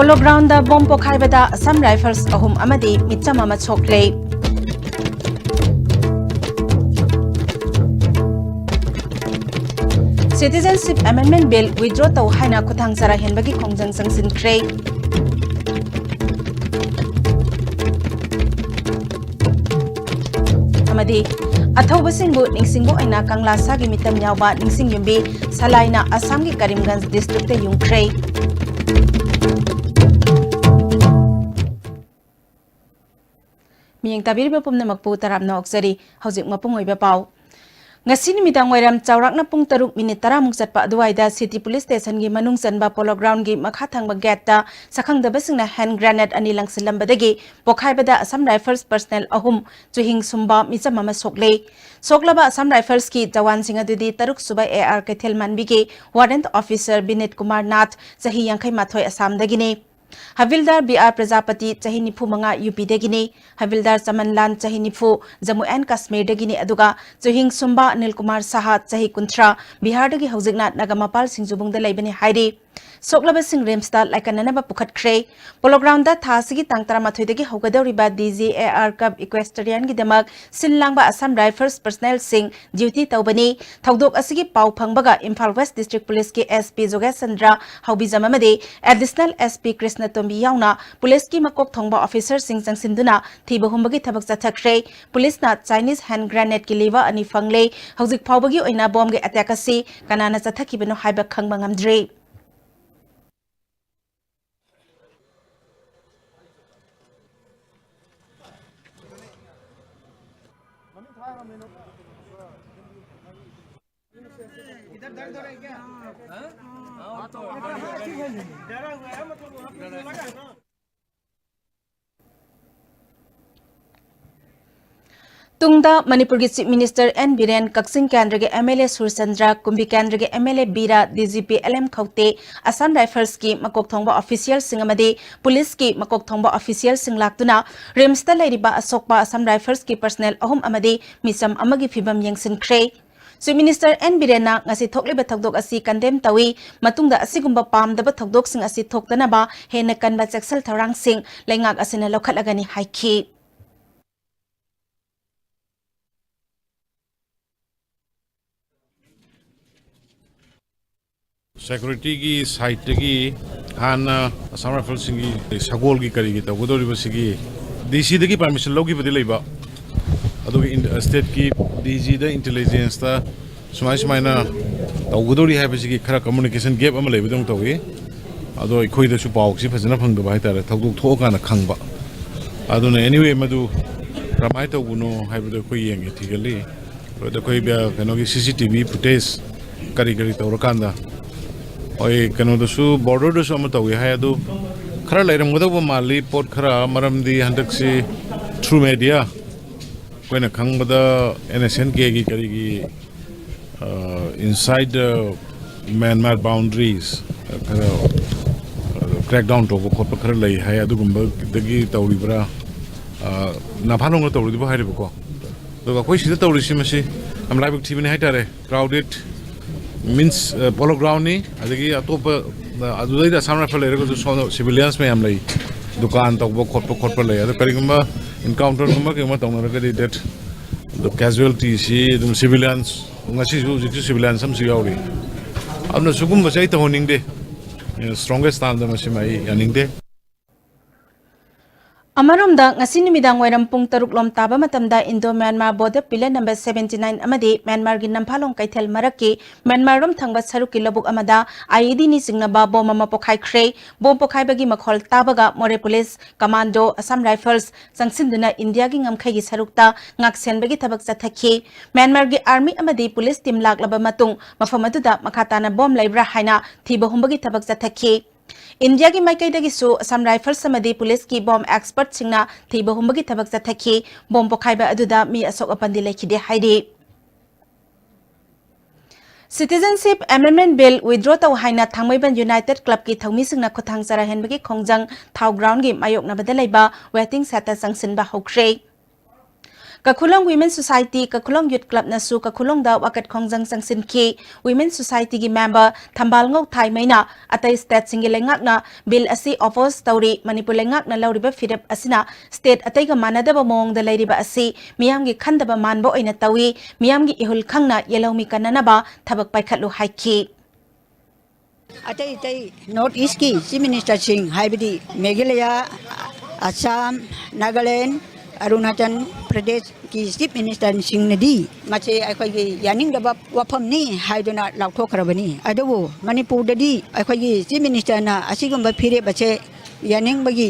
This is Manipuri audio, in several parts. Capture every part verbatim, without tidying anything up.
Polo Ground ꯕꯣꯝ ꯄꯣꯈꯥꯏꯕꯗ Assam Rifles ꯑꯍꯨꯝ ꯑꯃꯗꯤ ꯃꯤꯆꯝ ꯑꯃ ꯁꯣꯛꯂꯦ꯫ Citizenship Amendment Bill withdraw ꯇꯧ ꯍꯥꯏꯅ ꯈꯨꯠꯊꯥꯡ ꯆꯔꯥ ꯍꯦꯟꯕꯒꯤ ꯈꯣꯡꯖꯪ ꯆꯪꯁꯤꯟꯈ꯭ꯔꯦ꯫ ꯑꯃꯗꯤ ꯑꯊꯧꯕꯁꯤꯡꯕꯨ ꯅꯤꯡꯁꯤꯡꯕ ꯑꯣꯏꯅ ꯀꯪꯂꯥ ꯁꯥꯒꯤ ꯃꯤꯇꯝ ꯌꯥꯎꯕ ꯅꯤꯡꯁꯤꯡ ꯌꯨꯝꯕꯤ ꯁꯂꯥꯏꯅ ꯑꯁꯥꯝꯒꯤ ꯀꯔꯤꯝꯒꯟꯖ district ꯇ ꯌꯨꯡꯈ꯭ꯔꯦ꯫ ꯃꯤꯠꯌꯦꯡ ꯇꯥꯕꯤꯔꯤꯕ ꯄꯨꯝꯅꯃꯛꯄꯨ ꯇꯔꯥꯝꯅ ꯑꯣꯛꯆꯔꯤ꯫ ꯍꯧꯖꯤꯛ ꯃꯄꯨꯡ ꯑꯣꯏꯕ ꯄꯥꯎ꯫ ꯉꯁꯤ ꯅꯨꯃꯤꯗꯥꯡ ꯋꯥꯏꯔꯝ ꯆꯥꯎꯔꯥꯛꯅ ꯄꯨꯡ ꯇꯔꯨꯛ ꯃꯤꯅꯤꯠ ꯇꯔꯥꯃꯨꯛ ꯆꯠꯄ ꯑꯗꯨꯋꯥꯏꯗ City Police Station ꯒꯤ ꯃꯅꯨꯡ ꯆꯟꯕ Polo Ground ꯒꯤ ꯃꯈꯥ ꯊꯪꯕ gate ꯇ ꯁꯛꯈꯪꯗꯕꯁꯤꯡꯅ hand grenade ꯑꯅꯤ ꯂꯪꯁꯤꯜꯂꯝꯕꯗꯒꯤ ꯄꯣꯈꯥꯏꯕꯗ Assam Rifles personnel ꯑꯍꯨꯝ, ꯆꯨꯍꯤꯡ ꯁꯨꯝꯕ ꯃꯤꯆꯝ ꯑꯃ ꯁꯣꯛꯂꯦ꯫ ꯁꯣꯛꯂꯕ Assam Rifles ꯀꯤ ꯖꯋꯥꯟꯁꯤꯡ ꯑꯗꯨꯗꯤ ꯇꯔꯨꯛ ꯁꯨꯕ A R ꯀꯩꯊꯦꯜ ꯃꯥꯟꯕꯤꯒꯤ Warrant Officer ꯕꯤꯅꯤꯠ ꯀꯨꯃꯥꯔ ꯅꯥꯊ, ꯆꯍꯤ ꯌꯥꯡꯈꯩ ꯃꯥꯊꯣꯏ, ꯑꯁꯥꯝꯗꯒꯤꯅꯤ꯫ ꯍꯕꯤꯜꯗꯥꯔ B R ꯄ꯭ꯔꯖꯥꯄꯇꯤ, ꯆꯍꯤ ꯅꯤꯐꯨ ꯃꯉꯥ, UP ꯗꯒꯤꯅꯤ꯫ ꯍꯕꯤꯜꯗꯥꯔ ꯆꯃꯟꯂꯥꯜ, ꯆꯍꯤ ꯅꯤꯐꯨ, Jammu and Kashmir ꯗꯒꯤꯅꯤ, ꯑꯗꯨꯒ ꯆꯨꯍꯤꯡ ꯁꯨꯝꯕ ꯑꯅꯤꯜ ꯀꯨꯃꯥꯔ ꯁꯥꯍꯥ, ꯆꯍꯤ ꯀꯨꯟꯊ꯭ꯔꯥ, ꯕꯤꯍꯥꯔꯗꯒꯤ ꯍꯧꯖꯤꯛꯅ ꯅꯒꯥꯃꯄꯥꯜ ꯁꯤꯡꯖꯨꯕꯨꯡꯗ ꯂꯩꯕꯅꯤ ꯍꯥꯏꯔꯤ꯫ ꯁꯣꯛꯂꯕꯁꯤꯡ RIMS ꯇ ꯂꯥꯏꯀꯠꯅꯅꯕ ꯄꯨꯈꯠꯈ꯭ꯔꯦ꯫ Polo Ground ꯗ ꯊꯥ ꯑꯁꯤꯒꯤ ꯇꯥꯡ ꯇꯔꯥꯃꯥꯊꯣꯏꯗꯒꯤ ꯍꯧꯒꯗꯧꯔꯤꯕ D G A R Cup Equestrian ꯒꯤꯗꯃꯛ ꯁꯤꯟ ꯂꯥꯡꯕ Assam Rifles personnel ꯁꯤꯡ duty ꯇꯧꯕꯅꯤ꯫ ꯊꯧꯗꯣꯛ ꯑꯁꯤꯒꯤ ꯄꯥꯎ ꯐꯪꯕꯒ ꯏꯝꯐꯥꯜ West District Police ꯀꯤ S P ꯖꯣꯒꯦꯁ ꯆꯟꯗ꯭ꯔ ꯍꯥꯎꯕꯤꯖꯝ ꯑꯃꯗꯤ Additional S P ꯀ꯭ꯔꯤꯁꯅꯇꯣꯝꯕꯤ ꯌꯥꯎꯅ police ꯀꯤ ꯃꯀꯣꯛ ꯊꯣꯡꯕ officer ꯁꯤꯡ ꯆꯪꯁꯤꯟꯗꯨꯅ ꯊꯤꯕ ꯍꯨꯝꯕꯒꯤ ꯊꯕꯛ ꯆꯠꯊꯈ꯭ꯔꯦ꯫ Police ꯅ Chinese hand grenade ꯀꯤ lever ꯑꯅꯤ ꯐꯪꯂꯦ꯫ ꯍꯧꯖꯤꯛ ꯐꯥꯎꯕꯒꯤ ꯑꯣꯏꯅ bomb ꯒꯤ attack ꯑꯁꯤ ꯀꯅꯥꯅ ꯆꯠꯊꯈꯤꯕꯅꯣ ꯍꯥꯏꯕ ꯈꯪꯕ ꯉꯝꯗ꯭ꯔꯤ꯫ ꯇꯨꯡꯗ ꯃꯅꯤꯄꯨꯔꯒꯤ Chief Minister N ꯕꯤꯔꯦꯟ, ꯀꯛꯆꯤꯡ ꯀꯦꯟꯗ꯭ꯔꯒꯤ M L A ꯁꯨꯔꯆꯟꯗ꯭ꯔ, ꯀꯨꯝꯕꯤ ꯀꯦꯟꯗ꯭ꯔꯒꯤ M L A Vira, D G P L M ꯈꯧꯇꯦ, Assam Rifles ꯀꯤ ꯃꯀꯣꯛ ꯊꯣꯡꯕ official ꯁꯤꯡ ꯑꯃꯗꯤ police ꯀꯤ ꯃꯀꯣꯛ ꯊꯣꯡꯕ official ꯁꯤꯡ ꯂꯥꯛꯇꯨꯅ RIMS ꯇ ꯂꯩꯔꯤꯕ ꯑꯁꯣꯛꯄ Assam Rifles ꯀꯤ personnel ꯑꯍꯨꯝ ꯑꯃꯗꯤ ꯃꯤꯆꯝ ꯑꯃꯒꯤ ꯐꯤꯚꯝ ꯌꯦꯡꯁꯤꯟꯈ꯭ꯔꯦ꯫ Chief Minister N ꯕꯤꯔꯦꯟꯅ ꯉꯁꯤ ꯊꯣꯛꯂꯤꯕ ꯊꯧꯗꯣꯛ ꯑꯁꯤ condemn ꯇꯧꯏ, ꯃꯇꯨꯡꯗ ꯑꯁꯤꯒꯨꯝꯕ ꯄꯥꯝꯗꯕ ꯊꯧꯗꯣꯛꯁꯤꯡ ꯑꯁꯤ ꯊꯣꯛꯇꯅꯕ ꯍꯦꯟꯅ ꯀꯟꯕ ꯆꯦꯛꯁꯤꯜ ꯊꯧꯔꯥꯡꯁꯤꯡ ꯂꯩꯉꯥꯛ ꯑꯁꯤꯅ ꯂꯧꯈꯠꯂꯒꯅꯤ ꯍꯥꯏꯈꯤ꯫ Securityꯒꯤ sideꯇꯒꯤ ꯍꯥꯟꯅ Assam Riflesꯁꯤꯡꯒꯤ ꯁꯒꯣꯜꯒꯤ ꯀꯔꯤꯒꯤ ꯇꯧꯒꯗꯧꯔꯤꯕꯁꯤꯒꯤ DCꯗꯒꯤ permission ꯂꯧꯈꯤꯕꯗꯤ ꯂꯩꯕ, ꯑꯗꯨꯒ ꯏꯟ-, stateꯀꯤ DGꯗ intelligenceꯇ ꯁꯨꯃꯥꯏ ꯁꯨꯃꯥꯏꯅ ꯇꯧꯒꯗꯧꯔꯤ ꯍꯥꯏꯕꯁꯤꯒꯤ ꯈꯔ communication gap ꯑꯃ ꯂꯩꯕꯗꯧꯅ ꯇꯧꯏ꯫ ꯑꯗꯣ ꯑꯩꯈꯣꯏꯗꯁꯨ ꯄꯥꯎꯁꯤ ꯐꯖꯅ ꯐꯪꯗꯕ ꯍꯥꯏꯇꯥꯔꯦ, ꯊꯧꯗꯣꯛ ꯊꯣꯛꯑꯀꯥꯟꯗ ꯈꯪꯕ꯫ ꯑꯗꯨꯅ anyway ꯃꯗꯨ ꯀꯔꯝꯍꯥꯏꯅ ꯇꯧꯕꯅꯣ ꯍꯥꯏꯕꯗꯣ ꯑꯩꯈꯣꯏ ꯌꯦꯡꯒꯦ, ꯊꯤꯒꯠꯂꯤ꯫ ꯑꯗ ꯑꯩꯈꯣꯏ ꯕ-, ꯀꯩꯅꯣꯒꯤ CCTV footage ꯀꯔꯤ ꯀꯔꯤ ꯇꯧꯔꯀꯥꯟꯗ, ꯍꯣꯏ, ꯀꯩꯅꯣꯗꯁꯨ, borderꯗꯁꯨ ꯑꯃ ꯇꯧꯏ ꯍꯥꯏ, ꯑꯗꯨ ꯈꯔ ꯂꯩꯔꯝꯒꯗꯧꯕ ꯃꯥꯜꯂꯤ ꯄꯣꯠ ꯈꯔ, ꯃꯔꯝꯗꯤ ꯍꯟꯗꯛꯁꯤ through media ꯑꯩꯈꯣꯏꯅ ꯈꯪꯕꯗ NSCN-Kꯒꯤ ꯀꯔꯤꯒꯤ, ꯑ, inside the Myanmar boundaries ꯈꯔ, ꯑ, crackdown ꯇꯧꯕ ꯈꯣꯠꯄ ꯈꯔ ꯂꯩ ꯍꯥꯏ, ꯑꯗꯨꯒꯨꯝꯕꯗꯒꯤ ꯇꯧꯔꯤꯕ꯭ꯔꯥ? ꯑ, ꯅꯝꯐꯥꯂꯣꯡꯗ ꯇꯧꯔꯤꯗꯨꯕꯨ ꯍꯥꯏꯔꯤꯕꯀꯣ꯫ ꯑꯗꯨꯒ ꯑꯩꯈꯣꯏ ꯁꯤꯗ ꯇꯧꯔꯤꯁꯤ ꯃꯁꯤ ꯌꯥꯝ ꯂꯥꯏꯕꯛ ꯊꯤꯕꯅꯤ ꯍꯥꯏꯇꯥꯔꯦ꯫ Crowded means, ꯑ, Polo Groundꯅꯤ, ꯑꯗꯒꯤ ꯑꯇꯣꯞꯄ, ꯑ, ꯑꯗꯨꯗꯩꯗ Assam Rifles ꯂꯩꯔꯒꯁꯨ ꯁꯣꯝꯗ civilians ꯃꯌꯥꯝ ꯂꯩ, ꯗꯨꯀꯥꯟ ꯇꯧꯕ ꯈꯣꯠꯄ ꯈꯣꯠꯄ ꯂꯩ꯫ ꯑꯗꯣ ꯀꯔꯤꯒꯨꯝꯕ encounterꯒꯨꯝꯕ ꯀꯩꯒꯨꯝꯕ ꯇꯧꯅꯔꯒꯗꯤ that the casualtyꯁꯤ ꯑꯗꯨꯝ civilians, ꯉꯁꯤꯁꯨ ꯍꯧꯖꯤꯛꯁꯨ civilians ꯑꯃꯁꯨ ꯌꯥꯎꯔꯤ꯫ ꯑꯗꯨꯅ ꯁꯤꯒꯨꯝꯕꯁꯦ ꯑꯩ ꯇꯧꯍꯟꯅꯤꯡꯗꯦ꯫ ꯑ, strongest standꯗ ꯃꯁꯤꯃ ꯑꯩ ꯌꯥꯅꯤꯡꯗꯦ꯫ ꯑꯃꯔꯣꯝꯗ, ꯉꯁꯤ ꯅꯨꯃꯤꯗꯥꯡ ꯋꯥꯏꯔꯝ ꯄꯨꯡ ꯇꯔꯨꯛ ꯂꯣꯝ ꯇꯥꯕ ꯃꯇꯝꯗ Indo Myanmar border pillar number seventy nine ꯑꯃꯗꯤ ꯃ꯭ꯌꯥꯟꯃꯥꯔꯒꯤ ꯅꯝꯐꯥꯂꯣꯡ ꯀꯩꯊꯦꯜ ꯃꯔꯛꯀꯤ ꯃ꯭ꯌꯥꯟꯃꯥꯔꯔꯣꯝ ꯊꯪꯕ ꯁꯔꯨꯛꯀꯤ ꯂꯧꯕꯨꯛ ꯑꯃꯗ IEDꯅ ꯆꯤꯡꯅꯕ ꯕꯣꯝ ꯑꯃ ꯄꯣꯈꯥꯏꯈ꯭ꯔꯦ꯫ ꯕꯣꯝ ꯄꯣꯈꯥꯏꯕꯒꯤ ꯃꯈꯣꯜ ꯇꯥꯕꯒ ꯃꯣꯔꯦ ꯄꯨꯂꯤꯁ, ꯀꯃꯥꯟꯗꯣ, Assam Rifles ꯆꯪꯁꯤꯟꯗꯨꯅ ꯏꯟꯗꯤꯌꯥꯒꯤ ꯉꯝꯈꯩꯒꯤ ꯁꯔꯨꯛꯇ ꯉꯥꯛꯁꯦꯟꯕꯒꯤ ꯊꯕꯛ ꯆꯠꯊꯈꯤ꯫ ꯃ꯭ꯌꯥꯟꯃꯥꯔꯒꯤ army ꯑꯃꯗꯤ ꯄꯨꯂꯤꯁ team ꯂꯥꯛꯂꯕ ꯃꯇꯨꯡ ꯃꯐꯝ ꯑꯗꯨꯗ ꯃꯈꯥ ꯇꯥꯅ ꯕꯣꯝ ꯂꯩꯕ꯭ꯔꯥ ꯍꯥꯏꯅ ꯊꯤꯕ ꯍꯨꯝꯕꯒꯤ ꯊꯕꯛ ꯆꯠꯊꯈꯤ꯫ ꯏꯟꯗꯤꯌꯥꯒꯤ ꯃꯥꯏꯀꯩꯗꯒꯤꯁꯨ Assam Rifles ꯑꯃꯗꯤ ꯄꯨꯂꯤꯁꯀꯤ ꯕꯣꯝ expertꯁꯤꯡꯅ ꯊꯤꯕ ꯍꯨꯝꯕꯒꯤ ꯊꯕꯛ ꯆꯠꯊꯈꯤ꯫ ꯕꯣꯝ ꯄꯣꯈꯥꯏꯕ ꯑꯗꯨꯗ ꯃꯤ ꯑꯁꯣꯛ ꯑꯄꯟꯗꯤ ꯂꯩꯈꯤꯗꯦ ꯍꯥꯏꯔꯤ꯫ Citizenship Amendment Bill withdraw ꯇꯧ ꯍꯥꯏꯅ ꯊꯥꯡꯃꯩꯕꯟ United Clubꯀꯤ ꯊꯧꯃꯤꯁꯤꯡꯅ ꯈꯨꯠꯊꯥꯡ ꯆꯔꯥꯍꯦꯟꯕꯒꯤ ꯈꯣꯡꯖꯪ ꯊꯥꯎ groundꯒꯤ ꯃꯥꯌꯣꯛꯅꯕꯗ ꯂꯩꯕ waiting shedꯇ ꯆꯪꯁꯤꯟꯕ ꯍꯧꯈ꯭ꯔꯦ꯫ ꯀꯈꯨꯂꯣꯡ Women Society, ꯀꯈꯨꯂꯣꯡ Youth Clubꯅꯁꯨ ꯀꯈꯨꯂꯣꯡꯗ ꯋꯥꯀꯠ ꯈꯣꯡꯖꯪ ꯆꯪꯁꯤꯟꯈꯤ꯫ Women Societyꯒꯤ member ꯊꯝꯕꯥꯜ ꯉꯧ ꯊꯥꯏꯃꯩꯅ ꯑꯇꯩ stateꯁꯤꯡꯒꯤ ꯂꯩꯉꯥꯛꯅ bill ꯑꯁꯤ oppose ꯇꯧꯔꯤ, ꯃꯅꯤꯄꯨꯔ ꯂꯩꯉꯥꯛꯅ ꯂꯧꯔꯤꯕ ꯐꯤꯔꯦꯞ ꯑꯁꯤꯅ state ꯑꯇꯩꯒ ꯃꯥꯟꯅꯗꯕ ꯃꯑꯣꯡꯗ ꯂꯩꯔꯤꯕ ꯑꯁꯤ ꯃꯤꯌꯥꯝꯒꯤ ꯈꯟꯗꯕ ꯃꯥꯟꯕ ꯑꯣꯏꯅ ꯇꯧꯏ, ꯃꯤꯌꯥꯝꯒꯤ ꯏꯍꯨꯜ ꯈꯪꯅ ꯌꯦꯜꯍꯧꯃꯤ ꯀꯟꯅꯅꯕ ꯊꯕꯛ ꯄꯥꯏꯈꯠꯂꯨ ꯍꯥꯏꯈꯤ꯫ ꯑꯇꯩ ꯑꯇꯩ North Eastꯀꯤ Chief Ministerꯁꯤꯡ, ꯍꯥꯏꯕꯗꯤ ꯃꯦꯘꯥꯂꯌꯥ, ꯑꯁꯥꯝ, ꯅꯥꯒꯥꯂꯦꯟ, ꯑꯔꯨꯅꯥꯆꯜ ꯄ꯭ꯔꯗꯦꯁꯀꯤ Chief Ministerꯁꯤꯡꯅꯗꯤ ꯃꯁꯤ ꯑꯩꯈꯣꯏꯒꯤ ꯌꯥꯅꯤꯡꯗꯕ ꯋꯥꯐꯝꯅꯤ ꯍꯥꯏꯗꯨꯅ ꯂꯥꯎꯊꯣꯛꯈ꯭ꯔꯕꯅꯤ꯫ ꯑꯗꯨꯕꯨ ꯃꯅꯤꯄꯨꯔꯗꯗꯤ ꯑꯩꯈꯣꯏꯒꯤ Chief Ministerꯅ ꯑꯁꯤꯒꯨꯝꯕ ꯐꯤꯔꯦꯞ ꯑꯁꯦ ꯌꯥꯅꯤꯡꯕꯒꯤ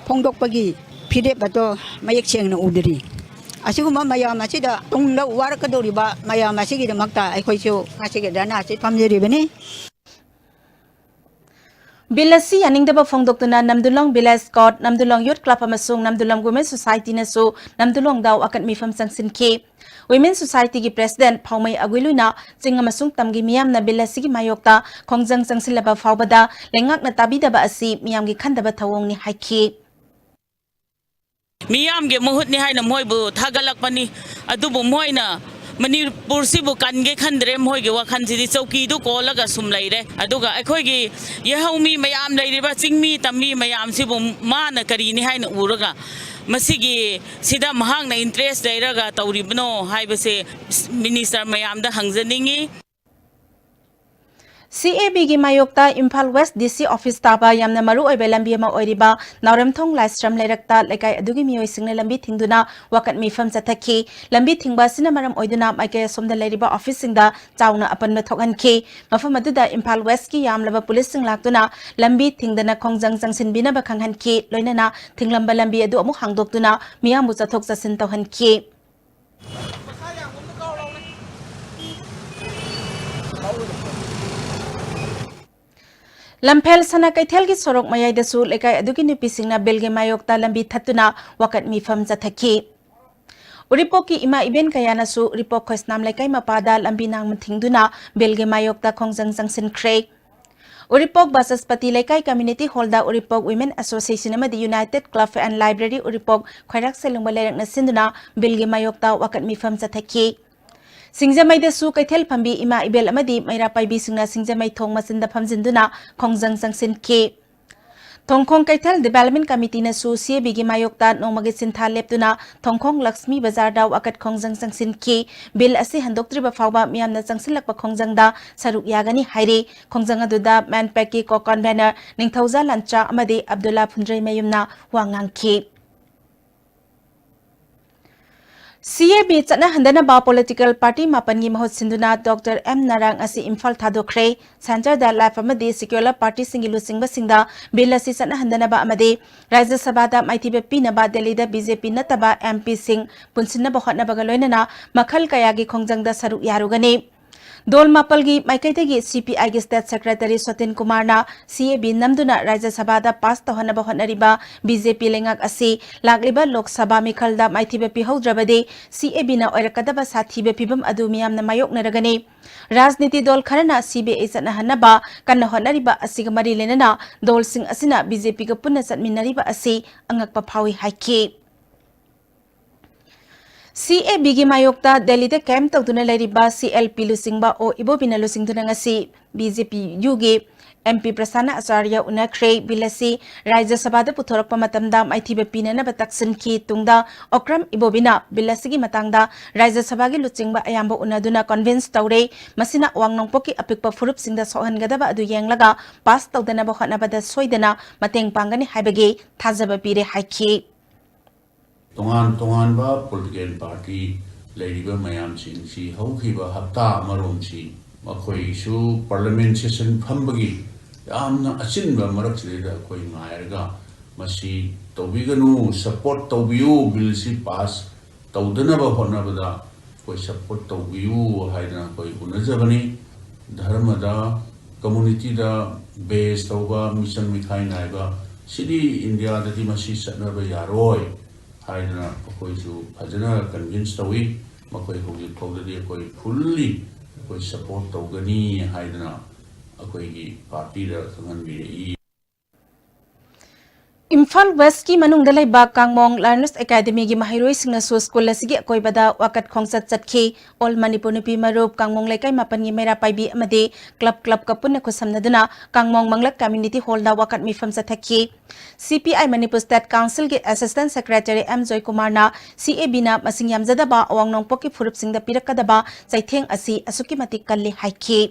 ꯐꯣꯡꯗꯣꯛꯄꯒꯤ ꯐꯤꯔꯦꯞ ꯑꯗꯣ ꯃꯌꯦꯛ ꯁꯦꯡꯅ ꯎꯗ꯭ꯔꯤ꯫ ꯑꯁꯤꯒꯨꯝꯕ ꯃꯌꯥꯝ ꯑꯁꯤꯗ ꯇꯨꯡꯗ ꯋꯥꯔꯛꯀꯗꯧꯔꯤꯕ ꯃꯌꯥꯝ ꯑꯁꯤꯒꯤꯗꯃꯛꯇ ꯑꯩꯈꯣꯏꯁꯨ ꯉꯁꯤꯒꯤ ꯙꯔꯅꯥ ꯑꯁꯤ ꯐꯝꯖꯔꯤꯕꯅꯤ꯫ Bill ꯑꯁꯤ ꯌꯥꯅꯤꯡꯗꯕ ꯐꯣꯡꯗꯣꯛꯇꯨꯅ ꯅꯝꯗꯨꯂꯣꯡ Village Court, ꯅꯝꯗꯨꯂꯣꯡ Youth Club ꯑꯃꯁꯨꯡ ꯅꯝꯗꯨꯂꯣꯡ Women Societyꯅꯁꯨ ꯅꯝꯗꯨꯂꯣꯡꯗ ꯋꯥꯀꯠ ꯃꯤꯐꯝ ꯆꯪꯁꯤꯟꯈꯤ꯫ Women Societyꯒꯤ President ꯐꯥꯎꯃꯩ ꯑꯒꯨꯏꯂꯨꯅ ꯆꯤꯡ ꯑꯃꯁꯨꯡ ꯇꯝꯒꯤ ꯃꯤꯌꯥꯝꯅ bill ꯑꯁꯤꯒꯤ ꯃꯥꯌꯣꯛꯇ ꯈꯣꯡꯖꯪ ꯆꯪꯁꯤꯜꯂꯕ ꯐꯥꯎꯕꯗ ꯂꯩꯉꯥꯛꯅ ꯇꯥꯕꯤꯗꯕ ꯑꯁꯤ ꯃꯤꯌꯥꯝꯒꯤ ꯈꯟꯗꯕ ꯊꯧꯑꯣꯡꯅꯤ ꯍꯥꯏꯈꯤ꯫ ꯃꯤꯌꯥꯝꯒꯤ ꯃꯍꯨꯠꯅꯤ ꯍꯥꯏꯅ ꯃꯣꯏꯕꯨ ꯊꯥꯒꯠꯂꯛꯄꯅꯤ꯫ ꯑꯗꯨꯕꯨ ꯃꯣꯏꯅ ꯃꯅꯤꯄꯨꯔꯁꯤꯕꯨ ꯀꯟꯒꯦ ꯈꯟꯗ꯭ꯔꯦ꯫ ꯃꯣꯏꯒꯤ ꯋꯥꯈꯜꯁꯤꯗꯤ ꯆꯧꯀꯤꯗꯨ ꯀꯣꯜꯂꯒ ꯁꯨꯝ ꯂꯩꯔꯦ꯫ ꯑꯗꯨꯒ ꯑꯩꯈꯣꯏꯒꯤ ꯌꯦꯍꯧꯃꯤ ꯃꯌꯥꯝ ꯂꯩꯔꯤꯕ ꯆꯤꯡꯃꯤ ꯇꯝꯃꯤ ꯃꯌꯥꯝꯁꯤꯕꯨ ꯃꯥꯅ ꯀꯔꯤꯅꯤ ꯍꯥꯏꯅ ꯎꯔꯒ ꯃꯁꯤꯒꯤ ꯁꯤꯗ ꯃꯍꯥꯛꯅ interest ꯂꯩꯔꯒ ꯇꯧꯔꯤꯕꯅꯣ ꯍꯥꯏꯕꯁꯦ minister ꯃꯌꯥꯝꯗ ꯍꯪꯖꯅꯤꯡꯉꯤ꯫ CABꯒꯤ ꯃꯥꯌꯣꯛꯇ ꯏꯝꯐꯥꯜ West DC office ꯇꯥꯕ ꯌꯥꯝꯅ ꯃꯔꯨ ꯑꯣꯏꯕ ꯂꯝꯕꯤ ꯑꯃ ꯑꯣꯏꯔꯤꯕ ꯅꯥꯎꯔꯦꯝꯊꯣꯡ ꯂꯥꯏꯁ꯭ꯔꯝ ꯂꯩꯔꯛꯇ ꯂꯩꯀꯥꯏ ꯑꯗꯨꯒꯤ ꯃꯤꯑꯣꯏꯁꯤꯡꯅ ꯂꯝꯕꯤ ꯊꯤꯡꯗꯨꯅ ꯋꯥꯀꯠ ꯃꯤꯐꯝ ꯆꯠꯊꯈꯤ꯫ ꯂꯝꯕꯤ ꯊꯤꯡꯕ ꯑꯁꯤꯅ ꯃꯔꯝ ꯑꯣꯏꯗꯨꯅ ꯃꯥꯏꯀꯩ ꯑꯁꯣꯝꯗ ꯂꯩꯔꯤꯕ officeꯁꯤꯡꯗ ꯆꯥꯎꯅ ꯑꯄꯟꯕ ꯊꯣꯛꯍꯟꯈꯤ꯫ ꯃꯐꯝ ꯑꯗꯨꯗ ꯏꯝꯐꯥꯜ Westꯀꯤ ꯌꯥꯝꯂꯕ policeꯁꯤꯡ ꯂꯥꯛꯇꯨꯅ ꯂꯝꯕꯤ ꯊꯤꯡꯗꯅ ꯈꯣꯡꯖꯪ ꯆꯪꯁꯤꯟꯕꯤꯅꯕ ꯈꯪꯍꯟꯈꯤ꯫ ꯂꯣꯏꯅꯅ ꯊꯤꯡꯂꯝꯕ ꯂꯝꯕꯤ ꯑꯗꯨ ꯑꯃꯨꯛ ꯍꯥꯡꯗꯣꯛꯇꯨꯅ ꯃꯤꯌꯥꯝꯕꯨ ꯆꯠꯊꯣꯛ ꯆꯠꯁꯤꯟ ꯇꯧꯍꯟꯈꯤ꯫ ꯂꯝꯐꯦꯜ ꯁꯅꯥ ꯀꯩꯊꯦꯜꯒꯤ ꯁꯣꯔꯣꯛ ꯃꯌꯥꯏꯗꯁꯨ ꯂꯩꯀꯥꯏ ꯑꯗꯨꯒꯤ ꯅꯨꯄꯤꯁꯤꯡꯅ billꯒꯤ ꯃꯥꯌꯣꯛꯇ ꯂꯝꯕꯤ ꯊꯠꯇꯨꯅ ꯋꯥꯀꯠ ꯃꯤꯐꯝ ꯆꯠꯊꯈꯤ꯫ ꯎꯔꯤꯄꯣꯛꯀꯤ ꯏꯃꯥ ꯏꯕꯦꯟ ꯀꯌꯥꯅꯁꯨ ꯎꯔꯤꯄꯣꯛ ꯈꯣꯏꯁꯅꯥꯝ ꯂꯩꯀꯥꯏ ꯃꯄꯥꯗ ꯂꯝꯕꯤ ꯅꯥꯡꯃ ꯊꯤꯡꯗꯨꯅ billꯒꯤ ꯃꯥꯌꯣꯛꯇ ꯈꯣꯡꯖꯪ ꯆꯪꯁꯤꯟꯈ꯭ꯔꯦ꯫ ꯎꯔꯤꯄꯣꯛ ꯕꯥꯆꯁꯄꯇꯤ ꯂꯩꯀꯥꯏ ꯀꯝꯃ꯭ꯌꯨꯅꯤꯇꯤ ꯍꯣꯜꯗ ꯎꯔꯤꯄꯣꯛ ꯋꯤꯃꯦꯟ ꯑꯦꯁꯣꯁꯤꯌꯦꯁꯟ ꯑꯃꯗꯤ ꯌꯨꯅꯥꯏꯇꯦꯗ ꯀ꯭ꯂꯕ ꯑꯦꯟ ꯂꯥꯏꯕ꯭ꯔꯦꯔꯤ ꯎꯔꯤꯄꯣꯛ ꯈ꯭ꯋꯥꯏꯔꯥꯛ ꯁꯦꯂꯨꯡꯕ ꯂꯩꯔꯛꯅ ꯁꯤꯟꯗꯨꯅ ꯕꯤꯜꯒꯤ ꯃꯥꯌꯣꯛꯇ ꯋꯥꯀꯠ ꯃꯤꯐꯝ ꯆꯠꯊꯈꯤ꯫ ꯁꯤꯡꯖꯃꯩꯗꯁꯨ ꯀꯩꯊꯦꯜ ꯐꯝꯕꯤ ꯏꯃꯥ ꯏꯕꯦꯜ ꯑꯃꯗꯤ ꯃꯩꯔꯥ ꯄꯥꯏꯕꯤꯁꯤꯡꯅ ꯁꯤꯡꯖꯃꯩ ꯊꯣꯡ ꯃꯆꯤꯟꯗ ꯐꯝꯖꯤꯟꯗꯨꯅ ꯈꯣꯡꯖꯪ ꯆꯪꯁꯤꯟꯈꯤ꯫ ꯊꯣꯡꯈꯣꯡ ꯀꯩꯊꯦꯜ ꯗꯤꯕꯦꯂꯞꯃꯦꯟ ꯀꯃꯤꯇꯤꯅꯁꯨ ꯁꯤꯑꯦꯕꯤꯒꯤ ꯃꯥꯌꯣꯛꯇ ꯅꯣꯡꯃꯒꯤ ꯁꯤꯟꯊꯥ ꯂꯦꯞꯇꯨꯅ ꯊꯣꯡꯈꯣꯡ ꯂꯛꯁꯃꯤ ꯕꯖꯥꯔꯗ ꯋꯥꯀꯠ ꯈꯣꯡꯖꯪ ꯆꯪꯁꯤꯟꯈꯤ꯫ ꯕꯤꯜ ꯑꯁꯤ ꯍꯟꯗꯣꯛꯇ꯭ꯔꯤꯕ ꯐꯥꯎꯕ ꯃꯤꯌꯥꯝꯅ ꯆꯪꯁꯤꯜꯂꯛꯄ ꯈꯣꯡꯖꯪꯗ ꯁꯔꯨꯛ ꯌꯥꯒꯅꯤ ꯍꯥꯏꯔꯤ꯫ ꯈꯣꯡꯖꯪ ꯑꯗꯨꯗ ꯃꯦꯟꯄꯦꯛꯀꯤ ꯀꯣ ꯀꯟꯚꯦꯅꯔ ꯅꯤꯡꯊꯧꯖꯥ ꯂꯥꯟꯆꯥ ꯑꯃꯗꯤ ꯑꯕꯗꯨꯜꯂꯥ ꯐꯨꯟꯗ꯭ꯔꯩꯃꯌꯨꯝꯅ ꯋꯥ ꯉꯥꯡꯈꯤ꯫ ꯁꯤꯑꯦꯕꯤ ꯆꯠꯅꯍꯟꯗꯅꯕ ꯄꯣꯂꯤꯇꯤꯀꯦꯜ ꯄꯥꯔꯇꯤ ꯃꯥꯄꯟꯒꯤ ꯃꯍꯨꯠ ꯁꯤꯟꯗꯨꯅ ꯗꯣꯛꯇꯔ ꯑꯦꯝ ꯅꯥꯔꯥꯡ ꯑꯁꯤ ꯏꯝꯐꯥꯜ ꯊꯥꯗꯣꯛꯈ꯭ꯔꯦ꯫ ꯁꯦꯟꯇꯔꯗ ꯂꯦꯐ ꯑꯃꯗꯤ ꯁꯦꯀ꯭ꯌꯨꯂꯔ ꯄꯥꯔꯇꯤꯁꯤꯡꯒꯤ ꯂꯨꯆꯤꯡꯕꯁꯤꯡꯗ ꯕꯤꯜ ꯑꯁꯤ ꯆꯠꯅꯍꯟꯗꯅꯕ ꯑꯃꯗꯤ ꯔꯥꯖ꯭ꯌ ꯁꯚꯥꯗ ꯃꯥꯏꯊꯤꯕ ꯄꯤꯅꯕ ꯗꯦꯜꯂꯤꯗ ꯕꯤꯖꯦꯄꯤ ꯅꯠꯇꯕ ꯑꯦꯝꯄꯤꯁꯤꯡ ꯄꯨꯟꯁꯤꯟꯅꯕ ꯍꯣꯠꯅꯕꯒ ꯂꯣꯏꯅꯅ ꯃꯈꯜ ꯀꯌꯥꯒꯤ ꯈꯣꯡꯖꯪꯗ ꯁꯔꯨꯛ ꯌꯥꯔꯨꯒꯅꯤ꯫ ꯗꯣꯜ ꯃꯥꯄꯜꯒꯤ ꯃꯥꯏꯀꯩꯗꯒꯤ ꯁꯤꯄꯤꯑꯥꯏꯒꯤ ꯁ꯭ꯇꯦꯠ ꯁꯦꯀ꯭ꯔꯦꯇꯔꯤ ꯁꯣꯇꯤꯟ ꯀꯨꯃꯥꯔꯅ ꯁꯤꯑꯦꯕꯤ ꯅꯝꯗꯨꯅ ꯔꯥꯖ꯭ꯌ ꯁꯚꯥꯗ ꯄꯥꯁ ꯇꯧꯍꯟꯅꯕ ꯍꯣꯠꯅꯔꯤꯕ ꯕꯤꯖꯦꯄꯤ ꯂꯩꯉꯥꯛ ꯑꯁꯤ ꯂꯥꯛꯂꯤꯕ ꯂꯣꯛ ꯁꯚꯥ ꯃꯤꯈꯜꯗ ꯃꯥꯏꯊꯤꯕ ꯄꯤꯍꯧꯗ꯭ꯔꯕꯗꯤ ꯁꯤꯑꯦꯕꯤꯅ ꯑꯣꯏꯔꯛꯀꯗꯕ ꯁꯥꯊꯤꯕ ꯐꯤꯚꯝ ꯑꯗꯨ ꯃꯤꯌꯥꯝꯅ ꯃꯥꯌꯣꯛꯅꯔꯒꯅꯤ꯫ ꯔꯥꯖꯅꯤꯇꯤ ꯗꯣꯜ ꯈꯔꯅ ꯁꯤꯕꯤꯑꯥꯏ ꯆꯠꯅꯍꯟꯅꯕ ꯀꯟꯅ ꯍꯣꯠꯅꯔꯤꯕ ꯑꯁꯤꯒ ꯃꯔꯤ ꯂꯩꯅꯅ ꯗꯣꯜꯁꯤꯡ ꯑꯁꯤꯅ ꯕꯤꯖꯦꯄꯤꯒ ꯄꯨꯟꯅ ꯆꯠꯃꯤꯟꯅꯔꯤꯕ ꯑꯁꯤ ꯑꯉꯛꯄ ꯐꯥꯎꯏ ꯍꯥꯏꯈꯤ꯫ ꯁꯤꯑꯦꯕꯤꯒꯤ ꯃꯥꯌꯣꯛꯇ ꯗꯦꯜꯂꯤꯗ ꯀꯦꯝꯞ ꯇꯧꯗꯨꯅ ꯂꯩꯔꯤꯕ ꯁꯤꯑꯦꯜꯄꯤ ꯂꯨꯆꯤꯡꯕ ꯑꯣ ꯏꯕꯣꯕꯤꯅ ꯂꯨꯆꯤꯡꯗꯨꯅ ꯉꯁꯤ ꯕꯤꯖꯦꯄꯤ ꯌꯨꯒꯤ ꯑꯦꯝꯄꯤ ꯄ꯭ꯔꯁꯥꯟꯅ ꯑꯆꯥꯔꯌ ꯎꯅꯈ꯭ꯔꯦ꯫ ꯕꯤꯜ ꯑꯁꯤ ꯔꯥꯖ꯭ꯌ ꯁꯚꯥꯗ ꯄꯨꯊꯣꯔꯛꯄ ꯃꯇꯝꯗ ꯃꯥꯏꯊꯤꯕ ꯄꯤꯅꯅꯕ ꯇꯛꯁꯤꯟꯈꯤ꯫ ꯇꯨꯡꯗ ꯑꯣꯀ꯭ꯔꯝ ꯏꯕꯣꯕꯤꯅ ꯕꯤꯜ ꯑꯁꯤꯒꯤ ꯃꯇꯥꯡꯗ ꯔꯥꯖ꯭ꯌ ꯁꯚꯥꯒꯤ ꯂꯨꯆꯤꯡꯕ ꯑꯌꯥꯝꯕ ꯎꯅꯗꯨꯅ ꯀꯟꯚꯤꯟꯁ ꯇꯧꯔꯦ꯫ ꯃꯁꯤꯅ ꯑꯋꯥꯡ ꯅꯣꯡꯄꯣꯛꯀꯤ ꯑꯄꯤꯛꯄ ꯐꯨꯔꯨꯞꯁꯤꯡꯗ ꯁꯣꯛꯍꯟꯒꯗꯕ ꯑꯗꯨ ꯌꯦꯡꯂꯒ ꯄꯥꯁ ꯇꯧꯗꯅꯕ ꯍꯣꯠꯅꯕꯗ ꯁꯣꯏꯗꯅ ꯃꯇꯦꯡ ꯄꯥꯡꯒꯅꯤ ꯍꯥꯏꯕꯒꯤ ꯊꯥꯖꯕ ꯄꯤꯔꯦ ꯍꯥꯏꯈꯤ꯫ ꯇꯣꯉꯥꯟ ꯇꯣꯉꯥꯟꯕ ꯄꯣꯂꯤꯇꯤꯀꯦꯜ ꯄꯥꯔꯇꯤ ꯂꯩꯔꯤꯕ ꯃꯌꯥꯝꯁꯤꯡꯁꯤ ꯍꯧꯈꯤꯕ ꯍꯞꯇꯥ ꯑꯃꯔꯣꯝꯁꯤ ꯃꯈꯣꯏꯁꯨ ꯄꯥꯔꯂꯤꯌꯥꯃꯦꯟ ꯁꯦꯁꯟ ꯐꯝꯕꯒꯤ ꯌꯥꯝꯅ ꯑꯆꯤꯟꯕ ꯃꯔꯛꯁꯤꯗꯩꯗ ꯑꯩꯈꯣꯏ ꯉꯥꯏꯔꯒ ꯃꯁꯤ ꯇꯧꯕꯤꯒꯅꯨ, ꯁꯄꯣꯔꯠ ꯇꯧꯕꯤꯌꯨ, ꯕꯤꯜꯁꯤ ꯄꯥꯁ ꯇꯧꯗꯅꯕ ꯍꯣꯠꯅꯕꯗ ꯑꯩꯈꯣꯏ ꯁꯄꯣꯔꯠ ꯇꯧꯕꯤꯌꯨ ꯍꯥꯏꯗꯅ ꯑꯩꯈꯣꯏ ꯎꯅꯖꯕꯅꯤ꯫ ꯙꯔꯃꯗ, ꯀꯝꯃꯨꯅꯤꯇꯤꯗ ꯕꯦꯁ ꯇꯧꯕ ꯃꯤꯆꯪ ꯃꯤꯈꯥꯏ ꯅꯥꯏꯕ ꯁꯤꯗꯤ ꯏꯟꯗꯤꯌꯥꯗꯗꯤ ꯃꯁꯤ ꯆꯠꯅꯕ ꯌꯥꯔꯣꯏ ꯍꯥꯏꯗꯅ ꯑꯩꯈꯣꯏꯁꯨ ꯐꯖꯅ ꯀꯟꯚꯤꯟꯁ ꯇꯧꯏ꯫ ꯃꯈꯣꯏ ꯍꯧꯖꯤꯛ ꯐꯥꯎꯗꯗꯤ ꯑꯩꯈꯣꯏ ꯐꯨꯜꯂꯤ ꯑꯩꯈꯣꯏ ꯁꯄꯣꯔꯠ ꯇꯧꯒꯅꯤ ꯍꯥꯏꯗꯅ ꯑꯩꯈꯣꯏꯒꯤ ꯄꯥꯔꯇꯤꯗ ꯈꯪꯍꯟꯕꯤꯔꯛꯏ꯫ ꯏꯝꯐꯥꯜ ꯋꯦꯁꯀꯤ ꯃꯅꯨꯡꯗ ꯂꯩꯕ ꯀꯥꯡꯃꯣꯡ ꯂꯔꯅꯔꯁ ꯑꯦꯀꯥꯗꯃꯤꯒꯤ ꯃꯍꯩꯔꯣꯏꯁꯤꯡꯅꯁꯨ ꯁ꯭ꯀꯨꯜ ꯑꯁꯤꯒꯤ ꯑꯀꯣꯏꯕꯗ ꯋꯥꯀꯠ ꯈꯣꯡꯆꯠ ꯆꯠꯈꯤ꯫ ꯑꯣꯜ ꯃꯅꯤꯄꯨꯔ ꯅꯨꯄꯤ ꯃꯔꯨꯞ, ꯀꯥꯡꯃꯣꯡ ꯂꯩꯀꯥꯏ ꯃꯥꯄꯟꯒꯤ ꯃꯩꯔꯥ ꯄꯥꯏꯕꯤ ꯑꯃꯗꯤ ꯀ꯭ꯂꯕ ꯀ꯭ꯂꯕꯀ ꯄꯨꯟꯅ ꯈꯨꯠꯁꯝꯅꯗꯨꯅ ꯀꯥꯡꯃꯣꯡ ꯃꯪꯂꯛ ꯀꯝꯃ꯭ꯌꯨꯅꯤꯇꯤ ꯍꯣꯜꯗ ꯋꯥꯀꯠ ꯃꯤꯐꯝ ꯆꯠꯊꯈꯤ꯫ ꯁꯤ ꯄꯤ ꯑꯥꯏ ꯃꯅꯤꯄꯨꯔ ꯁ꯭ꯇꯦꯠ ꯀꯥꯎꯟꯁꯤꯜꯒꯤ ꯑꯦꯁꯤꯁꯇꯦꯟꯠ ꯁꯦꯀ꯭ꯔꯦꯇꯔꯤ ꯑꯦꯝ ꯖꯣꯏꯀꯨꯃꯥꯔꯅ ꯁꯤ ꯑꯦ ꯕꯤꯅ ꯃꯁꯤꯡ ꯌꯥꯝꯖꯗꯕ ꯑꯋꯥꯡ ꯅꯣꯡꯄꯣꯛꯀꯤ ꯐꯨꯔꯨꯞꯁꯤꯡꯗ ꯄꯤꯔꯛꯀꯗꯕ ꯆꯩꯊꯦꯡ ꯑꯁꯤ ꯑꯁꯨꯛꯀꯤ ꯃꯇꯤꯛ ꯀꯜꯂꯤ ꯍꯥꯏꯈꯤ꯫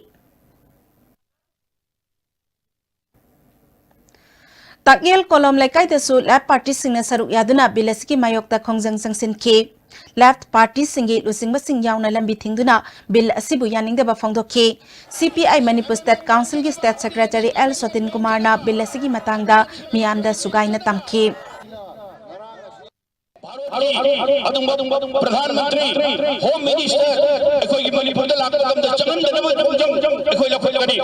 ꯇꯥꯛꯌꯦꯜ ꯀꯣꯂꯣꯝ ꯂꯩꯀꯥꯏꯗꯁꯨ ꯂꯦꯐ ꯄꯥꯔꯇꯤꯁꯤꯡꯅ ꯁꯔꯨꯛ ꯌꯥꯗꯨꯅ ꯕꯤꯜ ꯑꯁꯤꯒꯤ ꯃꯥꯌꯣꯛꯇ ꯈꯣꯡꯖꯪ ꯆꯪꯁꯤꯟꯈꯤ꯫ ꯂꯦꯐ ꯄꯥꯔꯇꯤꯁꯤꯡꯒꯤ ꯂꯨꯆꯤꯡꯕꯁꯤꯡ ꯌꯥꯎꯅ ꯂꯝꯕꯤ ꯊꯤꯡꯗꯨꯅ ꯕꯤꯜ ꯑꯁꯤꯕꯨ ꯌꯥꯅꯤꯡꯗꯕ ꯐꯣꯡꯗꯣꯛꯈꯤ꯫ ꯁꯤ ꯄꯤ ꯑꯥꯏ ꯃꯅꯤꯄꯨꯔ ꯁ꯭ꯇꯦꯠ ꯀꯥꯎꯟꯁꯤꯜꯒꯤ ꯁ꯭ꯇꯦꯠ ꯁꯦꯀ꯭ꯔꯦꯇꯔꯤ ꯑꯦꯜ ꯁꯣꯇꯤꯟ ꯀꯨꯃꯥꯔꯅ ꯕꯤꯜ ꯑꯁꯤꯒꯤ ꯃꯇꯥꯡꯗ ꯃꯤꯌꯥꯝꯗ ꯁꯨꯒꯥꯏꯅ ꯇꯝꯈꯤ꯫ ꯑꯗꯨꯝꯕ ꯄ꯭ꯔꯙꯥꯟ ꯃꯟꯇ꯭ꯔꯤ, ꯍꯣꯝ ꯃꯤꯅꯤꯁꯇꯔ ꯑꯩꯈꯣꯏꯒꯤ ꯃꯅꯤꯄꯨꯔꯗ ꯂꯥꯛꯄ ꯃꯇꯝꯗ ꯆꯪꯍꯟꯗꯅꯕ ꯈꯣꯡꯖꯪ ꯑꯩꯈꯣꯏ ꯂꯧꯈꯠꯀꯅꯤ꯫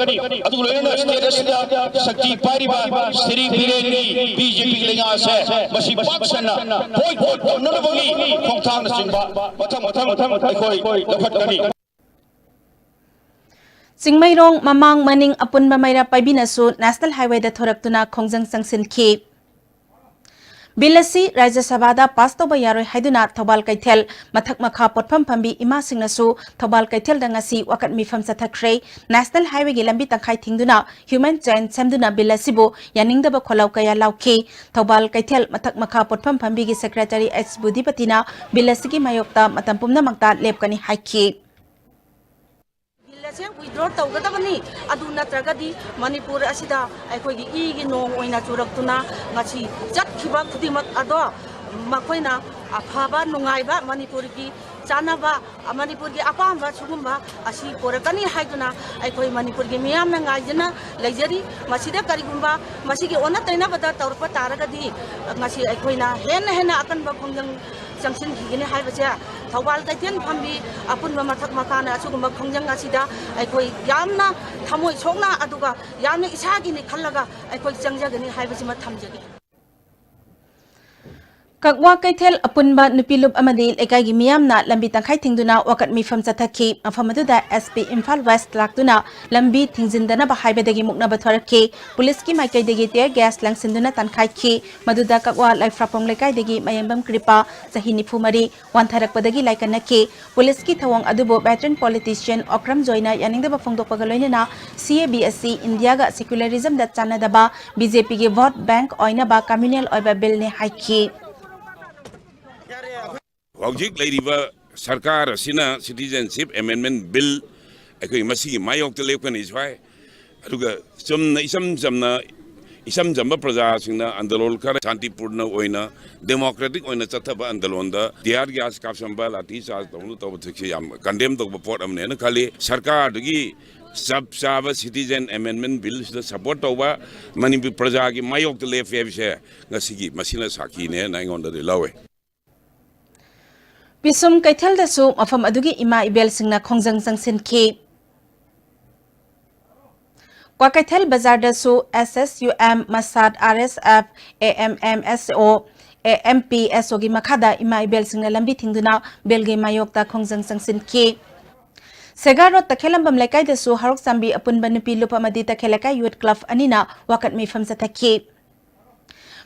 ꯑꯗꯨꯒ ꯂꯣꯏꯅꯅ ꯁ꯭ꯇꯦꯠ ꯑꯁꯤꯗ ꯁꯛꯇꯤ ꯄꯥꯏꯔꯤꯕ ꯁ꯭ꯔꯤ ꯕꯤꯔꯦꯟꯒꯤ ꯕꯤ ꯖꯦ ꯄꯤꯒꯤ ꯂꯩꯉꯥꯛ ꯑꯁꯦ ꯃꯁꯤ ꯄꯥꯛ ꯁꯟꯅ ꯕꯣꯏꯀꯣꯠ ꯇꯧꯅꯅꯕꯒꯤ ꯈꯣꯡꯊꯥꯡꯅꯆꯤꯡꯕ ꯃꯊꯪ ꯃꯊꯪ ꯑꯩꯈꯣꯏ ꯂꯧꯈꯠꯀꯅꯤ꯫ ꯆꯤꯡꯃꯩꯔꯣꯡ ꯃꯃꯥꯡ ꯃꯅꯤꯡ ꯑꯄꯨꯟꯕ ꯃꯩꯔꯥ ꯄꯥꯏꯕꯤꯅꯁꯨ ꯅꯦꯁꯅꯦꯜ ꯍꯥꯏꯋꯦꯗ ꯊꯣꯔꯛꯇꯨꯅ ꯈꯣꯡꯖꯪ ꯆꯪꯁꯤꯟꯈꯤ꯫ ꯕꯤꯜ ꯑꯁꯤ ꯔꯥꯖ꯭ꯌ ꯁꯚꯥꯗ ꯄꯥꯁ ꯇꯧꯕ ꯌꯥꯔꯣꯏ ꯍꯥꯏꯗꯨꯅ ꯊꯧꯕꯥꯜ ꯀꯩꯊꯦꯜ ꯃꯊꯛ ꯃꯈꯥ ꯄꯣꯠꯐꯝ ꯐꯝꯕꯤ ꯏꯃꯥꯁꯤꯡꯅꯁꯨ ꯊꯧꯕꯥꯜ ꯀꯩꯊꯦꯜꯗ ꯉꯁꯤ ꯋꯥꯀꯠ ꯃꯤꯐꯝ ꯆꯠꯊꯈ꯭ꯔꯦ꯫ ꯅꯦꯁꯅꯦꯜ ꯍꯥꯏꯋꯦꯒꯤ ꯂꯝꯕꯤ ꯇꯪꯈꯥꯏ ꯊꯤꯡꯗꯨꯅ ꯍ꯭ꯌꯨꯃꯦꯟ ꯆꯦꯟ ꯁꯦꯝꯗꯨꯅ ꯕꯤꯜ ꯑꯁꯤꯕꯨ ꯌꯥꯅꯤꯡꯗꯕ ꯈꯣꯜꯂꯥꯎ ꯀꯌꯥ ꯂꯥꯎꯈꯤ꯫ ꯊꯧꯕꯥꯜ ꯀꯩꯊꯦꯜ ꯃꯊꯛ ꯃꯈꯥ ꯄꯣꯠꯐꯝ ꯐꯝꯕꯤꯒꯤ ꯁꯦꯀ꯭ꯔꯦꯇꯔꯤ ꯑꯩꯆ ꯕꯨꯙꯤꯄꯇꯤꯅ ꯕꯤꯜ ꯑꯁꯤꯒꯤ ꯃꯥꯌꯣꯛꯇ ꯃꯇꯝ ꯄꯨꯝꯅꯃꯛꯇ ꯂꯦꯞꯀꯅꯤ ꯍꯥꯏꯈꯤ꯫ ꯕꯤꯜ ꯑꯁꯦ ꯋꯤꯗ꯭ꯔꯣ ꯇꯧꯒꯗꯕꯅꯤ꯫ ꯑꯗꯨ ꯅꯠꯇ꯭ꯔꯒꯗꯤ ꯃꯅꯤꯄꯨꯔ ꯑꯁꯤꯗ ꯑꯩꯈꯣꯏꯒꯤ ꯏꯒꯤ ꯅꯣꯡ ꯑꯣꯏꯅ ꯆꯨꯔꯛꯇꯨꯅ ꯉꯁꯤ ꯆꯠꯈꯤꯕ ꯈꯨꯗꯤꯡꯃꯛ ꯑꯗꯣ ꯃꯈꯣꯏꯅ ꯑꯐꯕ ꯅꯨꯡꯉꯥꯏꯕ ꯃꯅꯤꯄꯨꯔꯒꯤ ꯆꯥꯟꯅꯕ ꯃꯅꯤꯄꯨꯔꯒꯤ ꯑꯄꯥꯝꯕ ꯁꯤꯒꯨꯝꯕ ꯑꯁꯤ ꯄꯨꯔꯛꯀꯅꯤ ꯍꯥꯏꯗꯨꯅ ꯑꯩꯈꯣꯏ ꯃꯅꯤꯄꯨꯔꯒꯤ ꯃꯤꯌꯥꯝꯅ ꯉꯥꯏꯗꯨꯅ ꯂꯩꯖꯔꯤ꯫ ꯃꯁꯤꯗ ꯀꯔꯤꯒꯨꯝꯕ ꯃꯁꯤꯒꯤ ꯑꯣꯟꯅ ꯇꯩꯅꯕꯗ ꯇꯧꯔꯛꯄ ꯇꯥꯔꯒꯗꯤ ꯉꯁꯤ ꯑꯩꯈꯣꯏꯅ ꯍꯦꯟꯅ ꯍꯦꯟꯅ ꯑꯀꯟꯕ ꯈꯣꯡꯖꯪ ꯆꯪꯁꯤꯟꯈꯤꯒꯅꯤ ꯍꯥꯏꯕꯁꯦ ꯊꯧꯕꯥꯜ ꯀꯩꯊꯦꯜ ꯐꯝꯕꯤ ꯑꯄꯨꯟꯕ ꯃꯊꯛ ꯃꯈꯥꯅ ꯑꯁꯤꯒꯨꯝꯕ ꯈꯣꯡꯖꯪ ꯑꯁꯤꯗ ꯑꯩꯈꯣꯏ ꯌꯥꯝꯅ ꯊꯃꯣꯏ ꯁꯣꯛꯅ ꯑꯗꯨꯒ ꯌꯥꯝꯅ ꯏꯁꯥꯒꯤꯅꯤ ꯈꯜꯂꯒ ꯑꯩꯈꯣꯏ ꯆꯪꯖꯒꯅꯤ ꯍꯥꯏꯕꯁꯤꯃ ꯊꯝꯖꯒꯦ꯫ ꯀꯛꯋꯥ ꯀꯩꯊꯦꯜ ꯑꯄꯨꯟꯕ ꯅꯨꯄꯤ ꯂꯨꯞ ꯑꯃꯗꯤ ꯂꯩꯀꯥꯏꯒꯤ ꯃꯤꯌꯥꯝꯅ ꯂꯝꯕꯤ ꯇꯪꯈꯥꯏ ꯊꯤꯡꯗꯨꯅ ꯋꯥꯀꯠ ꯃꯤꯐꯝ ꯆꯠꯊꯈꯤ꯫ ꯃꯐꯝ ꯑꯗꯨꯗ SP ꯏꯝꯐꯥꯜ ꯋꯦꯁ꯭ꯠ ꯂꯥꯛꯇꯨꯅ ꯂꯝꯕꯤ ꯊꯤꯡꯖꯤꯟꯗꯅꯕ ꯍꯥꯏꯕꯗꯒꯤ ꯃꯨꯛꯅꯕ ꯊꯣꯔꯛꯈꯤ꯫ ꯄꯨꯂꯤꯁꯀꯤ ꯃꯥꯏꯀꯩꯗꯒꯤ tear gas ꯂꯪꯁꯤꯟꯗꯨꯅ ꯇꯥꯟꯈꯥꯏꯈꯤ꯫ ꯃꯗꯨꯗ ꯀꯛꯋꯥ ꯂꯥꯏꯐ꯭ꯔꯥꯄꯣꯡ ꯂꯩꯀꯥꯏꯗꯒꯤ ꯃꯌꯦꯡꯕꯝ ꯀ꯭ꯔꯤꯄꯥ, ꯆꯍꯤ ꯅꯤꯐꯨ ꯃꯔꯤ, ꯋꯥꯟꯊꯔꯛꯄꯗꯒꯤ ꯂꯥꯏꯀꯠꯅꯈꯤ꯫ ꯄꯨꯂꯤꯁꯀꯤ ꯊꯧꯑꯣꯡ ꯑꯗꯨꯕꯨ veteran politician ꯑꯣꯀ꯭ꯔꯝ ꯖꯣꯏꯅ ꯌꯥꯅꯤꯡꯗꯕ ꯐꯣꯡꯗꯣꯛꯄꯒ ꯂꯣꯏꯅꯅ CAB ꯑꯁꯤ ꯏꯟꯗꯤꯌꯥꯒ secularismꯗ ꯆꯥꯟꯅꯗꯕ, BJPꯒꯤ vote bank ꯑꯣꯏꯅꯕ communal ꯑꯣꯏꯕ billꯅꯤ ꯍꯥꯏꯈꯤ꯫ ꯍꯧꯖꯤꯛ ꯂꯩꯔꯤꯕ ꯁꯔꯀꯥꯔ ꯑꯁꯤꯅ Citizenship Amendment Bill ꯑꯩꯈꯣꯏ ꯃꯁꯤꯒꯤ ꯃꯥꯌꯣꯛꯇ ꯂꯦꯞꯀꯅꯤ ꯁ꯭ꯋꯥꯏ꯫ ꯑꯗꯨꯒ ꯆꯨꯝꯅ ꯏꯆꯝ ꯆꯝꯅ, ꯏꯆꯝ ꯆꯝꯕ ꯄ꯭ꯔꯖꯥꯁꯤꯡꯅ ꯑꯟꯗꯂꯣꯟ ꯈꯔ ꯁꯥꯟꯇꯤꯄꯨꯔꯅ ꯑꯣꯏꯅ, democratic ꯑꯣꯏꯅ ꯆꯠꯊꯕ ꯑꯟꯗꯂꯣꯟꯗ tear gas ꯀꯥꯞꯁꯟꯕ, ꯂꯥꯊꯤ ꯆꯥꯔꯖ ꯇꯧꯅ ꯇꯧꯕ ꯊꯛꯁꯤ ꯌꯥꯝ condemn ꯇꯧꯕ ꯄꯣꯠ ꯑꯃꯅꯦꯅ ꯈꯜꯂꯤ꯫ ꯁꯔꯀꯥꯔꯗꯨꯒꯤ ꯆꯞ ꯆꯥꯕ Citizen Amendment Billꯁꯤꯗ support ꯇꯧꯕ, ꯃꯅꯤꯄꯨꯔ ꯄ꯭ꯔꯖꯥꯒꯤ ꯃꯥꯌꯣꯛꯇ ꯂꯦꯞꯄꯦ ꯍꯥꯏꯕꯁꯦ ꯉꯁꯤꯒꯤ ꯃꯁꯤꯅ ꯁꯥꯈꯤꯅꯦꯅ ꯑꯩꯉꯣꯟꯗꯗꯤ ꯂꯧꯋꯦ꯫ ꯄꯤꯁꯨꯝ ꯀꯩꯊꯦꯜꯗꯁꯨ ꯃꯐꯝ ꯑꯗꯨꯒꯤ ꯏꯃꯥ ꯏꯕꯦꯜꯁꯤꯡꯅ ꯈꯣꯡꯖꯪ ꯆꯪꯁꯤꯟꯈꯤ꯫ ꯀ꯭ꯋꯥꯀꯩꯊꯦꯜ ꯕꯖꯥꯔꯗꯁꯨ SSUM, ꯃꯁꯥꯠ, RSF, AMMSO, AMPSOꯒꯤ ꯃꯈꯥꯗ ꯏꯃꯥ ꯏꯕꯦꯜꯁꯤꯡꯅ ꯂꯝꯕꯤ ꯊꯤꯡꯗꯨꯅ ꯕꯤꯜꯒꯤ ꯃꯥꯌꯣꯛꯇ ꯈꯣꯡꯖꯪ ꯆꯪꯁꯤꯟꯈꯤ꯫ ꯁꯦꯒꯥ ꯔꯣꯗ ꯇꯈꯦꯂꯝꯕꯝ ꯂꯩꯀꯥꯏꯗꯁꯨ ꯍꯔꯣꯛꯆꯥꯝꯕꯤ ꯑꯄꯨꯟꯕ ꯅꯨꯄꯤ ꯂꯨꯞ ꯑꯃꯗꯤ ꯇꯈꯦꯜ ꯂꯩꯀꯥꯏ ꯌꯨꯠ ꯀ꯭ꯂꯕ ꯑꯅꯤꯅ ꯋꯥꯀꯠ ꯃꯤꯐꯝ ꯆꯠꯊꯈꯤ꯫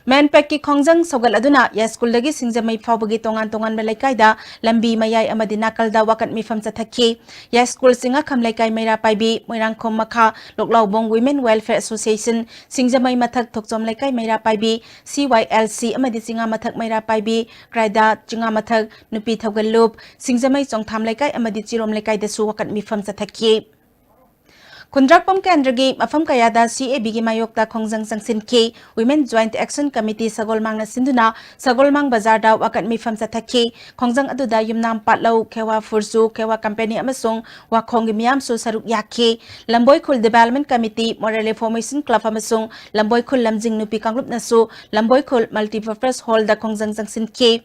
ꯃꯦꯟꯄꯦꯛꯀꯤ ꯈꯣꯡꯖꯪ ꯁꯧꯒꯠꯂꯗꯨꯅ ꯌꯥꯏꯁ꯭ꯀꯨꯜꯗꯒꯤ ꯁꯤꯡꯖꯃꯩ ꯐꯥꯎꯕꯒꯤ ꯇꯣꯉꯥꯟ ꯇꯣꯉꯥꯟꯕ ꯂꯩꯀꯥꯏꯗ ꯂꯝꯕꯤ ꯃꯌꯥꯏ ꯑꯃꯗꯤ ꯅꯥꯀꯜꯗ ꯋꯥꯀꯠ ꯃꯤꯐꯝ ꯆꯠꯊꯈꯤ꯫ ꯌꯥꯏꯁ꯭ꯀꯨꯜ ꯆꯤꯡꯉꯥꯈꯝ ꯂꯩꯀꯥꯏ ꯃꯩꯔꯥ ꯄꯥꯏꯕꯤ, ꯃꯣꯏꯔꯥꯡꯈꯣꯝ ꯃꯈꯥ, ꯂꯣꯛꯂꯥꯎꯕꯣꯡ Women Welfare Association, ꯁꯤꯡꯖꯃꯩ ꯃꯊꯛ ꯊꯣꯛꯆꯣꯝ ꯂꯩꯀꯥꯏ ꯃꯩꯔꯥ ꯄꯥꯏꯕꯤ, CYLC ꯑꯃꯗꯤ ꯆꯤꯉꯥꯃꯊꯛ ꯃꯩꯔꯥ ꯄꯥꯏꯕꯤ, ꯀ꯭ꯔꯥꯏꯗꯥ, ꯆꯤꯉꯥꯃꯊꯛ ꯅꯨꯄꯤ ꯊꯧꯒꯜ ꯂꯨꯞ, ꯁꯤꯡꯖꯃꯩ ꯆꯣꯡꯊꯥꯝ ꯂꯩꯀꯥꯏ ꯑꯃꯗꯤ ꯆꯤꯔꯣꯝ ꯂꯩꯀꯥꯏꯗꯁꯨ ꯋꯥꯀꯠ ꯃꯤꯐꯝ ꯆꯠꯊꯈꯤ꯫ ꯈꯨꯟꯗ꯭ꯔꯥꯛꯄꯝ ꯀꯦꯟꯗ꯭ꯔꯒꯤ ꯃꯐꯝ ꯀꯌꯥꯗ CABꯒꯤ ꯃꯥꯌꯣꯛꯇ ꯈꯣꯡꯖꯪ ꯆꯪꯁꯤꯟꯈꯤ꯫ Women Joint Action Committee ꯁꯒꯣꯜꯃꯥꯡꯅ ꯁꯤꯟꯗꯨꯅ ꯁꯒꯣꯜꯃꯥꯡ ꯕꯖꯥꯔꯗ ꯋꯥꯀꯠ ꯃꯤꯐꯝ ꯆꯠꯊꯈꯤ꯫ ꯈꯣꯡꯖꯪ ꯑꯗꯨꯗ ꯌꯨꯝꯅꯥꯝ ꯄꯥꯠꯂꯧ, ꯈꯦꯋꯥ ꯐꯨꯔꯆꯨ, ꯈꯦꯋꯥ ꯀꯝꯄꯦꯅꯤ ꯑꯃꯁꯨꯡ ꯋꯥꯈꯣꯡꯒꯤ ꯃꯤꯌꯥꯝꯁꯨ ꯁꯔꯨꯛ ꯌꯥꯈꯤ꯫ ꯂꯝꯕꯣꯏꯈꯨꯜ Development Committee, ꯃꯣꯔꯦ Reformation Club ꯑꯃꯁꯨꯡ ꯂꯝꯕꯣꯏꯈꯨꯜ ꯂꯝꯖꯤꯡ ꯅꯨꯄꯤ ꯀꯥꯡꯂꯨꯞꯅꯁꯨ ꯂꯝꯕꯣꯏꯈꯨꯜ Multipurpose Hallꯗ ꯈꯣꯡꯖꯪ ꯆꯪꯁꯤꯟꯈꯤ꯫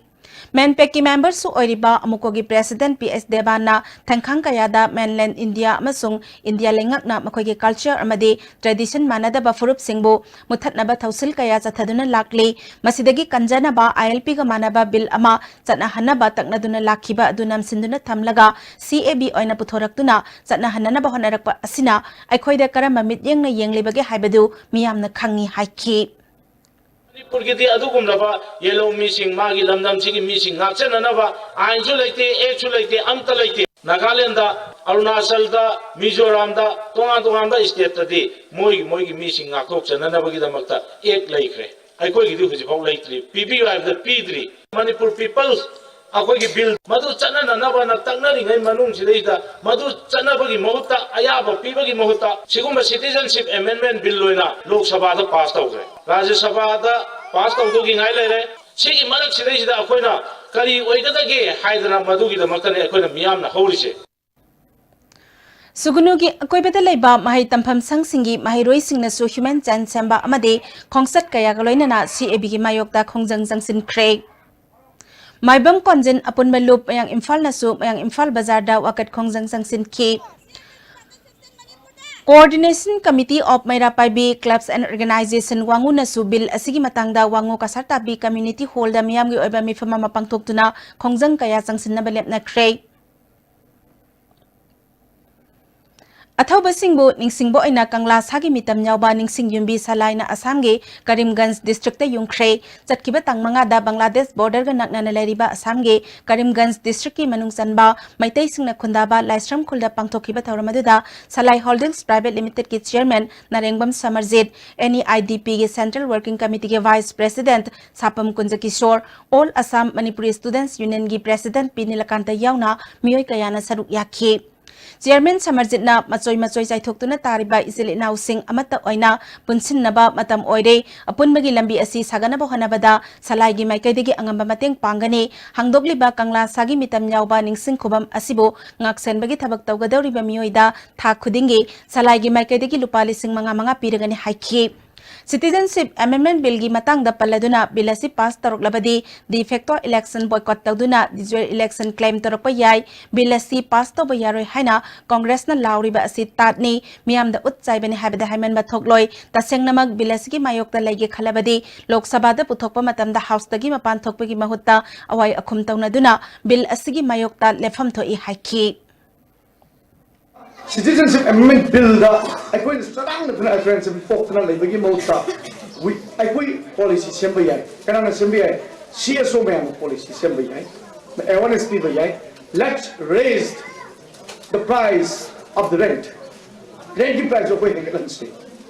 ꯃꯦꯟꯄꯦꯛꯀꯤ ꯃꯦꯝꯕꯔꯁꯨ ꯑꯣꯏꯔꯤꯕ ꯑꯃꯨꯀꯣꯒꯤ ꯄ꯭ꯔꯦꯁꯤꯗꯦꯟꯠ ꯄꯤ ꯑꯦꯁ ꯗꯦꯕꯥꯟꯅ ꯊꯦꯡꯈꯥꯡ ꯀꯌꯥꯗ ꯃꯦꯟꯂꯦꯟ ꯏꯟꯗꯤꯌꯥ ꯑꯃꯁꯨꯡ ꯏꯟꯗꯤꯌꯥ ꯂꯩꯉꯥꯛꯅ ꯃꯈꯣꯏꯒꯤ ꯀꯜꯆꯔ ꯑꯃꯗꯤ ꯇ꯭ꯔꯦꯗꯤꯁꯟ ꯃꯥꯟꯅꯗꯕ ꯐꯨꯔꯨꯞꯁꯤꯡꯕꯨ ꯃꯨꯊꯠꯅꯕ ꯊꯧꯁꯤꯜ ꯀꯌꯥ ꯆꯠꯊꯗꯨꯅ ꯂꯥꯛꯂꯤ꯫ ꯃꯁꯤꯗꯒꯤ ꯀꯟꯖꯅꯕ ꯑꯥꯏ ꯑꯦꯜ ꯄꯤꯒ ꯃꯥꯟꯅꯕ ꯕꯤꯜ ꯑꯃ ꯆꯠꯅꯍꯟꯅꯕ ꯇꯛꯅꯗꯨꯅ ꯂꯥꯛꯈꯤꯕ ꯑꯗꯨ ꯅꯝꯁꯤꯟꯗꯨꯅ ꯊꯝꯂꯒ ꯁꯤ ꯑꯦ ꯕꯤ ꯑꯣꯏꯅ ꯄꯨꯊꯣꯔꯛꯇꯨꯅ ꯆꯠꯅꯍꯟꯅꯅꯕ ꯍꯣꯠꯅꯔꯛꯄ ꯑꯁꯤꯅ ꯑꯩꯈꯣꯏꯗ ꯀꯔꯝꯕ ꯃꯤꯠꯌꯦꯡꯅ ꯌꯦꯡꯂꯤꯕꯒꯦ ꯍꯥꯏꯕꯗꯨ ꯃꯤꯌꯥꯝꯅ ꯈꯪꯏ ꯍꯥꯏꯈꯤ꯫ ꯃꯅꯤꯄꯨꯔꯒꯤꯗꯤ ꯑꯗꯨꯒꯨꯝꯂꯕ ꯌꯦꯜꯍꯧ ꯃꯤꯁꯤꯡ, ꯃꯥꯒꯤ ꯂꯝꯗꯝꯁꯤꯒꯤ ꯃꯤꯁꯤꯡ ꯉꯥꯛꯆꯅꯅꯕ ꯑꯥꯏꯟꯁꯨ ꯂꯩꯇꯦ, ꯑꯦꯛꯁꯨ ꯂꯩꯇꯦ, ꯑꯝꯇ ꯂꯩꯇꯦ꯫ ꯅꯥꯒꯥꯂꯦꯟꯗ, ꯑꯔꯨꯅꯥꯆꯜꯗ, ꯃꯤꯖꯣꯔꯥꯝꯗ, ꯇꯣꯉꯥꯟ ꯇꯣꯉꯥꯟꯕ ꯁ꯭ꯇꯦꯠꯇꯗꯤ ꯃꯣꯏꯒꯤ ꯃꯣꯏꯒꯤ ꯃꯤꯁꯤꯡ ꯉꯥꯛꯊꯣꯛꯆꯅꯅꯕꯒꯤꯗꯃꯛꯇ ꯑꯦꯛ ꯂꯩꯈ꯭ꯔꯦ꯫ ꯑꯩꯈꯣꯏꯒꯤꯗꯤ ꯍꯧꯖꯤꯛꯐꯥꯎ ꯂꯩꯇ꯭ꯔꯤ, ꯄꯤꯕꯤꯌꯨ ꯍꯥꯏꯕꯗ ꯄꯤꯗ꯭ꯔꯤ꯫ ꯃꯅꯤꯄꯨꯔ ꯄꯤꯄꯜꯁ ꯑꯩꯈꯣꯏꯒꯤ ꯕꯤꯜ ꯃꯗꯨ ꯆꯠꯅꯅꯅꯕꯅ ꯇꯛꯅꯔꯤꯉꯩ ꯃꯅꯨꯡꯁꯤꯗꯩꯗ, ꯃꯗꯨ ꯆꯠꯅꯕꯒꯤ ꯃꯍꯨꯠꯇ, ꯑꯌꯥꯕ ꯄꯤꯕꯒꯤ ꯃꯍꯨꯠꯇ, ꯁꯤꯒꯨꯝꯕ ꯁꯤꯇꯤꯖꯟꯁꯤꯞ ꯑꯦꯃꯦꯟꯗꯃꯦꯟ ꯕꯤꯜ ꯑꯣꯏꯅ ꯂꯣꯛ ꯁꯚꯥꯗ ꯄꯥꯁ ꯇꯧꯈ꯭ꯔꯦ, ꯔꯥꯖ꯭ꯌ ꯁꯚꯥꯗ ꯄꯥꯁ ꯇꯧꯗꯧꯒꯤ ꯉꯥꯏ ꯂꯩꯔꯦ꯫ ꯁꯤꯒꯤ ꯃꯔꯛꯁꯤꯗꯩꯁꯤꯗ ꯑꯩꯈꯣꯏꯅ ꯀꯔꯤ ꯑꯣꯏꯒꯗꯒꯦ ꯍꯥꯏꯗꯅ ꯃꯗꯨꯒꯤꯗꯃꯛꯇꯅꯤ ꯑꯩꯈꯣꯏꯅ ꯃꯤꯌꯥꯝꯅ ꯍꯧꯔꯤꯁꯦ꯫ ꯁꯨꯒꯨꯅꯨꯒꯤ ꯑꯀꯣꯏꯕꯗ ꯂꯩꯕ ꯃꯍꯩ ꯇꯝꯐꯝ ꯁꯪꯁꯤꯡꯒꯤ ꯃꯍꯩꯔꯣꯏꯁꯤꯡꯅꯁꯨ ꯍ꯭ꯌꯨꯃꯦꯟ ꯆꯦꯟ ꯁꯦꯝꯕ ꯑꯃꯗꯤ ꯈꯣꯡꯆꯠ ꯀꯌꯥꯒ ꯂꯣꯏꯅꯅ ꯁꯤ ꯑꯦ ꯕꯤꯒꯤ ꯃꯥꯌꯣꯛꯇ ꯈꯣꯡꯖꯪ ꯆꯪꯁꯤꯟꯈ꯭ꯔꯦ꯫ ꯃꯥꯏꯕꯝ ꯀꯣꯟꯖꯤꯟ ꯑꯄꯨꯟꯕ ꯂꯨꯞ ꯃꯌꯥꯡ ꯏꯝꯐꯥꯜꯅꯁꯨ ꯃꯌꯥꯡ ꯏꯝꯐꯥꯜ ꯕꯖꯥꯔꯗ ꯋꯥꯀꯠ ꯈꯣꯡꯖꯪ ꯆꯪꯁꯤꯟꯈꯤ꯫ Coordination Committee of Meira Paibi Clubs and Organization ꯋꯥꯉꯨꯅꯁꯨ ꯕꯤꯜ ꯑꯁꯤꯒꯤ ꯃꯇꯥꯡꯗ ꯋꯥꯉꯨ ꯀꯁꯥꯔꯇꯥꯕꯤ ꯀꯝꯃ꯭ꯌꯨꯅꯤꯇꯤ ꯍꯣꯜꯗ ꯃꯤꯌꯥꯝꯒꯤ ꯑꯣꯏꯕ ꯃꯤꯐꯝ ꯑꯃ ꯄꯥꯡꯊꯣꯛꯇꯨꯅ ꯈꯣꯡꯖꯪ ꯀꯌꯥ ꯆꯪꯁꯤꯟꯅꯕ ꯂꯦꯞꯅꯈ꯭ꯔꯦ꯫ ꯑꯊꯧꯕꯁꯤꯡꯕꯨ ꯅꯤꯡꯁꯤꯡꯕ ꯑꯣꯏꯅ ꯀꯪꯂꯥ ꯁꯥꯒꯤ ꯃꯤꯇꯝ ꯌꯥꯎꯕ ꯅꯤꯡꯁꯤꯡ ꯌꯨꯝꯕꯤ ꯁꯂꯥꯏꯅ ꯑꯁꯥꯝꯒꯤ ꯀꯔꯤꯝꯒꯟꯖ ꯗꯤꯁꯇ꯭ꯔꯤꯛꯇ ꯌꯨꯡꯈ꯭ꯔꯦ꯫ ꯆꯠꯈꯤꯕ ꯇꯥꯡ ꯃꯉꯥꯗ ꯕꯪꯒ꯭ꯂꯥꯗꯦꯁ ꯕꯣꯔꯗꯔꯒ ꯅꯛꯅꯅ ꯂꯩꯔꯤꯕ ꯑꯁꯥꯝꯒꯤ ꯀꯔꯤꯝꯒꯟꯖ ꯗꯤꯁꯇ꯭ꯔꯤꯛꯀꯤ ꯃꯅꯨꯡ ꯆꯟꯕ ꯃꯩꯇꯩꯁꯤꯡꯅ ꯈꯨꯟꯗꯥꯕ ꯂꯥꯏꯁ꯭ꯔꯝ ꯈꯨꯜꯗ ꯄꯥꯡꯊꯣꯛꯈꯤꯕ ꯊꯧꯔꯝ ꯑꯗꯨꯗ ꯁꯂꯥꯏ ꯍꯣꯜꯗꯤꯡꯁ ꯄ꯭ꯔꯥꯏꯚꯦꯠ ꯂꯤꯃꯤꯇꯦꯗꯀꯤ chairman Narengbam Samarjit, N E I D ꯄꯤꯒꯤ ꯁꯦꯟꯇ꯭ꯔꯦꯜ ꯋꯥꯔꯀꯤꯡ ꯀꯃꯤꯇꯤꯒꯤ vice president Sapam Kunjakishor, all Assam Manipuri students ꯌꯨꯅꯤꯌꯟꯒꯤ ꯄ꯭ꯔꯦꯁꯤꯗꯦꯟꯠ ꯄꯤ ꯅꯤꯂꯀꯥꯟꯇ ꯌꯥꯎꯅ ꯃꯤꯑꯣꯏ ꯀꯌꯥꯅ ꯁꯔꯨꯛ ꯌꯥꯈꯤ꯫ ꯆꯤꯌꯔꯃꯦꯟ ꯁꯃꯔꯖꯤꯠꯅ ꯃꯆꯣꯏ ꯃꯆꯣꯏ ꯆꯥꯏꯊꯣꯛꯇꯨꯅ ꯇꯥꯔꯤꯕ ꯏꯆꯤꯜ ꯏꯅꯥꯎꯁꯤꯡ ꯑꯃꯠꯇ ꯑꯣꯏꯅ ꯄꯨꯟꯁꯤꯟꯅꯕ ꯃꯇꯝ ꯑꯣꯏꯔꯦ꯫ ꯑꯄꯨꯟꯕꯒꯤ ꯂꯝꯕꯤ ꯑꯁꯤ ꯁꯥꯒꯠꯅꯕ ꯍꯣꯠꯅꯕꯗ ꯁꯂꯥꯏꯒꯤ ꯃꯥꯏꯀꯩꯗꯒꯤ ꯑꯉꯝꯕ ꯃꯇꯦꯡ ꯄꯥꯡꯒꯅꯤ꯫ ꯍꯥꯡꯗꯣꯛꯂꯤꯕ ꯀꯪꯂꯥ ꯁꯥꯒꯤ ꯃꯤꯇꯝ ꯌꯥꯎꯕ ꯅꯤꯡꯁꯤꯡ ꯈꯨꯕꯝ ꯑꯁꯤꯕꯨ ꯉꯥꯛꯁꯦꯟꯕꯒꯤ ꯊꯕꯛ ꯇꯧꯒꯗꯧꯔꯤꯕ ꯃꯤꯑꯣꯏꯗ ꯊꯥ ꯈꯨꯗꯤꯡꯒꯤ ꯁꯂꯥꯏꯒꯤ ꯃꯥꯏꯀꯩꯗꯒꯤ ꯂꯨꯄꯥ ꯂꯤꯁꯤꯡ ꯃꯉꯥ ꯃꯉꯥ ꯄꯤꯔꯒꯅꯤ ꯍꯥꯏꯈꯤ꯫ Citizenship Amendment Billꯒꯤ ꯃꯇꯥꯡꯗ ꯄꯜꯂꯗꯨꯅ, Bill ꯑꯁꯤ pass ꯇꯧꯔꯛꯂꯕꯗꯤ de facto election boycott ꯇꯧꯗꯨꯅ de jure election claim ꯇꯧꯔꯛꯄ ꯌꯥꯏ꯫ Bill ꯑꯁꯤ pass ꯇꯧꯕ ꯌꯥꯔꯣꯏ ꯍꯥꯏꯅ Congressꯅ ꯂꯥꯎꯔꯤꯕ ꯑꯁꯤ ꯇꯥꯠꯅꯤ, ꯃꯤꯌꯥꯝꯗ ꯎꯠ ꯆꯥꯏꯕꯅꯤ ꯍꯥꯏꯕꯗ ꯍꯥꯏꯃꯟꯕ ꯊꯣꯛꯂꯣꯏ꯫ ꯇꯁꯦꯡꯅꯃꯛ Bill ꯑꯁꯤꯒꯤ ꯃꯥꯌꯣꯛꯇ ꯂꯩꯒꯦ ꯈꯜꯂꯕꯗꯤ, ꯂꯣꯛ ꯁꯚꯥꯗ ꯄꯨꯊꯣꯛꯄ ꯃꯇꯝꯗ Houseꯇꯒꯤ ꯃꯄꯥꯟ ꯊꯣꯛꯄꯒꯤ ꯃꯍꯨꯠꯇ ꯑꯋꯥꯏ ꯑꯈꯨꯝ ꯇꯧꯅꯗꯨꯅ Bill ꯑꯁꯤꯒꯤ ꯃꯥꯌꯣꯛꯇ ꯂꯦꯞꯐꯝ ꯊꯣꯛꯏ ꯍꯥꯏꯈꯤ꯫ Citizenship Amendment Billꯗ ꯑꯩꯈꯣꯏꯅ ꯆꯔꯥꯡꯅꯗꯨꯅ apprehension ꯄꯣꯛꯇꯅ ꯂꯩꯕꯒꯤ ꯃꯍꯨꯠꯇ, we- ꯑꯩꯈꯣꯏ policy ꯁꯦꯝꯕ ꯌꯥꯏ꯫ ꯀꯅꯥꯅ ꯁꯦꯝꯕ ꯌꯥꯏ? CSO ꯃꯌꯥꯝꯅ policy ꯁꯦꯝꯕ ꯌꯥꯏ, awareness ꯄꯤꯕ ꯌꯥꯏ꯫ Let's raise the price of the rent. Rentꯀꯤ price ꯑꯩꯈꯣꯏ ꯍꯦꯟꯒꯠꯍꯟꯁꯤ꯫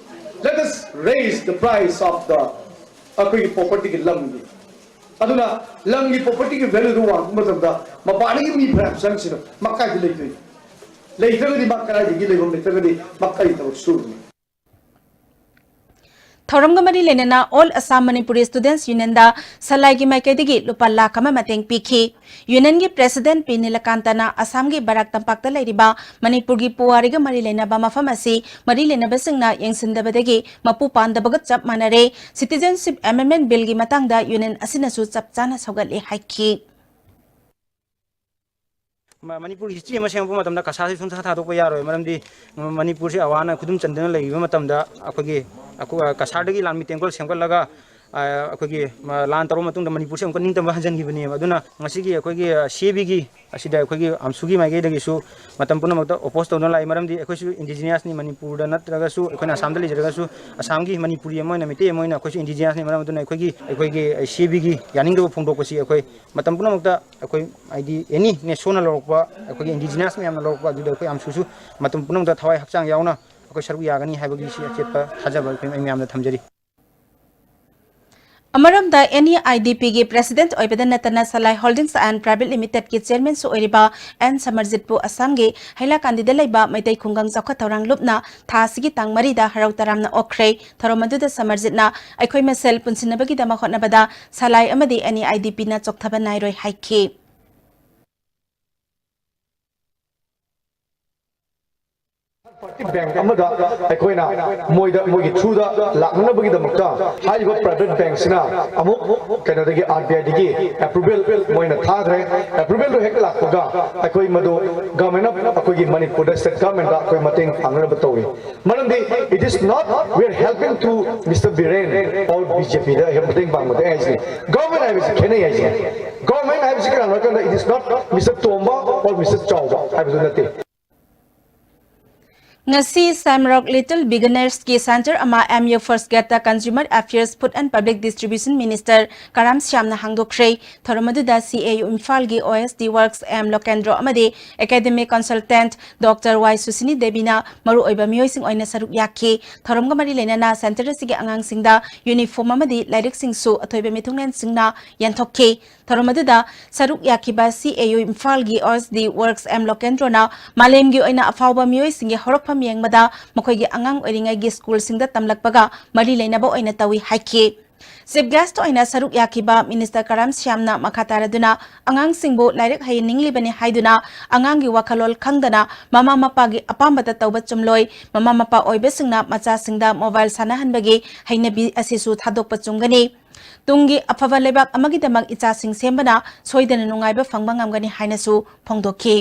Let us raise the price of the ꯑꯩꯈꯣꯏꯒꯤ propertyꯒꯤ, ꯂꯝꯒꯤ꯫ ꯑꯗꯨꯅ ꯂꯝꯒꯤ propertyꯒꯤ valueꯗꯨ ꯋꯥꯡꯕ ꯃꯇꯝꯗ ꯃꯄꯥꯟꯗꯒꯤ ꯃꯤ ꯐꯅꯌꯥꯝ ꯆꯪꯁꯤꯅ ꯃꯥ ꯀꯥꯏꯗ ꯂꯩꯗꯣꯏꯅꯣ? ꯂꯩꯇ꯭ꯔꯒꯗꯤ ꯃꯥ ꯀꯗꯥꯏꯗꯒꯤ ꯂꯩꯐꯝ ꯂꯩꯇ꯭ꯔꯒꯗꯤ ꯃꯥ ꯀꯔꯤ ꯊꯕꯛ ꯁꯨꯔꯨꯅꯤ? ꯊꯧꯔꯝꯒ ꯃꯔꯤ ꯂꯩꯅꯅ All Assam Manipuri Students Unionꯗ ꯁꯂꯥꯏꯒꯤ ꯃꯥꯏꯀꯩꯗꯒꯤ ꯂꯨꯄꯥ ꯂꯥꯈ ꯑꯃ ꯃꯇꯦꯡ ꯄꯤꯈꯤ꯫ Unionꯒꯤ President ꯄꯤ ꯅꯤꯂꯀꯥꯟꯇꯅ ꯑꯁꯥꯝꯒꯤ ꯕꯔꯥꯛ ꯇꯝꯄꯥꯛꯇ ꯂꯩꯔꯤꯕ ꯃꯅꯤꯄꯨꯔꯒꯤ ꯄꯨꯋꯥꯔꯤꯒ ꯃꯔꯤ ꯂꯩꯅꯕ ꯃꯐꯝ ꯑꯁꯤ ꯃꯔꯤ ꯂꯩꯅꯕꯁꯤꯡꯅ ꯌꯦꯡꯁꯤꯟꯗꯕꯗꯒꯤ ꯃꯄꯨ ꯄꯥꯟꯗꯕꯒ ꯆꯞ ꯃꯥꯟꯅꯔꯦ꯫ Citizenship Amendment Billꯒꯤ ꯃꯇꯥꯡꯗ Union ꯑꯁꯤꯅꯁꯨ ꯆꯞ ꯆꯥꯅ ꯁꯧꯒꯠꯂꯦ ꯍꯥꯏꯈꯤ꯫ ꯃ- ꯃꯅꯤꯄꯨꯔꯒꯤ history ꯑꯃ ꯁꯦꯝꯃꯛꯄ ꯃꯇꯝꯗ ꯀꯁꯥꯔꯁꯤ ꯁꯨꯡꯊꯥ ꯊꯥꯗꯣꯛꯄ ꯌꯥꯔꯣꯏ꯫ ꯃꯔꯝꯗꯤ ꯃ- ꯃꯅꯤꯄꯨꯔꯁꯤ ꯑꯋꯥꯅ ꯈꯨꯗꯨꯝ ꯆꯟꯗꯨꯅ ꯂꯩꯔꯤꯕ ꯃꯇꯝꯗ ꯑꯩꯈꯣꯏꯒꯤ ꯑꯩꯈꯣꯏ, ꯑ, ꯀꯁꯥꯔꯗꯒꯤ ꯂꯥꯟꯃꯤ ꯇꯦꯡꯒꯣꯜ ꯁꯦꯝꯒꯠꯂꯒ, ꯑ, ꯑꯩꯈꯣꯏꯒꯤ ꯃ- ꯂꯥꯟ ꯇꯧꯔꯕ ꯃꯇꯨꯡꯗ ꯃꯅꯤꯄꯨꯔꯁꯤ ꯑꯃꯨꯛꯀ ꯅꯤꯡꯇꯝꯕ ꯍꯟꯖꯤꯟꯈꯤꯕꯅꯦꯕ꯫ ꯑꯗꯨꯅ ꯉꯁꯤꯒꯤ ꯑꯩꯈꯣꯏꯒꯤ, ꯑ, CABꯒꯤ ꯑꯁꯤꯗ ꯑꯩꯈꯣꯏꯒꯤ ꯑꯝꯁꯨꯒꯤ ꯃꯥꯏꯀꯩꯗꯒꯤꯁꯨ ꯃꯇꯝ ꯄꯨꯝꯅꯃꯛꯇ oppose ꯇꯧꯗꯨꯅ ꯂꯥꯛꯏ꯫ ꯃꯔꯝꯗꯤ ꯑꯩꯈꯣꯏꯁꯨ indigenousꯅꯤ, ꯃꯅꯤꯄꯨꯔꯗ ꯅꯠꯇ꯭ꯔꯒꯁꯨ ꯑꯩꯈꯣꯏꯅ ꯑꯁꯥꯝꯗ ꯂꯩꯖꯔꯒꯁꯨ ꯑꯁꯥꯝꯒꯤ, ꯃꯅꯤꯄꯨꯔꯤ ꯑꯃ ꯑꯣꯏꯅ, ꯃꯩꯇꯩ ꯑꯃ ꯑꯣꯏꯅ ꯑꯩꯈꯣꯏꯁꯨ indigenousꯅꯤ꯫ ꯃꯔꯝ ꯑꯗꯨꯅ ꯑꯩꯈꯣꯏꯒꯤ, ꯑꯩꯈꯣꯏꯒꯤ CABꯒꯤ ꯌꯥꯅꯤꯡꯗꯕ ꯐꯣꯡꯗꯣꯛꯄꯁꯤ ꯑꯩꯈꯣꯏ ꯃꯇꯝ ꯄꯨꯝꯅꯃꯛꯇ ꯑꯩꯈꯣꯏ, ꯍꯥꯏꯗꯤ, any NESOꯅ ꯂꯧꯔꯛꯄ, ꯑꯩꯈꯣꯏꯒꯤ indigenous ꯃꯌꯥꯝꯅ ꯂꯧꯔꯛꯄ ꯑꯗꯨꯗ ꯑꯩꯈꯣꯏ ꯑꯝꯁꯨꯁꯨ ꯃꯇꯝ ꯄꯨꯝꯅꯃꯛꯇ ꯊꯋꯥꯏ ꯍꯛꯆꯥꯡ ꯌꯥꯎꯅ ꯑꯩꯈꯣꯏ ꯁꯔꯨꯛ ꯌꯥꯒꯅꯤ ꯍꯥꯏꯕꯒꯤ ꯁꯤ ꯑꯆꯦꯠꯄ ꯊꯥꯖꯕ ꯑꯩꯈꯣꯏ ꯑꯩ ꯃꯌꯥꯝꯗ ꯊꯝꯖꯔꯤ꯫ ꯑꯃꯔꯣꯝꯗ, NEIDPꯒꯤ President ꯑꯣꯏꯕꯗ ꯅꯠꯇꯅ Salai Holdings and Private Limitedꯀꯤ Chairmanꯁꯨ ꯑꯣꯏꯔꯤꯕ ꯑꯦꯟ ꯁꯃꯔꯖꯤꯠꯄꯨ ꯑꯁꯥꯝꯒꯤ ꯍꯩꯂꯥꯀꯥꯟꯗꯤꯗ ꯂꯩꯕ ꯃꯩꯇꯩ ꯈꯨꯡꯒꯪ ꯆꯥꯎꯈꯠ ꯊꯧꯔꯥꯡ ꯂꯨꯞꯅ ꯊꯥ ꯑꯁꯤꯒꯤ ꯇꯥꯡ ꯃꯔꯤꯗ ꯍꯔꯥꯎ ꯇꯔꯥꯝꯅ ꯑꯣꯛꯈ꯭ꯔꯦ꯫ ꯊꯧꯔꯝ ꯑꯗꯨꯗ ꯁꯃꯔꯖꯤꯠꯅ ꯑꯩꯈꯣꯏ ꯃꯁꯦꯜ ꯄꯨꯟꯁꯤꯟꯅꯕꯒꯤꯗꯃꯛ ꯍꯣꯠꯅꯕꯗ ꯁꯂꯥꯏ ꯑꯃꯗꯤ NEIDPꯅ ꯆꯣꯛꯊꯕ ꯅꯥꯏꯔꯣꯏ ꯍꯥꯏꯈꯤ꯫ ꯕꯦꯡꯛ ꯑꯃꯗ ꯑꯩꯈꯣꯏꯅ ꯃꯣꯏꯗ, ꯃꯣꯏꯒꯤ ꯊ꯭ꯔꯨꯗ ꯂꯥꯛꯅꯅꯕꯒꯤꯗꯃꯛꯇ ꯍꯥꯏꯔꯤꯕ ꯄ꯭ꯔꯥꯏꯚꯦꯠ ꯕꯦꯡꯛꯁꯤꯅ ꯑꯃꯨꯛ ꯀꯩꯅꯣꯗꯒꯤ, ꯑꯥꯔ ꯕꯤ ꯑꯥꯏꯗꯒꯤ ꯑꯦꯄ꯭ꯔꯨꯚꯦꯜ ꯃꯣꯏꯅ ꯊꯥꯈ꯭ꯔꯦ꯫ ꯑꯦꯄ꯭ꯔꯨꯚꯦꯜꯗꯣ ꯍꯦꯛ ꯂꯥꯛꯄꯒ ꯑꯩꯈꯣꯏ ꯃꯗꯨ ꯒꯚꯔꯟꯃꯦꯟ ꯑꯣꯐ, ꯑꯩꯈꯣꯏꯒꯤ ꯃꯅꯤꯄꯨꯔꯗ ꯁ꯭ꯇꯦꯠ ꯒꯚꯔꯟꯃꯦꯟꯗ ꯑꯩꯈꯣꯏ ꯃꯇꯦꯡ ꯄꯥꯡꯅꯅꯕ ꯇꯧꯏ꯫ ꯃꯔꯝꯗꯤ it is not we are helping to Mister Biren or B J P ꯗ ꯃꯇꯦꯡ ꯄꯥꯡꯕꯗ ꯑꯩ ꯍꯥꯏꯁꯤꯅꯤ꯫ ꯒꯚꯔꯟꯃꯦꯟ ꯍꯥꯏꯕꯁꯤ ꯈꯦꯠꯅꯩ ꯍꯥꯏꯁꯤꯅꯤ꯫ ꯒꯚꯔꯟꯃꯦꯟ ꯍꯥꯏꯕꯁꯤ ꯀꯅꯥꯅꯣ ꯍꯥꯏ ꯀꯥꯟꯗ it is not Mister Tomba or Mister ꯆꯥꯎꯕ ꯍꯥꯏꯕꯗꯨ ꯅꯠꯇꯦ꯫ ꯉꯁꯤ ꯁꯦꯝꯔꯣꯛ ꯂꯤꯇꯜ ꯕꯤꯒꯅꯔꯁꯀꯤ ꯁꯦꯟꯇꯔ ꯑꯃ ꯑꯦꯝ ꯌꯨ ꯐꯥꯔꯁ ꯒꯦꯠꯇ Consumer Affairs, Food and Public Distribution Minister Karam ꯁ꯭ꯌꯥꯝꯅ ꯍꯥꯡꯗꯣꯛꯈ꯭ꯔꯦ꯫ ꯊꯧꯔꯝ ꯑꯗꯨꯗ ꯁꯤ ꯑꯦ ꯌꯨ ꯏꯝꯐꯥꯜꯒꯤ ꯑꯣ ꯑꯦꯁ ꯗꯤ ꯋꯔꯛꯁ ꯑꯦꯝ ꯂꯣꯀꯦꯟꯗ꯭ꯔꯣ ꯑꯃꯗꯤ ꯑꯦꯀꯥꯗꯦꯃꯤꯛ ꯀꯟꯁꯜꯇꯦꯟꯠ ꯗꯣꯛꯇꯔ ꯋꯥꯏ ꯁꯨꯁꯤꯅꯤ ꯗꯦꯕꯤꯅ ꯃꯔꯨꯑꯣꯏꯕ ꯃꯤꯑꯣꯏꯁꯤꯡ ꯑꯣꯏꯅ ꯁꯔꯨꯛ ꯌꯥꯈꯤ꯫ ꯊꯧꯔꯝꯒ ꯃꯔꯤ ꯂꯩꯅꯅ ꯁꯦꯟꯇꯔ ꯑꯁꯤꯒꯤ ꯑꯉꯥꯡꯁꯤꯡꯗ ꯌꯨꯅꯤꯐꯣꯔꯝ ꯑꯃꯗꯤ ꯂꯥꯏꯔꯤꯛꯁꯤꯡꯁꯨ ꯑꯊꯣꯏꯕ ꯃꯤꯊꯨꯡꯂꯦꯟꯁꯤꯡꯅ ꯌꯦꯟꯊꯣꯛꯈꯤ꯫ ꯊꯧꯔꯝ ꯑꯗꯨꯗ ꯁꯔꯨꯛ ꯌꯥꯈꯤꯕ ꯁꯤ ꯑꯦ ꯌꯨ ꯏꯝꯐꯥꯜꯒꯤ ꯑꯣ ꯑꯦꯁ ꯗꯤ ꯋꯔꯛꯁ ꯑꯦꯝ ꯂꯣꯀꯦꯟꯗ꯭ꯔꯣꯅ ꯃꯥꯂꯦꯝꯒꯤ ꯑꯣꯏꯅ ꯑꯐꯥꯎꯕ ꯃꯤꯑꯣꯏꯁꯤꯡꯒꯤ ꯍꯧꯔꯛꯐꯝ ꯌꯦꯡꯕꯗ ꯃꯈꯣꯏꯒꯤ ꯑꯉꯥꯡ ꯑꯣꯏꯔꯤꯉꯩꯒꯤ ꯁ꯭ꯀꯨꯜꯁꯤꯡꯗ ꯇꯝꯂꯛꯄꯒ ꯃꯔꯤ ꯂꯩꯅꯕ ꯑꯣꯏꯅ ꯇꯧꯏ ꯍꯥꯏꯈꯤ꯫ ꯆꯤꯐ ꯒꯦꯁ꯭ꯠ ꯑꯣꯏꯅ ꯁꯔꯨꯛ ꯌꯥꯈꯤꯕ ꯃꯤꯅꯤꯁꯇꯔ ꯀꯔꯥꯝ ꯁ꯭ꯌꯥꯝꯅ ꯃꯈꯥ ꯇꯥꯔꯗꯨꯅ ꯑꯉꯥꯡꯁꯤꯡꯕꯨ ꯂꯥꯏꯔꯤꯛ ꯍꯩꯍꯟꯅꯤꯡꯂꯤꯕꯅꯤ ꯍꯥꯏꯗꯨꯅ ꯑꯉꯥꯡꯒꯤ ꯋꯥꯈꯜꯂꯣꯜ ꯈꯪꯗꯅ ꯃꯃꯥ ꯃꯄꯥꯒꯤ ꯑꯄꯥꯝꯕꯗ ꯇꯧꯕ ꯆꯨꯝꯂꯣꯏ, ꯃꯃꯥ ꯃꯄꯥ ꯑꯣꯏꯕꯁꯤꯡꯅ ꯃꯆꯥꯁꯤꯡꯗ ꯃꯣꯕꯥꯏꯜ ꯁꯥꯟꯅꯍꯟꯕꯒꯤ ꯍꯩꯅꯕꯤ ꯑꯁꯤꯁꯨ ꯊꯥꯗꯣꯛꯄ ꯆꯨꯝꯒꯅꯤ꯫ ꯇꯨꯡꯒꯤ ꯑꯐꯕ ꯂꯩꯕꯥꯛ ꯑꯃꯒꯤꯗꯃꯛ ꯏꯆꯥꯁꯤꯡ ꯁꯦꯝꯕꯅ ꯁꯣꯏꯗꯅ ꯅꯨꯡꯉꯥꯏꯕ ꯐꯪꯕ ꯉꯝꯒꯅꯤ ꯍꯥꯏꯅꯁꯨ ꯐꯣꯡꯗꯣꯛꯈꯤ꯫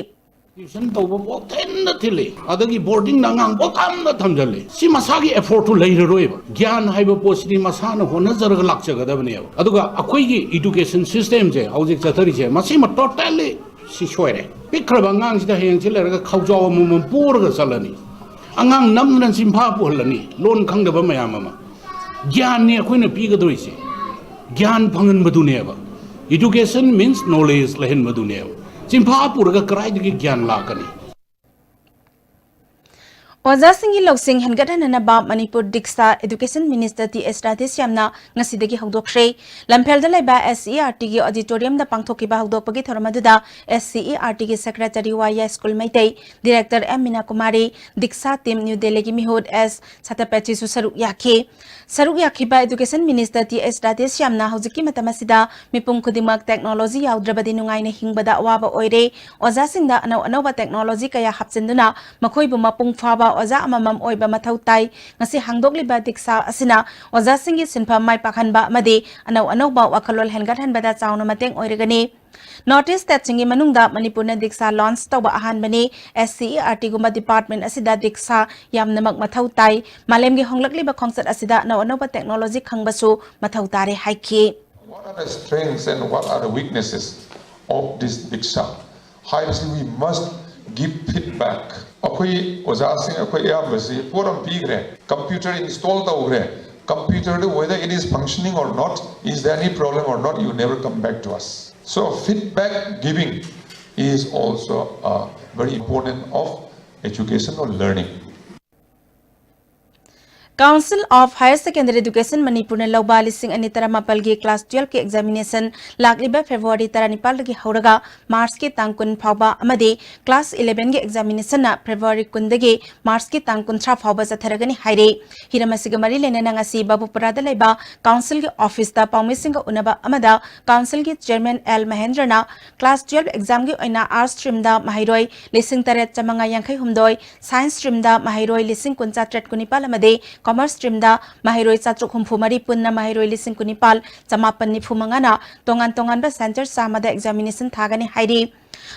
ꯇ꯭ꯌꯨꯁꯟ ꯇꯧꯕꯐꯥꯎ ꯊꯤꯟꯅ ꯊꯤꯜꯂꯤ꯫ ꯑꯗꯒꯤ ꯕꯣꯔꯗꯤꯡꯗ ꯑꯉꯥꯡ ꯄꯣꯛꯊꯝꯗ ꯊꯝꯖꯜꯂꯤ꯫ ꯁꯤ ꯃꯁꯥꯒꯤ ꯑꯦꯐꯣꯔꯠꯇꯨ ꯂꯩꯔꯔꯣꯏꯕ꯫ ꯒ꯭ꯌꯥꯟ ꯍꯥꯏꯕ ꯄꯣꯠꯁꯤꯗꯤ ꯃꯁꯥꯅ ꯍꯣꯠꯅꯖꯔꯒ ꯂꯥꯛꯆꯒꯗꯕꯅꯦꯕ꯫ ꯑꯗꯨꯒ ꯑꯩꯈꯣꯏꯒꯤ ꯏꯗꯨꯀꯦꯁꯟ ꯁꯤꯁꯇꯦꯝꯁꯦ ꯍꯧꯖꯤꯛ ꯆꯠꯊꯔꯤꯁꯦ ꯃꯁꯤꯃ ꯇꯣꯇꯦꯜꯂꯤ ꯁꯤ ꯁꯣꯏꯔꯦ꯫ ꯄꯤꯛꯈ꯭ꯔꯕ ꯑꯉꯥꯡꯁꯤꯗ ꯍꯌꯦꯡꯁꯤ ꯂꯩꯔꯒ ꯈꯥꯎꯖꯥꯎ ꯑꯃꯃꯝ ꯄꯣꯔꯒ ꯆꯠꯂꯅꯤ꯫ ꯑꯉꯥꯡ ꯅꯝꯗꯅ ꯆꯤꯟꯐꯥ ꯄꯨꯍꯜꯂꯅꯤ꯫ ꯂꯣꯟ ꯈꯪꯗꯕ ꯃꯌꯥꯝ ꯑꯃ꯫ ꯒ꯭ꯌꯥꯟꯅꯤ ꯑꯩꯈꯣꯏꯅ ꯄꯤꯒꯗꯣꯏꯁꯦ꯫ ꯒ꯭ꯌꯥꯟ ꯐꯪꯍꯟꯕꯗꯨꯅꯦꯕ꯫ Education means knowledge ꯂꯩꯍꯟꯕꯗꯨꯅꯦꯕ꯫ ꯆꯤꯟꯐꯥ ꯄꯨꯔꯒ ꯀꯗꯥꯏꯗꯒꯤ ꯒ꯭ꯌꯥꯟ ꯂꯥꯛꯀꯅꯤ? ꯑꯣꯖꯥꯁꯤꯡꯒꯤ ꯂꯧꯁꯤꯡ ꯍꯦꯟꯒꯠꯍꯟꯅꯅꯕ ꯃꯅꯤꯄꯨꯔ ꯗꯤꯛꯁꯥ Education Minister ꯇꯤ ꯑꯦꯁ ꯔꯥꯙꯦꯁ꯭ꯌꯥꯝꯅ ꯉꯁꯤꯗꯒꯤ ꯍꯧꯗꯣꯛꯈ꯭ꯔꯦ꯫ ꯂꯝꯐꯦꯜꯗ ꯂꯩꯕ S C E R T ꯒꯤ auditorium ꯗ ꯄꯥꯡꯊꯣꯛꯈꯤꯕ ꯍꯧꯗꯣꯛꯄꯒꯤ ꯊꯧꯔꯝ ꯑꯗꯨꯗ S C E R T ꯒꯤ Secretary ꯋꯥꯏ ꯌꯥꯏꯁ꯭ꯀꯨꯜ ꯃꯩꯇꯩ, Director ꯑꯦꯝ ꯃꯤꯅꯥ ꯀꯨꯃꯥꯔꯤ, ꯗꯤꯛꯁꯥ team ꯅ꯭ꯌꯨ ꯗꯦꯜꯂꯤꯒꯤ ꯃꯤꯍꯨꯠ ꯑꯦꯁ ꯁꯇꯄꯇꯤꯁꯨ ꯁꯔꯨꯛ ꯌꯥꯈꯤ꯫ ꯁꯔꯨꯛ ꯌꯥꯈꯤꯕ Education Minister ꯇꯤ ꯑꯦꯁ ꯔꯥꯙꯦꯁ꯭ꯌꯥꯝꯅ ꯍꯧꯖꯤꯛꯀꯤ ꯃꯇꯝ ꯑꯁꯤꯗ ꯃꯤꯄꯨꯝ ꯈꯨꯗꯤꯡꯃꯛ technology ꯌꯥꯎꯗ꯭ꯔꯕꯗꯤ ꯅꯨꯡꯉꯥꯏꯅ ꯍꯤꯡꯕꯗ ꯑꯋꯥꯕ ꯑꯣꯏꯔꯦ꯫ ꯑꯣꯖꯥꯁꯤꯡꯗ ꯑꯅꯧ ꯑꯅꯧꯕ technology ꯀꯌꯥ ꯍꯥꯞꯆꯤꯟꯗꯨꯅ ꯃꯈꯣꯏꯕꯨ ꯃꯄꯨꯡ ꯐꯥꯕ ꯑꯣꯖꯥ ꯑꯃꯃꯝ ꯑꯣꯏꯕ ꯃꯊꯧ ꯇꯥꯏ꯫ ꯉꯁꯤ ꯍꯥꯡꯗꯣꯛꯂꯤꯕ ꯗꯤꯛꯁꯥ ꯑꯁꯤꯅ ꯑꯣꯖꯥꯁꯤꯡꯒꯤ ꯁꯤꯟꯐꯝ ꯃꯥꯏ ꯄꯥꯛꯍꯟꯕ ꯑꯃꯗꯤ ꯑꯅꯧ ꯑꯅꯧꯕ ꯋꯥꯈꯜꯂꯣꯟ ꯍꯦꯟꯒꯠꯍꯟꯕꯗ ꯆꯥꯎꯅ ꯃꯇꯦꯡ ꯑꯣꯏꯔꯒꯅꯤ꯫ North East state ꯁꯤꯡꯒꯤ ꯃꯅꯨꯡꯗ ꯃꯅꯤꯄꯨꯔꯅ ꯗꯤꯛꯁꯥ launch ꯇꯧꯕ ꯑꯍꯥꯟꯕꯅꯤ꯫ S C E R T ꯒꯨꯝꯕ department ꯑꯁꯤꯗ ꯗꯤꯛꯁꯥ ꯌꯥꯝꯅꯃꯛ ꯃꯊꯧ ꯇꯥꯏ꯫ ꯃꯥꯂꯦꯝꯒꯤ ꯍꯣꯡꯂꯛꯂꯤꯕ ꯈꯣꯡꯆꯠ ꯑꯁꯤꯗ ꯑꯅꯧ ꯑꯅꯧꯕ technology ꯈꯪꯕꯁꯨ ꯃꯊꯧ ꯇꯥꯔꯦ ꯍꯥꯏꯈꯤ꯫ What are the strengths and what are the weaknesses of this Diksha? ꯍꯥꯏꯕꯁꯤ we must give feedback. ꯑꯩꯈꯣꯏ ꯑꯣꯖꯥꯁꯤꯡ, ꯑꯩꯈꯣꯏ ꯑꯌꯥꯝꯕꯁꯤ ꯄꯣꯠ ꯑꯃ ꯄꯤꯈ꯭ꯔꯦ, computer install ꯇꯧꯈ꯭ꯔꯦ, computer do whether it is functioning or not, is there any problem or not, you never come back to us. So feedback giving is also a very important of education or learning. Council of Higher Secondary Education ꯃꯅꯤꯄꯨꯔꯅ ꯂꯧꯕ ꯂꯤꯁꯤꯡ ꯑꯅꯤ ꯇꯔꯥꯃꯥꯄꯜꯒꯤ class twelve ꯀꯤ examination ꯂꯥꯛꯂꯤꯕ February ꯇꯔꯥꯅꯤꯄꯥꯜꯗꯒꯤ ꯍꯧꯔꯒ March ꯀꯤ ꯇꯥꯡ ꯀꯨꯟ ꯐꯥꯎꯕ ꯑꯃꯗꯤ class eleven ꯒꯤ examination ꯅ February ꯀꯨꯟꯗꯒꯤ March ꯀꯤ ꯇꯥꯡ ꯀꯨꯟꯊ꯭ꯔꯥ ꯐꯥꯎꯕ ꯆꯠꯊꯔꯒꯅꯤ ꯍꯥꯏꯔꯦ꯫ ꯍꯤꯔꯝ ꯑꯁꯤꯒ ꯃꯔꯤ ꯂꯩꯅꯅ ꯉꯁꯤ ꯕꯕꯨꯄꯨꯔꯥꯗ ꯂꯩꯕ Council ꯒꯤ office ꯇ ꯄꯥꯎꯃꯤꯁꯤꯡꯒ ꯎꯅꯕ ꯑꯃꯗ Council ꯒꯤ Chairman ꯑꯦꯜ ꯃꯍꯦꯟꯗ꯭ꯔꯅ class twelve exam ꯒꯤ ꯑꯣꯏꯅ Arts stream ꯗ ꯃꯍꯩꯔꯣꯏ ꯂꯤꯁꯤꯡ ꯇꯔꯦꯠ ꯆꯥꯃꯉꯥ ꯌꯥꯡꯈꯩ ꯍꯨꯝꯗꯣꯏ, Science stream ꯗ ꯃꯍꯩꯔꯣꯏ ꯂꯤꯁꯤꯡ ꯀꯨꯟ ꯆꯥꯇ꯭ꯔꯦꯠ ꯀꯨꯟꯅꯤꯄꯥꯜ ꯑꯃꯗꯤ Commerce stream ꯗ ꯃꯍꯩꯔꯣꯏ ꯆꯥꯇ꯭ꯔꯨꯛ ꯍꯨꯝꯐꯨ ꯃꯔꯤ, ꯄꯨꯟꯅ ꯃꯍꯩꯔꯣꯏ ꯂꯤꯁꯤꯡ ꯀꯨꯟꯅꯤꯄꯥꯜ ꯆꯥꯃꯥꯄꯟ ꯅꯤꯐꯨ ꯃꯉꯥꯅ ꯇꯣꯉꯥꯟ ꯇꯣꯉꯥꯟꯕ center ꯆꯥꯝꯃꯗ examination ꯊꯥꯒꯅꯤ ꯍꯥꯏꯔꯤ꯫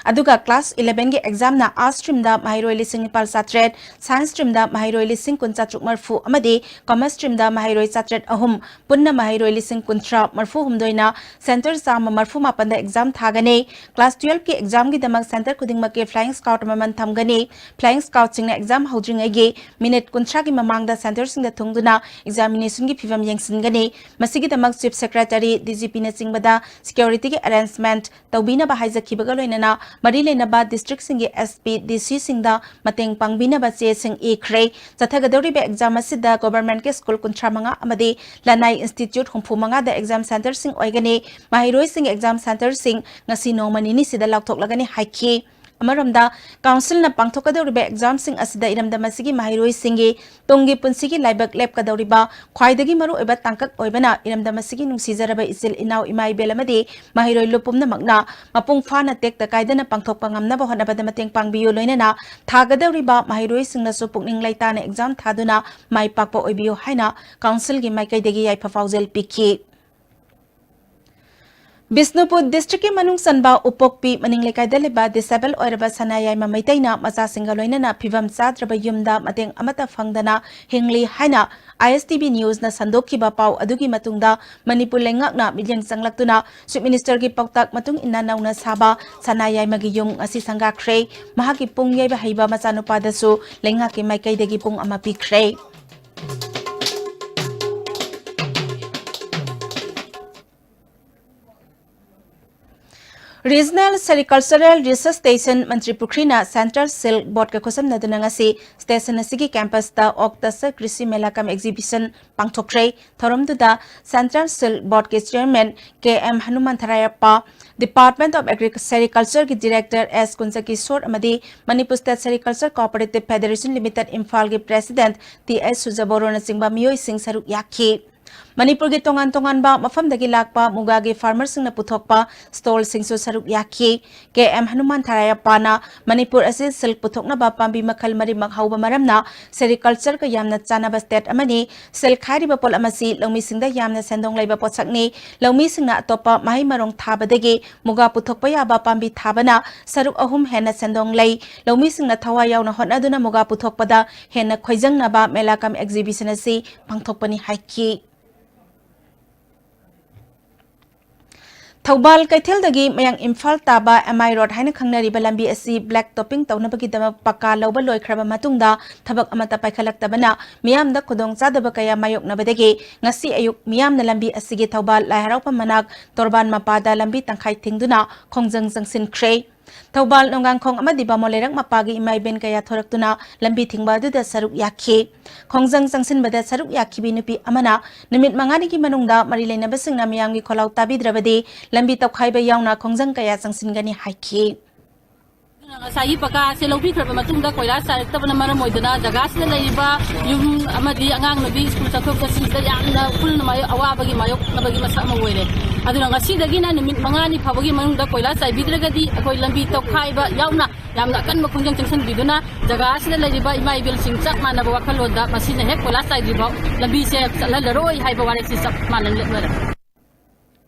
ꯑꯗꯨꯒ class eleven ꯒꯤ exam ꯅ Arts stream ꯗ ꯃꯍꯩꯔꯣꯏ ꯂꯤꯁꯤꯡ ꯅꯤꯄꯥꯜ ꯆꯥꯇ꯭ꯔꯦꯠ, Science stream ꯗ ꯃꯍꯩꯔꯣꯏ ꯂꯤꯁꯤꯡ ꯀꯨꯟ ꯆꯥꯇ꯭ꯔꯨꯛ ꯃꯔꯤꯐꯨ ꯑꯃꯗꯤ Commerce stream ꯗ ꯃꯍꯩꯔꯣꯏ ꯆꯥꯇ꯭ꯔꯦꯠ ꯑꯍꯨꯝ, ꯄꯨꯟꯅ ꯃꯍꯩꯔꯣꯏ ꯂꯤꯁꯤꯡ ꯀꯨꯟꯊ꯭ꯔꯥ ꯃꯔꯤꯐꯨ ꯍꯨꯝꯗꯣꯏꯅ center ꯆꯥꯝꯃ ꯃꯔꯤꯐꯨ ꯃꯥꯄꯟꯗ exam ꯊꯥꯒꯅꯤ꯫ Class twelve ꯀꯤ exam ꯒꯤꯗꯃꯛ center ꯈꯨꯗꯤꯡꯃꯛꯀꯤ flying squad ꯑꯃꯃꯝ ꯊꯝꯒꯅꯤ꯫ Flying squad ꯁꯤꯡꯅ exam ꯍꯧꯗ꯭ꯔꯤꯉꯩꯒꯤ minute ꯀꯨꯟꯊ꯭ꯔꯥꯒꯤ ꯃꯃꯥꯡꯗ center ꯁꯤꯡꯗ ꯊꯨꯡꯗꯨꯅ examination ꯒꯤ ꯐꯤꯚꯝ ꯌꯦꯡꯁꯤꯟꯒꯅꯤ꯫ ꯃꯁꯤꯒꯤꯗꯃꯛ Chief Secretary, D G P ꯅꯆꯤꯡꯕꯗ security ꯒꯤ arrangement ꯇꯧꯕꯤꯅꯕ ꯍꯥꯏꯖꯈꯤꯕꯒ ꯂꯣꯏꯅꯅ ꯃꯔꯤ ꯂꯩꯅꯕ districtꯁꯤꯡꯒꯤ SP, DCꯁꯤꯡꯗ ꯃꯇꯦꯡ ꯄꯥꯡꯕꯤꯅꯕ ꯆꯦꯁꯤꯡ ꯏꯈ꯭ꯔꯦ꯫ ꯆꯠꯊꯒꯗꯧꯔꯤꯕ exam ꯑꯁꯤꯗ governmentꯀꯤ school ꯀꯨꯟꯊ꯭ꯔꯥ ꯃꯉꯥ ꯑꯃꯗꯤ ꯂꯅꯥꯏ institute ꯍꯨꯝꯐꯨ ꯃꯉꯥꯗ exam centreꯁꯤꯡ ꯑꯣꯏꯒꯅꯤ꯫ ꯃꯍꯩꯔꯣꯏꯁꯤꯡꯒꯤ exam centreꯁꯤꯡ ꯉꯁꯤ ꯅꯣꯡꯃ ꯅꯤꯅꯤꯁꯤꯗ ꯂꯥꯎꯊꯣꯛꯂꯒꯅꯤ ꯍꯥꯏꯈꯤ꯫ ꯑꯃꯔꯣꯝꯗ, councilꯅ ꯄꯥꯡꯊꯣꯛꯀꯗꯧꯔꯤꯕ examꯁꯤꯡ ꯑꯁꯤꯗ ꯏꯔꯝꯗꯝ ꯑꯁꯤꯒꯤ ꯃꯍꯩꯔꯣꯏꯁꯤꯡꯒꯤ ꯇꯨꯡꯒꯤ ꯄꯨꯟꯁꯤꯒꯤ ꯂꯥꯏꯕꯛ ꯂꯦꯞꯀꯗꯧꯔꯤꯕ ꯈ꯭ꯋꯥꯏꯗꯒꯤ ꯃꯔꯨꯑꯣꯏꯕ ꯇꯥꯡꯀꯛ ꯑꯣꯏꯕꯅ, ꯏꯔꯝꯗꯝ ꯑꯁꯤꯒꯤ ꯅꯨꯡꯁꯤꯖꯔꯕ ꯏꯆꯤꯜ ꯏꯅꯥꯎ, ꯏꯃꯥ ꯏꯕꯦꯜ ꯑꯃꯗꯤ ꯃꯍꯩꯔꯣꯏ ꯂꯨꯞ ꯄꯨꯝꯅꯃꯛꯅ ꯃꯄꯨꯡ ꯐꯥꯅ ꯇꯦꯛꯇ ꯀꯥꯏꯗꯅ ꯄꯥꯡꯊꯣꯛꯄ ꯉꯝꯅꯕ ꯍꯣꯠꯅꯕꯗ ꯃꯇꯦꯡ ꯄꯥꯡꯕꯤꯌꯨ, ꯂꯣꯏꯅꯅ ꯊꯥꯒꯗꯧꯔꯤꯕ ꯃꯍꯩꯔꯣꯏꯁꯤꯡꯅꯁꯨ ꯄꯨꯛꯅꯤꯡ ꯂꯩꯇꯥꯅ exam ꯊꯥꯗꯨꯅ ꯃꯥꯏ ꯄꯥꯛꯄ ꯑꯣꯏꯕꯤꯌꯨ ꯍꯥꯏꯅ councilꯒꯤ ꯃꯥꯏꯀꯩꯗꯒꯤ ꯌꯥꯏꯐ ꯄꯥꯎꯖꯦꯜ ꯄꯤꯈꯤ꯫ ꯕꯤꯁꯅꯨꯄꯨꯔ districtꯀꯤ ꯃꯅꯨꯡ ꯆꯟꯕ ꯎꯄꯣꯛꯄꯤ ꯃꯅꯤꯡ ꯂꯩꯀꯥꯏꯗ ꯂꯩꯕ disable ꯑꯣꯏꯔꯕ ꯁꯅꯥꯌꯥꯏꯃ ꯃꯩꯇꯩꯅ ꯃꯆꯥꯁꯤꯡꯒ ꯂꯣꯏꯅꯅ ꯐꯤꯕꯝ ꯆꯥꯗ꯭ꯔꯕ ꯌꯨꯝꯗ ꯃꯇꯦꯡ ꯑꯃꯠꯇ ꯐꯪꯗꯅ ꯍꯤꯡꯂꯤ ꯍꯥꯏꯅ ISTV newsꯅ ꯁꯟꯗꯣꯛꯈꯤꯕ ꯄꯥꯎ ꯑꯗꯨꯒꯤ ꯃꯇꯨꯡꯗ, ꯃꯅꯤꯄꯨꯔ ꯂꯩꯉꯥꯛꯅ ꯃꯤꯠꯌꯦꯡ ꯆꯪꯂꯛꯇꯨꯅ Chief Ministerꯒꯤ ꯄꯥꯎꯇꯥꯛ ꯃꯇꯨꯡ ꯏꯟꯅ ꯅꯧꯅ ꯁꯥꯕ ꯁꯅꯥꯌꯥꯏꯃꯒꯤ ꯌꯨꯝ ꯉꯁꯤ ꯁꯪꯒꯥꯈ꯭ꯔꯦ꯫ ꯃꯍꯥꯛꯀꯤ ꯄꯨꯡ ꯌꯩꯕ ꯍꯩꯕ ꯃꯆꯥꯅꯨꯄꯥꯗꯁꯨ ꯂꯩꯉꯥꯛꯀꯤ ꯃꯥꯏꯀꯩꯗꯒꯤ ꯄꯨꯡ ꯑꯃ ꯄꯤꯈ꯭ꯔꯦ꯫ Regional Sericultural Research Station ꯃꯟꯇ꯭ꯔꯤ ꯄꯨꯈ꯭ꯔꯤꯅ Central Silk Boardꯀ ꯈꯨꯠꯁꯝꯅꯗꯨꯅ ꯉꯁꯤ station ꯑꯁꯤꯒꯤ campusꯇ Oktasa Krishi Mela cum Exhibition ꯄꯥꯡꯊꯣꯛꯈ꯭ꯔꯦ꯫ ꯊꯧꯔꯝꯗꯨꯗ Central Silk Boardꯀꯤ Chairman K M ꯍꯅꯨꯃꯥꯟꯊꯔꯥꯌꯞꯄ, Department of Agri-, Sericultureꯒꯤ Director S ꯀꯨꯟꯖꯀꯤꯁꯣꯔ ꯑꯃꯗꯤ Manipur State Sericulture Cooperative Federation Limited ꯏꯝꯐꯥꯜꯒꯤ President T S ꯁꯨꯖꯕꯣꯔꯣꯅꯆꯤꯡꯕ ꯃꯤꯑꯣꯏꯁꯤꯡ ꯁꯔꯨꯛ ꯌꯥꯈꯤ꯫ ꯃꯅꯤꯄꯨꯔꯒꯤ ꯇꯣꯉꯥꯟ ꯇꯣꯉꯥꯟꯕ ꯃꯐꯝꯗꯒꯤ ꯂꯥꯛꯄ ꯃꯨꯒꯥꯒꯤ farmerꯁꯤꯡꯅ ꯄꯨꯊꯣꯛꯄ stallꯁꯤꯡꯁꯨ ꯁꯔꯨꯛ ꯌꯥꯈꯤ꯫ K M ꯍꯅꯨꯃꯥꯟ ꯊꯔꯥꯌꯞꯄꯥꯅ ꯃꯅꯤꯄꯨꯔ ꯑꯁꯤ silk ꯄꯨꯊꯣꯛꯅꯕ ꯄꯥꯝꯕꯤ ꯃꯈꯜ ꯃꯔꯤꯃꯛ ꯍꯧꯕ ꯃꯔꯝꯅ sericultureꯒ ꯌꯥꯝꯅ ꯆꯥꯟꯅꯕ state ꯑꯃꯅꯤ꯫ Silk ꯍꯥꯏꯔꯤꯕ ꯄꯣꯠꯂꯝ ꯑꯁꯤ ꯂꯧꯃꯤꯁꯤꯡꯗ ꯌꯥꯝꯅ ꯁꯦꯟꯗꯣꯡ ꯂꯩꯕ ꯄꯣꯠꯁꯛꯅꯤ꯫ ꯂꯧꯃꯤꯁꯤꯡꯅ ꯑꯇꯣꯞꯄ ꯃꯍꯩ ꯃꯔꯣꯡ ꯊꯥꯕꯗꯒꯤ ꯃꯨꯒꯥ ꯄꯨꯊꯣꯛꯄ ꯌꯥꯕ ꯄꯥꯝꯕꯤ ꯊꯥꯕꯅ ꯁꯔꯨꯛ ꯑꯍꯨꯝ ꯍꯦꯟꯅ ꯁꯦꯟꯗꯣꯡ ꯂꯩ꯫ ꯂꯧꯃꯤꯁꯤꯡꯅ ꯊꯋꯥꯏ ꯌꯥꯎꯅ ꯍꯣꯠꯅꯗꯨꯅ ꯃꯨꯒꯥ ꯄꯨꯊꯣꯛꯄꯗ ꯍꯦꯟꯅ ꯈꯣꯏꯖꯪꯅꯕ Mela cum Exhibition ꯑꯁꯤ ꯄꯥꯡꯊꯣꯛꯄꯅꯤ ꯍꯥꯏꯈꯤ꯫ ꯊꯧꯕꯥꯜ ꯀꯩꯊꯦꯜꯗꯒꯤ ꯃꯌꯥꯡ ꯏꯝꯐꯥꯜ ꯇꯥꯕ M I road ꯍꯥꯏꯅ ꯈꯪꯅꯔꯤꯕ ꯂꯝꯕꯤ ꯑꯁꯤ black topping ꯇꯧꯅꯕꯒꯤꯗꯃꯛ ꯄꯀꯥ ꯂꯧꯕ ꯂꯣꯏꯈ꯭ꯔꯕ ꯃꯇꯨꯡꯗ ꯊꯕꯛ ꯑꯃꯠꯇ ꯄꯥꯏꯈꯠꯂꯛꯇꯕꯅ ꯃꯤꯌꯥꯝꯗ ꯈꯨꯗꯣꯡꯆꯥꯗꯕ ꯀꯌꯥ ꯃꯥꯌꯣꯛꯅꯕꯗꯒꯤ ꯉꯁꯤ ꯑꯌꯨꯛ ꯃꯤꯌꯥꯝꯅ ꯂꯝꯕꯤ ꯑꯁꯤꯒꯤ ꯊꯧꯕꯥꯜ ꯂꯥꯏ ꯍꯔꯥꯎꯐꯝ ꯃꯅꯥꯛ ꯇꯣꯔꯕꯥꯟ ꯃꯄꯥꯗ ꯂꯝꯕꯤ ꯇꯪꯈꯥꯏ ꯊꯤꯡꯗꯨꯅ ꯈꯣꯡꯖꯪ ꯆꯪꯁꯤꯟꯈ꯭ꯔꯦ꯫ ꯊꯧꯕꯥꯜ ꯅꯣꯡꯒꯥꯡꯈꯣꯡ ꯑꯃꯗꯤ ꯕꯥꯃꯣꯟ ꯂꯩꯔꯛ ꯃꯄꯥꯒꯤ ꯏꯃꯥ ꯏꯕꯦꯟ ꯀꯌꯥ ꯊꯣꯔꯛꯇꯨꯅ ꯂꯝꯕꯤ ꯊꯤꯡꯕ ꯑꯗꯨꯗ ꯁꯔꯨꯛ ꯌꯥꯈꯤ꯫ ꯈꯣꯡꯖꯪ ꯆꯪꯁꯤꯟꯕꯗ ꯁꯔꯨꯛ ꯌꯥꯈꯤꯕꯤ ꯅꯨꯄꯤ ꯑꯃꯅ ꯅꯨꯃꯤꯠ ꯃꯉꯥꯅꯤꯒꯤ ꯃꯅꯨꯡꯗ ꯃꯔꯤ ꯂꯩꯅꯕꯁꯤꯡꯅ ꯃꯤꯌꯥꯝꯒꯤ ꯈꯣꯜꯂꯥꯎ ꯇꯥꯕꯤꯗ꯭ꯔꯕꯗꯤ ꯂꯝꯕꯤ ꯇꯧꯈꯥꯏꯕ ꯌꯥꯎꯅ ꯈꯣꯡꯖꯪ ꯀꯌꯥ ꯆꯪꯁꯤꯟꯒꯅꯤ ꯍꯥꯏꯈꯤ꯫ ꯑꯗꯨꯅ ꯉꯁꯥꯏꯒꯤ ꯄꯀꯥꯁꯦ ꯂꯧꯕꯤꯈ꯭ꯔꯕ ꯃꯇꯨꯡꯗ ꯀꯣꯏꯂꯥꯁ ꯆꯥꯏꯔꯛꯇꯕꯅ ꯃꯔꯝ ꯑꯣꯏꯗꯨꯅ ꯖꯒꯥꯁꯤꯗ ꯂꯩꯔꯤꯕ ꯌꯨꯝ ꯑꯃꯗꯤ ꯑꯉꯥꯡ ꯅꯨꯕꯤ ꯁ꯭ꯀꯨꯜ ꯆꯠꯊꯣꯛ ꯆꯠꯁꯤꯟꯁꯤꯗ ꯌꯥꯝꯅ ꯎꯐꯨꯜ ꯅꯨꯡꯉꯥꯏ, ꯑꯋꯥꯕꯒꯤ ꯃꯥꯌꯣꯛꯅꯕꯒꯤ ꯃꯁꯛ ꯑꯃ ꯑꯣꯏꯔꯦ꯫ ꯑꯗꯨꯅ ꯉꯁꯤꯗꯒꯤꯅ ꯅꯨꯃꯤꯠ ꯃꯉꯥꯅꯤ ꯐꯥꯎꯕꯒꯤ ꯃꯅꯨꯡꯗ ꯀꯣꯏꯂꯥꯁ ꯆꯥꯏꯕꯤꯗ꯭ꯔꯒꯗꯤ ꯑꯩꯈꯣꯏ ꯂꯝꯕꯤ ꯇꯧꯈꯥꯏꯕ ꯌꯥꯎꯅ ꯌꯥꯝꯅ ꯑꯀꯟꯕ ꯈꯣꯡꯖꯪ ꯆꯪꯁꯤꯟꯕꯤꯗꯨꯅ ꯖꯒꯥ ꯑꯁꯤꯗ ꯂꯩꯔꯤꯕ ꯏꯃꯥ ꯏꯕꯦꯜꯁꯤꯡ ꯆꯞ ꯃꯥꯟꯅꯕ ꯋꯥꯈꯜꯂꯣꯟꯗ ꯃꯁꯤꯅ ꯍꯦꯛ ꯀꯣꯏꯂꯥꯁ ꯆꯥꯏꯗ꯭ꯔꯤꯐꯥꯎ ꯂꯝꯕꯤꯁꯦ ꯆꯠꯍꯜꯂꯔꯣꯏ ꯍꯥꯏꯕ ꯋꯥꯔꯦꯞꯁꯤ ꯆꯞ ꯃꯥꯟꯅꯅ ꯂꯦꯞꯅꯔꯦ꯫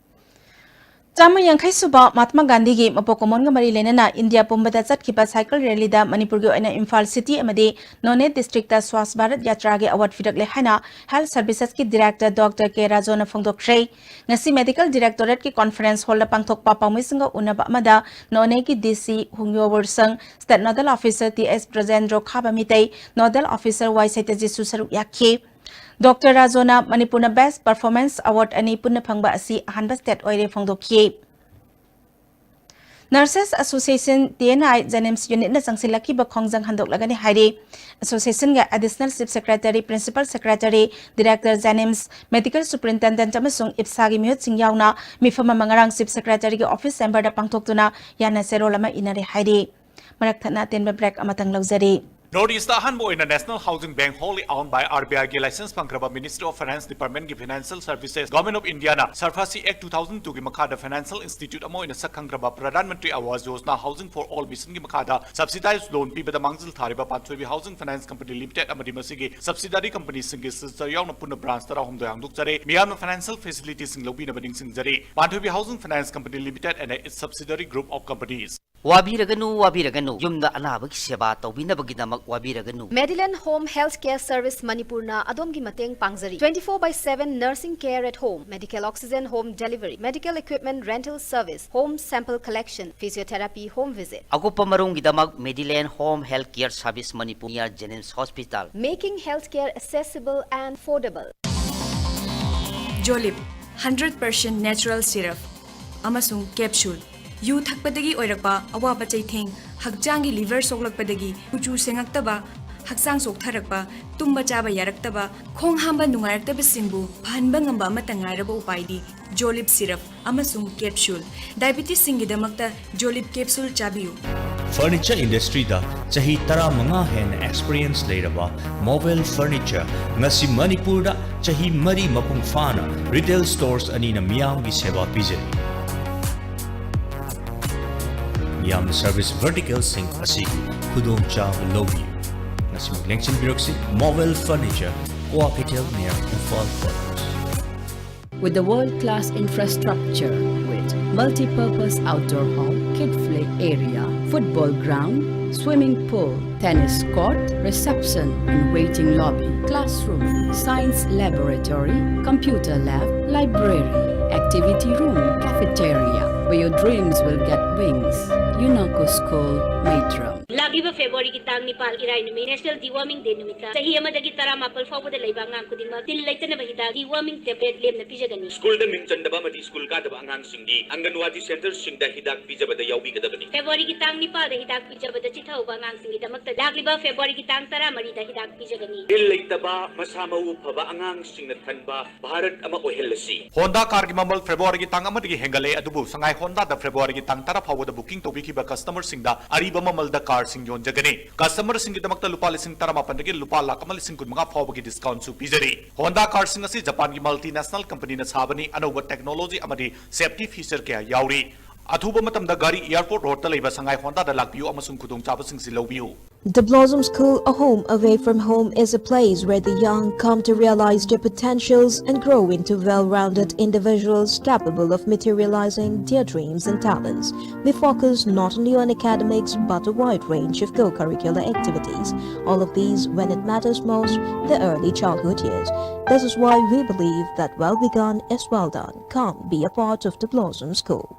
ꯆꯥꯝꯃ ꯌꯥꯡꯈꯩ ꯁꯨꯕ ꯃꯍꯥꯠꯃꯥ ꯒꯥꯟꯙꯤꯒꯤ ꯃꯄꯣꯛ ꯀꯨꯝꯑꯣꯟꯒ ꯃꯔꯤ ꯂꯩꯅꯅ ꯏꯟꯗꯤꯌꯥ ꯄꯨꯝꯕꯗ ꯆꯠꯈꯤꯕ ꯁꯥꯏꯀꯜ ꯔꯦꯂꯤꯗ ꯃꯅꯤꯄꯨꯔꯒꯤ ꯑꯣꯏꯅ ꯏꯝꯐꯥꯜ ꯁꯤꯇꯤ ꯑꯃꯗꯤ ꯅꯣꯅꯦ ꯗꯤꯁꯇ꯭ꯔꯤꯛꯇ ꯁ꯭ꯋꯥꯁ ꯚꯥꯔꯠ ꯌꯥꯇ꯭ꯔꯥꯒꯤ ꯑꯦꯋꯥꯔꯗ ꯄꯤꯔꯛꯂꯦ ꯍꯥꯏꯅ ꯍꯦꯜꯊ ꯁꯔꯚꯤꯁꯦꯁꯀꯤ ꯗꯤꯔꯦꯛꯇꯔ ꯗꯣꯛꯇꯔ ꯀꯦ ꯔꯥꯖꯣꯅ ꯐꯣꯡꯗꯣꯛꯈ꯭ꯔꯦ꯫ ꯉꯁꯤ ꯃꯦꯗꯤꯀꯦꯜ ꯗꯤꯔꯦꯛꯇꯣꯔꯦꯠꯀꯤ ꯀꯣꯟꯐꯔꯦꯟꯁ ꯍꯣꯜꯗ ꯄꯥꯡꯊꯣꯛꯄ ꯄꯥꯎꯃꯤꯁꯤꯡꯒ ꯎꯅꯕ ꯑꯃꯗ ꯅꯣꯅꯦꯒꯤ ꯗꯤ ꯁꯤ ꯍꯨꯡꯌꯣ ꯋꯨꯔꯁꯪ, ꯁ꯭ꯇꯦꯠ ꯅꯣꯗꯦꯜ ꯑꯣꯐꯤꯁꯔ ꯇꯤ ꯑꯦꯁ ꯕ꯭ꯔꯖꯦꯟꯗ꯭ꯔꯣ ꯈꯥꯕ ꯃꯤꯇꯩ, ꯅꯣꯗꯦꯜ ꯑꯣꯐꯤꯁꯔ ꯋꯥꯏ ꯁꯩꯇꯖꯤꯠꯁꯨ ꯁꯔꯨꯛ ꯌꯥꯈꯤ꯫ ꯗꯣꯛꯇꯔ ꯔꯥꯖꯣꯅ ꯃꯅꯤꯄꯨꯔꯅ ꯕꯦꯁ꯭ꯠ ꯄꯔꯐꯣꯔꯃꯦꯟꯁ ꯑꯦꯋꯥꯔꯗ ꯑꯅꯤ ꯄꯨꯟꯅ ꯐꯪꯕ ꯑꯁꯤ ꯑꯍꯥꯟꯕ ꯁ꯭ꯇꯦꯠ ꯑꯣꯏꯔꯦ ꯐꯣꯡꯗꯣꯛꯈꯤ꯫ Nurses association, T N I, JNIMS ꯌꯨꯅꯤꯠꯅ ꯆꯪꯁꯤꯜꯂꯛꯈꯤꯕ ꯈꯣꯡꯖꯪ ꯍꯟꯗꯣꯛꯂꯒꯅꯤ ꯍꯥꯏꯔꯤ꯫ ꯑꯦꯁꯣꯁꯤꯌꯦꯁꯟꯒ additional chief secretary, principal secretary, director JNIMS, medical superintendent ꯑꯃꯁꯨꯡ ꯏꯞꯁꯥꯒꯤ ꯃꯤꯍꯨꯠꯁꯤꯡ ꯌꯥꯎꯅ ꯃꯤꯐꯝ ꯑꯃ ꯉꯔꯥꯡ ꯆꯤꯐ ꯁꯦꯀ꯭ꯔꯦꯇꯔꯤꯒꯤ ꯑꯣꯐꯤꯁ ꯆꯦꯝꯕꯔꯗ ꯄꯥꯡꯊꯣꯛꯇꯨꯅ ꯌꯥꯅ ꯆꯦꯔꯣꯜ ꯑꯃ ꯏꯅꯔꯦ ꯍꯥꯏꯔꯤ꯫ ꯃꯔꯛ ꯊꯠꯅ ꯑꯇꯦꯟꯕ ꯕ꯭ꯔꯦꯛ ꯑꯃꯇꯪ ꯂꯧꯖꯔꯤ꯫ ꯅꯣꯔꯠ ꯏꯁꯇ ꯑꯍꯥꯟꯕ ꯑꯣꯏꯅ National Housing Bank wholly owned by R B I ꯒꯤ licence ꯐꯪꯈ꯭ꯔꯕ Ministry of Finance Department ꯀꯤ Financial Services, Government of India ꯅ SARFAESI Act two thousand two ꯒꯤ ꯃꯈꯥꯗ financial institute ꯑꯃ ꯑꯣꯏꯅ ꯁꯛ ꯈꯪꯈ꯭ꯔꯕ Pradhan Mantri Awas Yojana Housing for All mission ꯒꯤ ꯃꯈꯥꯗ subsidized loan ꯄꯤꯕꯗ ꯃꯥꯡꯖꯤꯜ ꯊꯥꯔꯤꯕ ꯄꯥꯟꯊꯣꯏꯕꯤ Housing Finance Company Limited ꯑꯃꯗꯤ ꯃꯁꯤꯒꯤ subsidiary company ꯁꯤꯡꯒꯤ sister ꯌꯥꯎꯅ ꯄꯨꯟꯅ branch ꯇꯔꯥꯍꯨꯝꯗꯣꯏ ꯍꯥꯡꯗꯣꯛꯆꯔꯦ꯫ ꯃꯤꯌꯥꯝꯅ financial facility ꯁꯤꯡ ꯂꯧꯕꯤꯅꯕ ꯅꯤꯡꯁꯤꯡꯖꯔꯤ꯫ ꯄꯥꯟꯊꯣꯏꯕꯤ Housing Finance Company Limited and its subsidiary group of companies. ꯋꯥꯕꯤꯔꯒꯅꯨ, ꯋꯥꯕꯤꯔꯒꯅꯨ꯫ ꯌꯨꯝꯗ ꯑꯅꯥꯕꯒꯤ ꯁꯦꯕꯥ ꯇꯧꯕꯤꯅꯕꯒꯤꯗꯃꯛ ꯋꯥꯕꯤꯔꯒꯅꯨ꯫ Mediland Home Health Care Service ꯃꯅꯤꯄꯨꯔꯅ ꯑꯗꯣꯝꯒꯤ ꯃꯇꯦꯡ ꯄꯥꯡꯖꯔꯤ꯫ Twenty four by seven nursing care at home, medical oxygen home delivery, medical equipment rental service, home sample collection, physiotherapy home visit. ꯑꯀꯨꯞꯄ ꯃꯔꯣꯜꯒꯤꯗꯃꯛ Mediland Home Health Care Service Manipur near Jenims Hospital. Making healthcare accessible and affordable. Jolib, hundred percent natural syrup ꯑꯃꯁꯨꯡ capsule꯫ ꯌꯨ ꯊꯛꯄꯗꯒꯤ ꯑꯣꯏꯔꯛꯄ ꯑꯋꯥꯕ ꯆꯩꯊꯦꯡ, ꯍꯛꯆꯥꯡꯒꯤ ꯂꯤꯚꯔ ꯁꯣꯛꯂꯛꯄꯗꯒꯤ ꯀꯨꯆꯨ ꯁꯦꯡꯉꯛꯇꯕ, ꯍꯛꯆꯥꯡ ꯆꯣꯛꯊꯔꯛꯄ, ꯇꯨꯝꯕ ꯆꯥꯕ ꯌꯥꯔꯛꯇꯕ, ꯈꯣꯡ ꯍꯥꯝꯕ ꯅꯨꯡꯉꯥꯏꯔꯛꯇꯕꯁꯤꯡꯕꯨ ꯐꯍꯟꯕ ꯉꯝꯕ ꯑꯃꯠꯇ ꯉꯥꯏꯔꯕ ꯎꯄꯥꯏꯗꯤ ꯖꯣꯂꯤꯞ ꯁꯤꯔꯞ ꯑꯃꯁꯨꯡ ꯀꯦꯞꯁꯨꯜ꯫ ꯗꯥꯏꯕꯤꯇꯤꯁꯁꯤꯡꯒꯤꯗꯃꯛꯇ ꯖꯣꯂꯤꯞ ꯀꯦꯞꯁꯨꯜ ꯆꯥꯕꯤꯌꯨ꯫ ꯐꯔꯅꯤꯆꯔ ꯏꯟꯗꯁꯇ꯭ꯔꯤꯗ ꯆꯍꯤ ꯇꯔꯥꯃꯉꯥ ꯍꯦꯟꯅ ꯑꯦꯛꯁꯄꯤꯔꯤꯌꯦꯟꯁ ꯂꯩꯔꯕ ꯃꯣꯕꯦꯜ ꯐꯔꯅꯤꯆꯔ ꯉꯁꯤ ꯃꯅꯤꯄꯨꯔꯗ ꯆꯍꯤ ꯃꯔꯤ ꯃꯄꯨꯡ ꯐꯥꯅ ꯔꯤꯇꯦꯜ ꯁ꯭ꯇꯣꯔꯁ ꯑꯅꯤꯅ ꯃꯤꯌꯥꯝꯒꯤ ꯁꯦꯕꯥ ꯄꯤꯖꯔꯤ꯫ ꯃꯤꯌꯥꯝꯅ ꯁꯔꯚꯤꯁ ꯚꯔꯇꯤꯀꯦꯜꯁꯤꯡ ꯑꯁꯤꯒꯤ ꯈꯨꯗꯣꯡꯆꯥꯕ ꯂꯧꯕꯤꯌꯨ꯫ ꯉꯁꯤꯃꯛ ꯂꯦꯡꯁꯤꯟꯕꯤꯔꯛꯁꯤ ꯃꯣꯕꯦꯜ ꯐꯔꯅꯤꯆꯔ, ꯀ꯭ꯋꯥ ꯀꯩꯊꯦꯜ near Imphal Quarters. With a world-class infrastructure with multi-purpose outdoor hall, kid play area, football ground, swimming pool, tennis court, reception and waiting lobby, classroom, science laboratory, computer lab, library, activity room, cafeteria, where your dreams will get wings. Unako School, Maitram. ꯂꯥꯛꯂꯤꯕ ꯐꯦꯕ꯭ꯔꯨꯋꯥꯔꯤꯒꯤ ꯇꯥꯡ ꯅꯤꯄꯥꯜ ꯏꯔꯥꯏ ꯅꯨꯃꯤꯠ National Deworming Day ꯅꯨꯃꯤꯠꯇ ꯆꯍꯤ ꯑꯃꯗꯒꯤ ꯇꯔꯥꯃꯥꯄꯜ ꯐꯥꯎꯕꯗ ꯂꯩꯕ ꯑꯉꯥꯡ ꯈꯨꯗꯤꯡꯃꯛ ꯇꯤꯟ ꯂꯩꯇꯅꯕ ꯍꯤꯗꯥꯛ ꯗꯤꯋꯣꯔꯃꯤꯡ ꯇꯦꯕ꯭ꯂꯦꯠ ꯂꯦꯝꯅ ꯄꯤꯖꯒꯅꯤ꯫ ꯁ꯭ꯀꯨꯜꯗ ꯃꯤꯡ ꯆꯟꯗꯕ ꯑꯃꯗꯤ ꯁ꯭ꯀꯨꯜ ꯀꯥꯗꯕ ꯑꯉꯥꯡꯁꯤꯡꯗꯤ ꯑꯪꯒꯟꯋꯥꯗꯤ ꯁꯦꯟꯇꯔꯁꯤꯡꯗ ꯍꯤꯗꯥꯛ ꯄꯤꯖꯕꯗ ꯌꯥꯎꯕꯤꯒꯗꯕꯅꯤ꯫ ꯐꯦꯕ꯭ꯔꯨꯋꯥꯔꯤꯒꯤ ꯇꯥꯡ ꯅꯤꯄꯥꯜꯗ ꯍꯤꯗꯥꯛ ꯄꯤꯖꯕꯗ ꯆꯤꯊꯍꯧꯕ ꯑꯉꯥꯡꯁꯤꯡꯒꯤꯗꯃꯛꯇ ꯂꯥꯛꯂꯤꯕ ꯐꯦꯕ꯭ꯔꯨꯋꯥꯔꯤꯒꯤ ꯇꯥꯡ ꯇꯔꯥꯃꯔꯤꯗ ꯍꯤꯗꯥꯛ ꯄꯤꯖꯒꯅꯤ꯫ ꯇꯤꯟ ꯂꯩꯇꯕ, ꯃꯁꯥ ꯃꯎ ꯐꯕ ꯑꯉꯥꯡꯁꯤꯡꯅ ꯊꯟꯕ ꯚꯥꯔꯠ ꯑꯃ ꯑꯣꯏꯍꯜꯂꯁꯤ꯫ ꯍꯣꯟꯗꯥ ꯀꯥꯔꯒꯤ ꯃꯃꯜ ꯐꯦꯕ꯭ꯔꯨꯋꯥꯔꯤꯒꯤ ꯇꯥꯡ ꯑꯃꯗꯒꯤ ꯍꯦꯟꯒꯠꯂꯦ, ꯑꯗꯨꯕꯨ ꯁꯉꯥꯏ ꯍꯣꯟꯗꯥꯗ ꯐꯦꯕ꯭ꯔꯨꯋꯥꯔꯤꯒꯤ ꯇꯥꯡ ꯇꯔꯥ ꯐꯥꯎꯕꯗ ꯕꯨꯀꯤꯡ ꯇꯧꯕꯤꯈꯤꯕ ꯀꯁꯇꯃꯔꯁꯤꯡꯗ ꯑꯔꯤꯕ ꯃꯃꯜꯗ ꯀꯥꯔꯁꯤꯡ ꯌꯣꯟꯖꯒꯅꯤ꯫ ꯀꯁꯇꯃꯔꯁꯤꯡꯒꯤꯗꯃꯛꯇ ꯂꯨꯄꯥ ꯂꯤꯁꯤꯡ ꯇꯔꯥꯃꯥꯄꯟꯗꯒꯤ ꯂꯨꯄꯥ ꯂꯥꯈ ꯑꯃ ꯂꯤꯁꯤꯡ ꯀꯨꯟꯃꯉꯥ ꯐꯥꯎꯕꯒꯤ ꯗꯤꯁꯀꯥꯎꯟꯁꯨ ꯄꯤꯖꯔꯤ꯫ ꯍꯣꯟꯗꯥ ꯀꯥꯔꯁꯤꯡ ꯑꯁꯤ ꯖꯄꯥꯟꯒꯤ ꯃꯜꯇꯤꯅꯦꯁꯅꯦꯜ ꯀꯝꯄꯅꯤꯅ ꯁꯥꯕꯅꯤ꯫ ꯑꯅꯧꯕ ꯇꯦꯛꯅꯣꯂꯣꯖꯤ ꯑꯃꯗꯤ ꯁꯦꯐꯇꯤ ꯐꯤꯆꯔ ꯀꯌꯥ ꯌꯥꯎꯔꯤ꯫ ꯑꯊꯨꯕ ꯃꯇꯝꯗ ꯒꯥꯔꯤ ꯑꯦꯌꯔꯄꯣꯔꯠ ꯔꯣꯗꯇ ꯂꯩꯕ ꯁꯉꯥꯏ ꯍꯣꯟꯗꯥꯗ ꯂꯥꯛꯄꯤꯌꯨ ꯑꯃꯁꯨꯡ ꯈꯨꯗꯣꯡꯆꯥꯕꯁꯤꯡꯁꯤ ꯂꯧꯕꯤꯌꯨ꯫ The Blossom School, a home away from home, is a place where the young come to realize their potentials and grow into well-rounded individuals capable of materializing their dreams and talents. We focus not only on academics but a wide range of co-curricular activities. All of these when it matters most, the early childhood years. This is why we believe that well begun is well done. Come be a part of the Blossom School.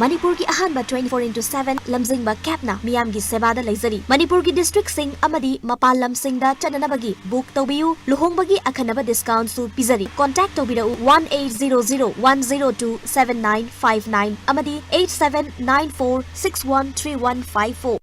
ꯃꯅꯤꯄꯨꯔꯒꯤ ꯑꯍꯥꯟꯕ twenty four into seven ꯂꯝꯖꯤꯡꯕ ꯀꯦꯞꯅ ꯃꯤꯌꯥꯝꯒꯤ ꯁꯦꯕꯥꯗ ꯂꯩꯖꯔꯤ꯫ ꯃꯅꯤꯄꯨꯔꯒꯤ districtꯁꯤꯡ ꯑꯃꯗꯤ ꯃꯄꯥꯟ ꯂꯝꯁꯤꯡꯗ ꯆꯠꯅꯅꯕꯒꯤ book ꯇꯧꯕꯤꯌꯨ꯫ ꯂꯨꯍꯣꯡꯕꯒꯤ ꯑꯈꯟꯅꯕ discountꯁꯨ ꯄꯤꯖꯔꯤ꯫ Contact ꯇꯧꯕꯤꯔꯛꯎ one eight zero zero one zero two seven nine five nine ꯑꯃꯗꯤ eight seven nine four six one three one five four꯫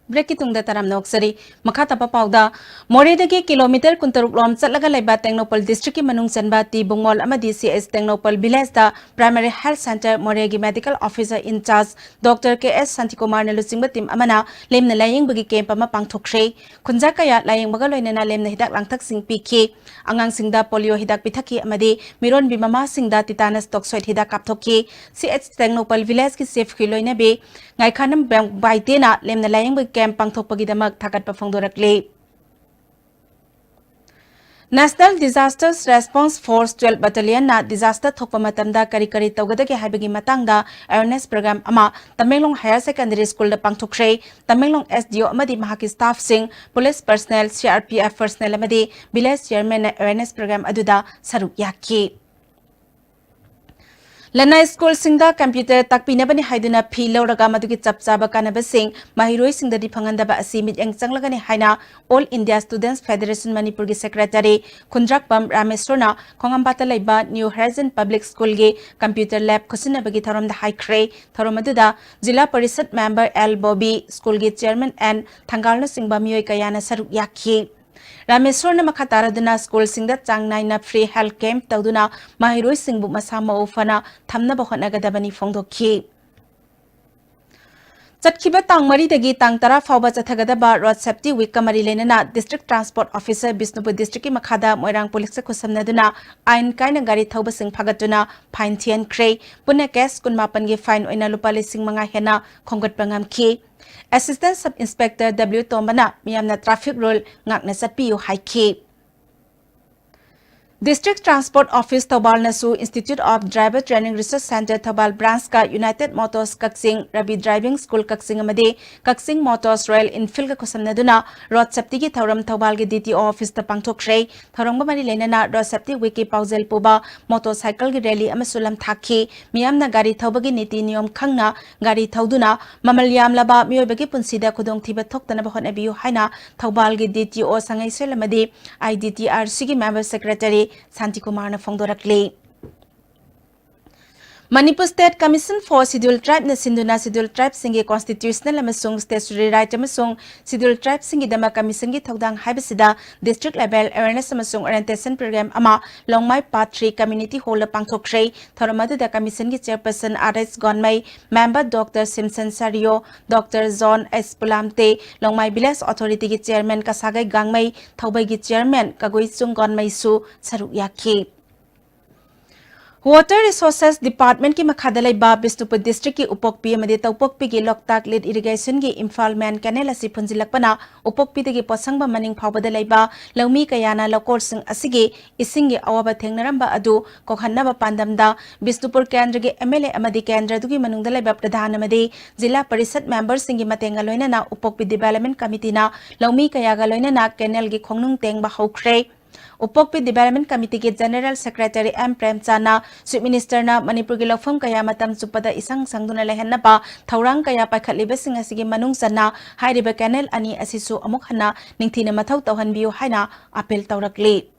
Breakꯀꯤ ꯇꯨꯡꯗ ꯇꯔꯥꯝꯅ ꯑꯣꯛꯆꯔꯤ꯫ ꯃꯈꯥ ꯇꯥꯕ ꯄꯥꯎꯗ, ꯃꯣꯔꯦꯗꯒꯤ kilometre ꯀꯨꯟꯇꯔꯨꯛ ꯂꯣꯝ ꯆꯠꯂꯒ ꯂꯩꯕ ꯇꯦꯡꯅꯧꯄꯜ districtꯀꯤ ꯃꯅꯨꯡ ꯆꯟꯕ ꯇꯤ ꯕꯨꯡꯉꯣꯜ ꯑꯃꯗꯤ ꯁꯤ ꯑꯩꯆ ꯇꯦꯡꯅꯧꯄꯜ villageꯇ primary health centre ꯃꯣꯔꯦꯒꯤ medical officer in charge Doctor K S ꯁꯥꯟꯇꯤꯀꯨꯃꯥꯔꯅ ꯂꯨꯆꯤꯡꯕ team ꯑꯃꯅ ꯂꯦꯝꯅ ꯂꯥꯌꯦꯡꯕꯒꯤ camp ꯑꯃ ꯄꯥꯡꯊꯣꯛꯈ꯭ꯔꯦ꯫ ꯈꯨꯟꯖꯥ ꯀꯌꯥ ꯂꯥꯌꯦꯡꯕꯒ ꯂꯣꯏꯅꯅ ꯂꯦꯝꯅ ꯍꯤꯗꯥꯛ ꯂꯥꯡꯊꯛꯁꯤꯡ ꯄꯤꯈꯤ꯫ ꯑꯉꯥꯡꯁꯤꯡꯗ polio ꯍꯤꯗꯥꯛ ꯄꯤꯊꯛꯈꯤ ꯑꯃꯗꯤ ꯃꯤꯔꯣꯟꯕꯤ ꯃꯃꯥꯁꯤꯡꯗ tetanus toxoid ꯍꯤꯗꯥꯛ ꯀꯥꯞꯊꯣꯛꯈꯤ꯫ ꯁꯤ ꯑꯩꯆ ꯇꯦꯡꯅꯧꯄꯜ villageꯀꯤ chiefꯀꯤ ꯂꯣꯏꯅꯕꯤ ꯉꯥꯏꯈꯥꯅꯝ ꯕꯥꯏꯇꯦꯅ ꯂꯦꯝꯅ ꯂꯥꯌꯦꯡꯕꯒꯤ camp ꯄꯥꯡꯊꯣꯛꯄꯒꯤꯗꯃꯛ ꯊꯥꯒꯠꯄ ꯐꯣꯡꯗꯣꯔꯛꯂꯤ꯫ National Disaster Response Force twelve Battalionꯅ disaster ꯊꯣꯛꯄ ꯃꯇꯝꯗ ꯀꯔꯤ ꯀꯔꯤ ꯇꯧꯒꯗꯒꯦ ꯍꯥꯏꯕꯒꯤ ꯃꯇꯥꯡꯗ awareness program ꯑꯃ Tamenglong Higher Secondary Schoolꯗ ꯄꯥꯡꯊꯣꯛꯈ꯭ꯔꯦ꯫ Tamenglong S D O ꯑꯃꯗꯤ ꯃꯍꯥꯛꯀꯤ staffꯁꯤꯡ, police personnel, C R P F personnel ꯑꯃꯗꯤ village chairmanꯅ awareness program ꯑꯗꯨꯗ ꯁꯔꯨꯛ ꯌꯥꯈꯤ꯫ ꯂꯅꯥꯏ ꯁ꯭ꯀꯨꯜꯁꯤꯡꯗ computer ꯇꯥꯛꯄꯤꯅꯕꯅꯤ ꯍꯥꯏꯗꯨꯅ fee ꯂꯧꯔꯒ ꯃꯗꯨꯒꯤ ꯆꯞ ꯆꯥꯕ ꯀꯥꯟꯅꯕꯁꯤꯡ ꯃꯍꯩꯔꯣꯏꯁꯤꯡꯗꯗꯤ ꯐꯪꯍꯟꯗꯕ ꯑꯁꯤ ꯃꯤꯠꯌꯦꯡ ꯆꯪꯂꯒꯅꯤ ꯍꯥꯏꯅ All India Students Federation ꯃꯅꯤꯄꯨꯔꯒꯤ secretary ꯈꯨꯟꯗ꯭ꯔꯥꯛꯄꯝ ꯔꯥꯃꯦꯁꯣꯔꯅ ꯈꯣꯡꯉꯥꯝꯄꯥꯠꯇ ꯂꯩꯕ New Horizon Public Schoolꯒꯤ computer lab ꯈꯨꯠꯁꯤꯟꯅꯕꯒꯤ ꯊꯧꯔꯝꯗ ꯍꯥꯏꯈ꯭ꯔꯦ꯫ ꯊꯧꯔꯝ ꯑꯗꯨꯗ ꯖꯤꯂꯥ ꯄꯔꯤꯁꯠ member L ꯕꯣꯕꯤ, ꯁ꯭ꯀꯨꯜꯒꯤ chairman N ꯊꯪꯒꯥꯜꯅꯆꯤꯡꯕ ꯃꯤꯑꯣꯏ ꯀꯌꯥꯅ ꯁꯔꯨꯛ ꯌꯥꯈꯤ꯫ ꯔꯥꯃꯦꯁꯣꯔꯅ ꯃꯈꯥ ꯇꯥꯔꯗꯨꯅ ꯁ꯭ꯀꯨꯜꯁꯤꯡꯗ ꯆꯥꯡ ꯅꯥꯏꯅ free health camp ꯇꯧꯗꯨꯅ ꯃꯍꯩꯔꯣꯏꯁꯤꯡꯕꯨ ꯃꯁꯥ ꯃꯎ ꯐꯅ ꯊꯝꯅꯕ ꯍꯣꯠꯅꯒꯗꯕꯅꯤ ꯐꯣꯡꯗꯣꯛꯈꯤ꯫ ꯆꯠꯈꯤꯕ ꯇꯥꯡ ꯃꯔꯤꯗꯒꯤ ꯇꯥꯡ ꯇꯔꯥ ꯐꯥꯎꯕ ꯆꯠꯊꯒꯗꯕ Road Safety Weekꯀ ꯃꯔꯤ ꯂꯩꯅꯅ District Transport Officer ꯕꯤꯁꯅꯨꯄꯨꯔ districtꯀꯤ ꯃꯈꯥꯗ ꯃꯣꯏꯔꯥꯡ policeꯀ ꯈꯨꯠꯁꯝꯅꯗꯨꯅ ꯑꯥꯏꯟ ꯀꯥꯏꯅ ꯒꯥꯔꯤ ꯊꯧꯕꯁꯤꯡ ꯐꯥꯒꯠꯇꯨꯅ fine ꯊꯤꯍꯟꯈ꯭ꯔꯦ꯫ ꯄꯨꯟꯅ case ꯀꯨꯟꯃꯥꯄꯟꯒꯤ fine ꯑꯣꯏꯅ ꯂꯨꯄꯥ ꯂꯤꯁꯤꯡ ꯃꯉꯥ ꯍꯦꯟꯅ ꯈꯣꯝꯒꯠꯄ ꯉꯝꯈꯤ꯫ Assistant Sub Inspector W ꯇꯣꯝꯕꯅ ꯃꯤꯌꯥꯝꯅ traffic rule ꯉꯥꯛꯅ ꯆꯠꯄꯤꯌꯨ ꯍꯥꯏꯈꯤ꯫ District Transport Office ꯊꯧꯕꯥꯜꯅꯁꯨ Institute of Driver Training Research Centre Thoubal branchꯀ United Motors Kakching, Ravi Driving School ꯀꯛꯆꯤꯡ ꯑꯃꯗꯤ Kakching Motors Royal Enfieldꯒ ꯈꯨꯠꯁꯝꯅꯗꯨꯅ road safetyꯒꯤ ꯊꯧꯔꯝ ꯊꯧꯕꯥꯜꯒꯤ DTO officeꯇ ꯄꯥꯡꯊꯣꯛꯈ꯭ꯔꯦ꯫ ꯊꯧꯔꯝꯒ ꯃꯔꯤ ꯂꯩꯅꯅ road safety weekꯀꯤ ꯄꯥꯎꯖꯦꯜ ꯄꯨꯕ motorcycleꯒꯤ rally ꯑꯃꯁꯨ ꯂꯝꯊꯥꯛꯈꯤ꯫ ꯃꯤꯌꯥꯝꯅ ꯒꯥꯔꯤ ꯊꯧꯕꯒꯤ ꯅꯤꯇꯤ ꯅꯤꯌꯣꯝ ꯈꯪꯅ ꯒꯥꯔꯤ ꯊꯧꯗꯨꯅ ꯃꯃꯜ ꯌꯥꯝꯂꯕ ꯃꯤꯑꯣꯏꯕꯒꯤ ꯄꯨꯟꯁꯤꯗ ꯈꯨꯗꯣꯡꯊꯤꯕ ꯊꯣꯛꯇꯅꯕ ꯍꯣꯠꯅꯕꯤꯌꯨ ꯍꯥꯏꯅ ꯊꯧꯕꯥꯜꯒꯤ DTO ꯁꯉꯩꯁꯣꯏ ꯑꯃꯗꯤ IDTRCꯒꯤ member secretary ꯁꯥꯟꯇꯤꯀꯨꯃꯥꯔꯅ ꯐꯣꯡꯗꯣꯔꯛꯂꯤ꯫ Manipur State Commission for Scheduled Tribeꯅ ꯁꯤꯟꯗꯨꯅ Scheduled Tribeꯁꯤꯡꯒꯤ constitutional ꯑꯃꯁꯨꯡ statutory right ꯑꯃꯁꯨꯡ Scheduled Tribeꯁꯤꯡꯒꯤꯗꯃꯛ commissionꯒꯤ ꯊꯧꯗꯥꯡ ꯍꯥꯏꯕꯁꯤꯗ district level awareness ꯑꯃꯁꯨꯡ orientation program ꯑꯃ ꯂꯣꯡꯃꯥꯏ Part three Community Hallꯗ ꯄꯥꯡꯊꯣꯛꯈ꯭ꯔꯦ꯫ ꯊꯧꯔꯝ ꯑꯗꯨꯗ commissionꯒꯤ chairperson R H ꯒꯣꯟꯃꯩ, member Doctor Simpson Sario, Doctor John S ꯄꯨꯂꯥꯝꯇꯦ, ꯂꯣꯡꯃꯥꯏ Village Authorityꯒꯤ chairman ꯀꯁꯥꯒꯩ ꯒꯥꯡꯃꯩ, ꯊꯧꯕꯩꯒꯤ chairman ꯀꯒꯨꯏꯆꯨꯡ ꯒꯣꯟꯃꯩꯁꯨ ꯁꯔꯨꯛ ꯌꯥꯈꯤ꯫ Water Resources Departmentꯀꯤ ꯃꯈꯥꯗ ꯂꯩꯕ ꯕꯤꯁꯅꯨꯄꯨꯔ districtꯀꯤ ꯎꯄꯣꯛꯄꯤ ꯑꯃꯗꯤ ꯇꯧꯄꯣꯛꯄꯤꯒꯤ ꯂꯣꯛꯇꯥꯛ lift irrigationꯒꯤ ꯏꯝꯐꯥꯜ main canal ꯑꯁꯤ ꯐꯨꯟꯖꯤꯜꯂꯛꯄꯅ ꯎꯄꯣꯛꯄꯤꯗꯒꯤ ꯄꯣꯠꯁꯪꯕꯝ ꯃꯅꯤꯡ ꯐꯥꯎꯕꯗ ꯂꯩꯕ ꯂꯧꯃꯤ ꯀꯌꯥꯅ ꯂꯧꯀꯣꯜꯁꯤꯡ ꯑꯁꯤꯒꯤ ꯏꯁꯤꯡꯒꯤ ꯑꯋꯥꯕ ꯊꯦꯡꯅꯔꯝꯕ ꯑꯗꯨ ꯀꯣꯛꯍꯟꯅꯕ ꯄꯥꯟꯗꯝꯗ ꯕꯤꯁꯅꯨꯄꯨꯔ ꯀꯦꯟꯗ꯭ꯔꯒꯤ MLA ꯑꯃꯗꯤ ꯀꯦꯟꯗ꯭ꯔ ꯑꯗꯨꯒꯤ ꯃꯅꯨꯡꯗ ꯂꯩꯕ ꯄ꯭ꯔꯙꯥꯟ ꯑꯃꯗꯤ ꯖꯤꯂꯥ ꯄꯔꯤꯁꯠ memberꯁꯤꯡꯒꯤ ꯃꯇꯦꯡꯒ ꯂꯣꯏꯅꯅ ꯎꯄꯣꯛꯄꯤ Development Committeeꯅ ꯂꯧꯃꯤ ꯀꯌꯥꯒ ꯂꯣꯏꯅꯅ canalꯒꯤ ꯈꯣꯡꯅꯨꯡ ꯇꯦꯡꯕ ꯍꯧꯈ꯭ꯔꯦ꯫ ꯎꯄꯣꯛꯄꯤ Development Committeeꯒꯤ General Secretary M ꯄ꯭ꯔꯦꯝꯆꯥꯟꯅ Chief Ministerꯅ ꯃꯅꯤꯄꯨꯔꯒꯤ ꯂꯧꯐꯝ ꯀꯌꯥ ꯃꯇꯝ ꯆꯨꯞꯄꯗ ꯏꯁꯪ ꯁꯪꯗꯨꯅ ꯂꯩꯍꯟꯅꯕ ꯊꯧꯔꯥꯡ ꯀꯌꯥ ꯄꯥꯏꯈꯠꯂꯤꯕꯁꯤꯡ ꯑꯁꯤꯒꯤ ꯃꯅꯨꯡ ꯆꯟꯅ ꯍꯥꯏꯔꯤꯕ canal ꯑꯅꯤ ꯑꯁꯤꯁꯨ ꯑꯃꯨꯛ ꯍꯟꯅ ꯅꯤꯡꯊꯤꯅ ꯃꯊꯧ ꯇꯧꯍꯟꯕꯤꯌꯨ ꯍꯥꯏꯅ appeal ꯇꯧꯔꯛꯂꯤ꯫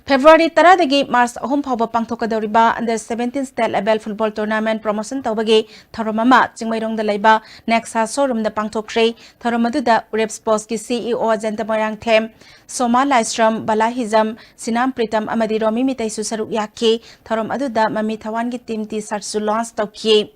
February ꯇꯔꯥꯗꯒꯤ March ꯑꯍꯨꯝ ꯐꯥꯎꯕ ꯄꯥꯡꯊꯣꯛꯀꯗꯧꯔꯤꯕ under seventeen state level football tournament promotion ꯇꯧꯕꯒꯤ ꯊꯧꯔꯝ ꯑꯃ ꯆꯤꯡꯃꯩꯔꯣꯡꯗ ꯂꯩꯕ Nexa showroomꯗ ꯄꯥꯡꯊꯣꯛꯈ꯭ꯔꯦ꯫ ꯊꯧꯔꯝ ꯑꯗꯨꯗ ꯎꯔꯦꯞ Sportsꯀꯤ CEO ꯑꯖꯦꯟꯇ ꯃꯣꯏꯔꯥꯡꯊꯦꯝ, ꯁꯣꯃꯥ ꯂꯥꯏꯁ꯭ꯔꯝ, ꯕꯂꯥ ꯍꯤꯖꯝ, ꯁꯤꯅꯥꯝ ꯄ꯭ꯔꯤꯇꯝ ꯑꯃꯗꯤ ꯔꯣꯃꯤ ꯃꯤꯇꯩꯁꯨ ꯁꯔꯨꯛ ꯌꯥꯈꯤ꯫ ꯊꯧꯔꯝ ꯑꯗꯨꯗ ꯃꯃꯤ ꯊꯋꯥꯟꯒꯤ team T-shirtꯁꯨ launch ꯇꯧꯈꯤ꯫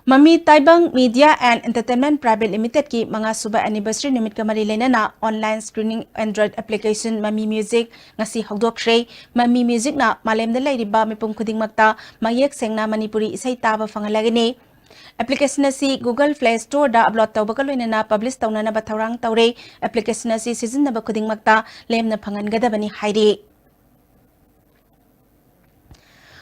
ꯃꯃꯤ ꯇꯥꯏꯕꯪ Media and Entertainment Private Limitedꯀꯤ ꯃꯉꯥꯁꯨꯕ anniversary ꯅꯨꯃꯤꯠꯀ ꯃꯔꯤ ꯂꯩꯅꯅ online streaming Android application ꯃꯃꯤ Music ꯉꯁꯤ ꯍꯧꯗꯣꯛꯈ꯭ꯔꯦ꯫ ꯃꯃꯤ Musicꯅ ꯃꯥꯂꯦꯝꯗ ꯂꯩꯔꯤꯕ ꯃꯤꯄꯨꯝ ꯈꯨꯗꯤꯡꯃꯛꯇ ꯃꯌꯦꯛ ꯁꯦꯡꯅ ꯃꯅꯤꯄꯨꯔꯤ ꯏꯁꯩ ꯇꯥꯕ ꯐꯪꯍꯜꯂꯒꯅꯤ꯫ Application ꯑꯁꯤ Google Play Store ꯗ upload ꯇꯧꯕꯒ ꯂꯣꯏꯅꯅ publish ꯇꯧꯅꯅꯕ ꯊꯧꯔꯥꯡ ꯇꯧꯔꯦ꯫ Application ꯑꯁꯤ ꯁꯤꯖꯤꯟꯅꯕ ꯈꯨꯗꯤꯡꯃꯛꯇ ꯂꯦꯝꯅ ꯐꯪꯍꯟꯒꯗꯕꯅꯤ ꯍꯥꯏꯔꯤ꯫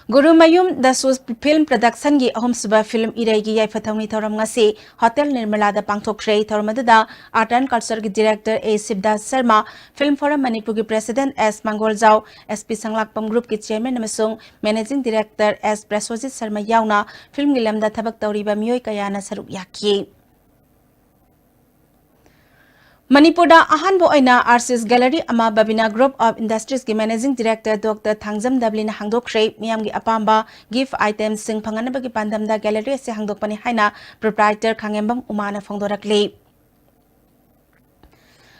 ꯒꯨꯔꯨꯃꯌꯨꯝ ꯗꯁꯨ Film Production ꯒꯤ ꯑꯍꯨꯝꯁꯨꯕ film ꯏꯔꯩꯒꯤ ꯌꯥꯏꯐ ꯊꯧꯅꯤ ꯊꯧꯔꯝ ꯉꯁꯤ Hotel ꯅꯤꯔꯃꯂꯥꯗ ꯄꯥꯡꯊꯣꯛꯈ꯭ꯔꯦ꯫ ꯊꯧꯔꯝ ꯑꯗꯨꯗ Art and Culture ꯒꯤ Director ꯑꯦ ꯁꯤꯕꯗꯥꯁ ꯁꯔꯃ, Film Forum ꯃꯅꯤꯄꯨꯔꯒꯤ President ꯑꯦꯁ ꯃꯪꯒꯣꯜꯖꯥꯎ, ꯑꯦꯁ ꯄꯤ ꯁꯪꯂꯥꯛꯄꯝ Group ꯀꯤ Chairman ꯑꯃꯁꯨꯡ Managing Director ꯑꯦꯁ ꯄ꯭ꯔꯁꯣꯖꯤꯠ ꯁꯔꯃ ꯌꯥꯎꯅ film ꯒꯤ ꯂꯝꯗ ꯊꯕꯛ ꯇꯧꯔꯤꯕ ꯃꯤꯑꯣꯏ ꯀꯌꯥꯅ ꯁꯔꯨꯛ ꯌꯥꯈꯤ꯫ ꯃꯅꯤꯄꯨꯔꯗ ꯑꯍꯥꯟꯕ ꯑꯣꯏꯅ Artist Gallery ꯑꯃ Babina Group of Industries ꯀꯤ Managing Director ꯗꯣꯛꯇꯔ ꯊꯥꯡꯖꯝ ꯗꯕꯂꯤꯅ ꯍꯥꯡꯗꯣꯛꯈ꯭ꯔꯦ꯫ ꯃꯤꯌꯥꯝꯒꯤ ꯑꯄꯥꯝꯕ gift item ꯁꯤꯡ ꯐꯪꯍꯟꯅꯕꯒꯤ ꯄꯥꯟꯗꯝꯗ gallery ꯑꯁꯤ ꯍꯥꯡꯗꯣꯛꯄꯅꯤ ꯍꯥꯏꯅ proprietor ꯈꯥꯉꯦꯝꯕꯝ ꯎꯃꯥꯅ ꯐꯣꯡꯗꯣꯔꯛꯂꯤ꯫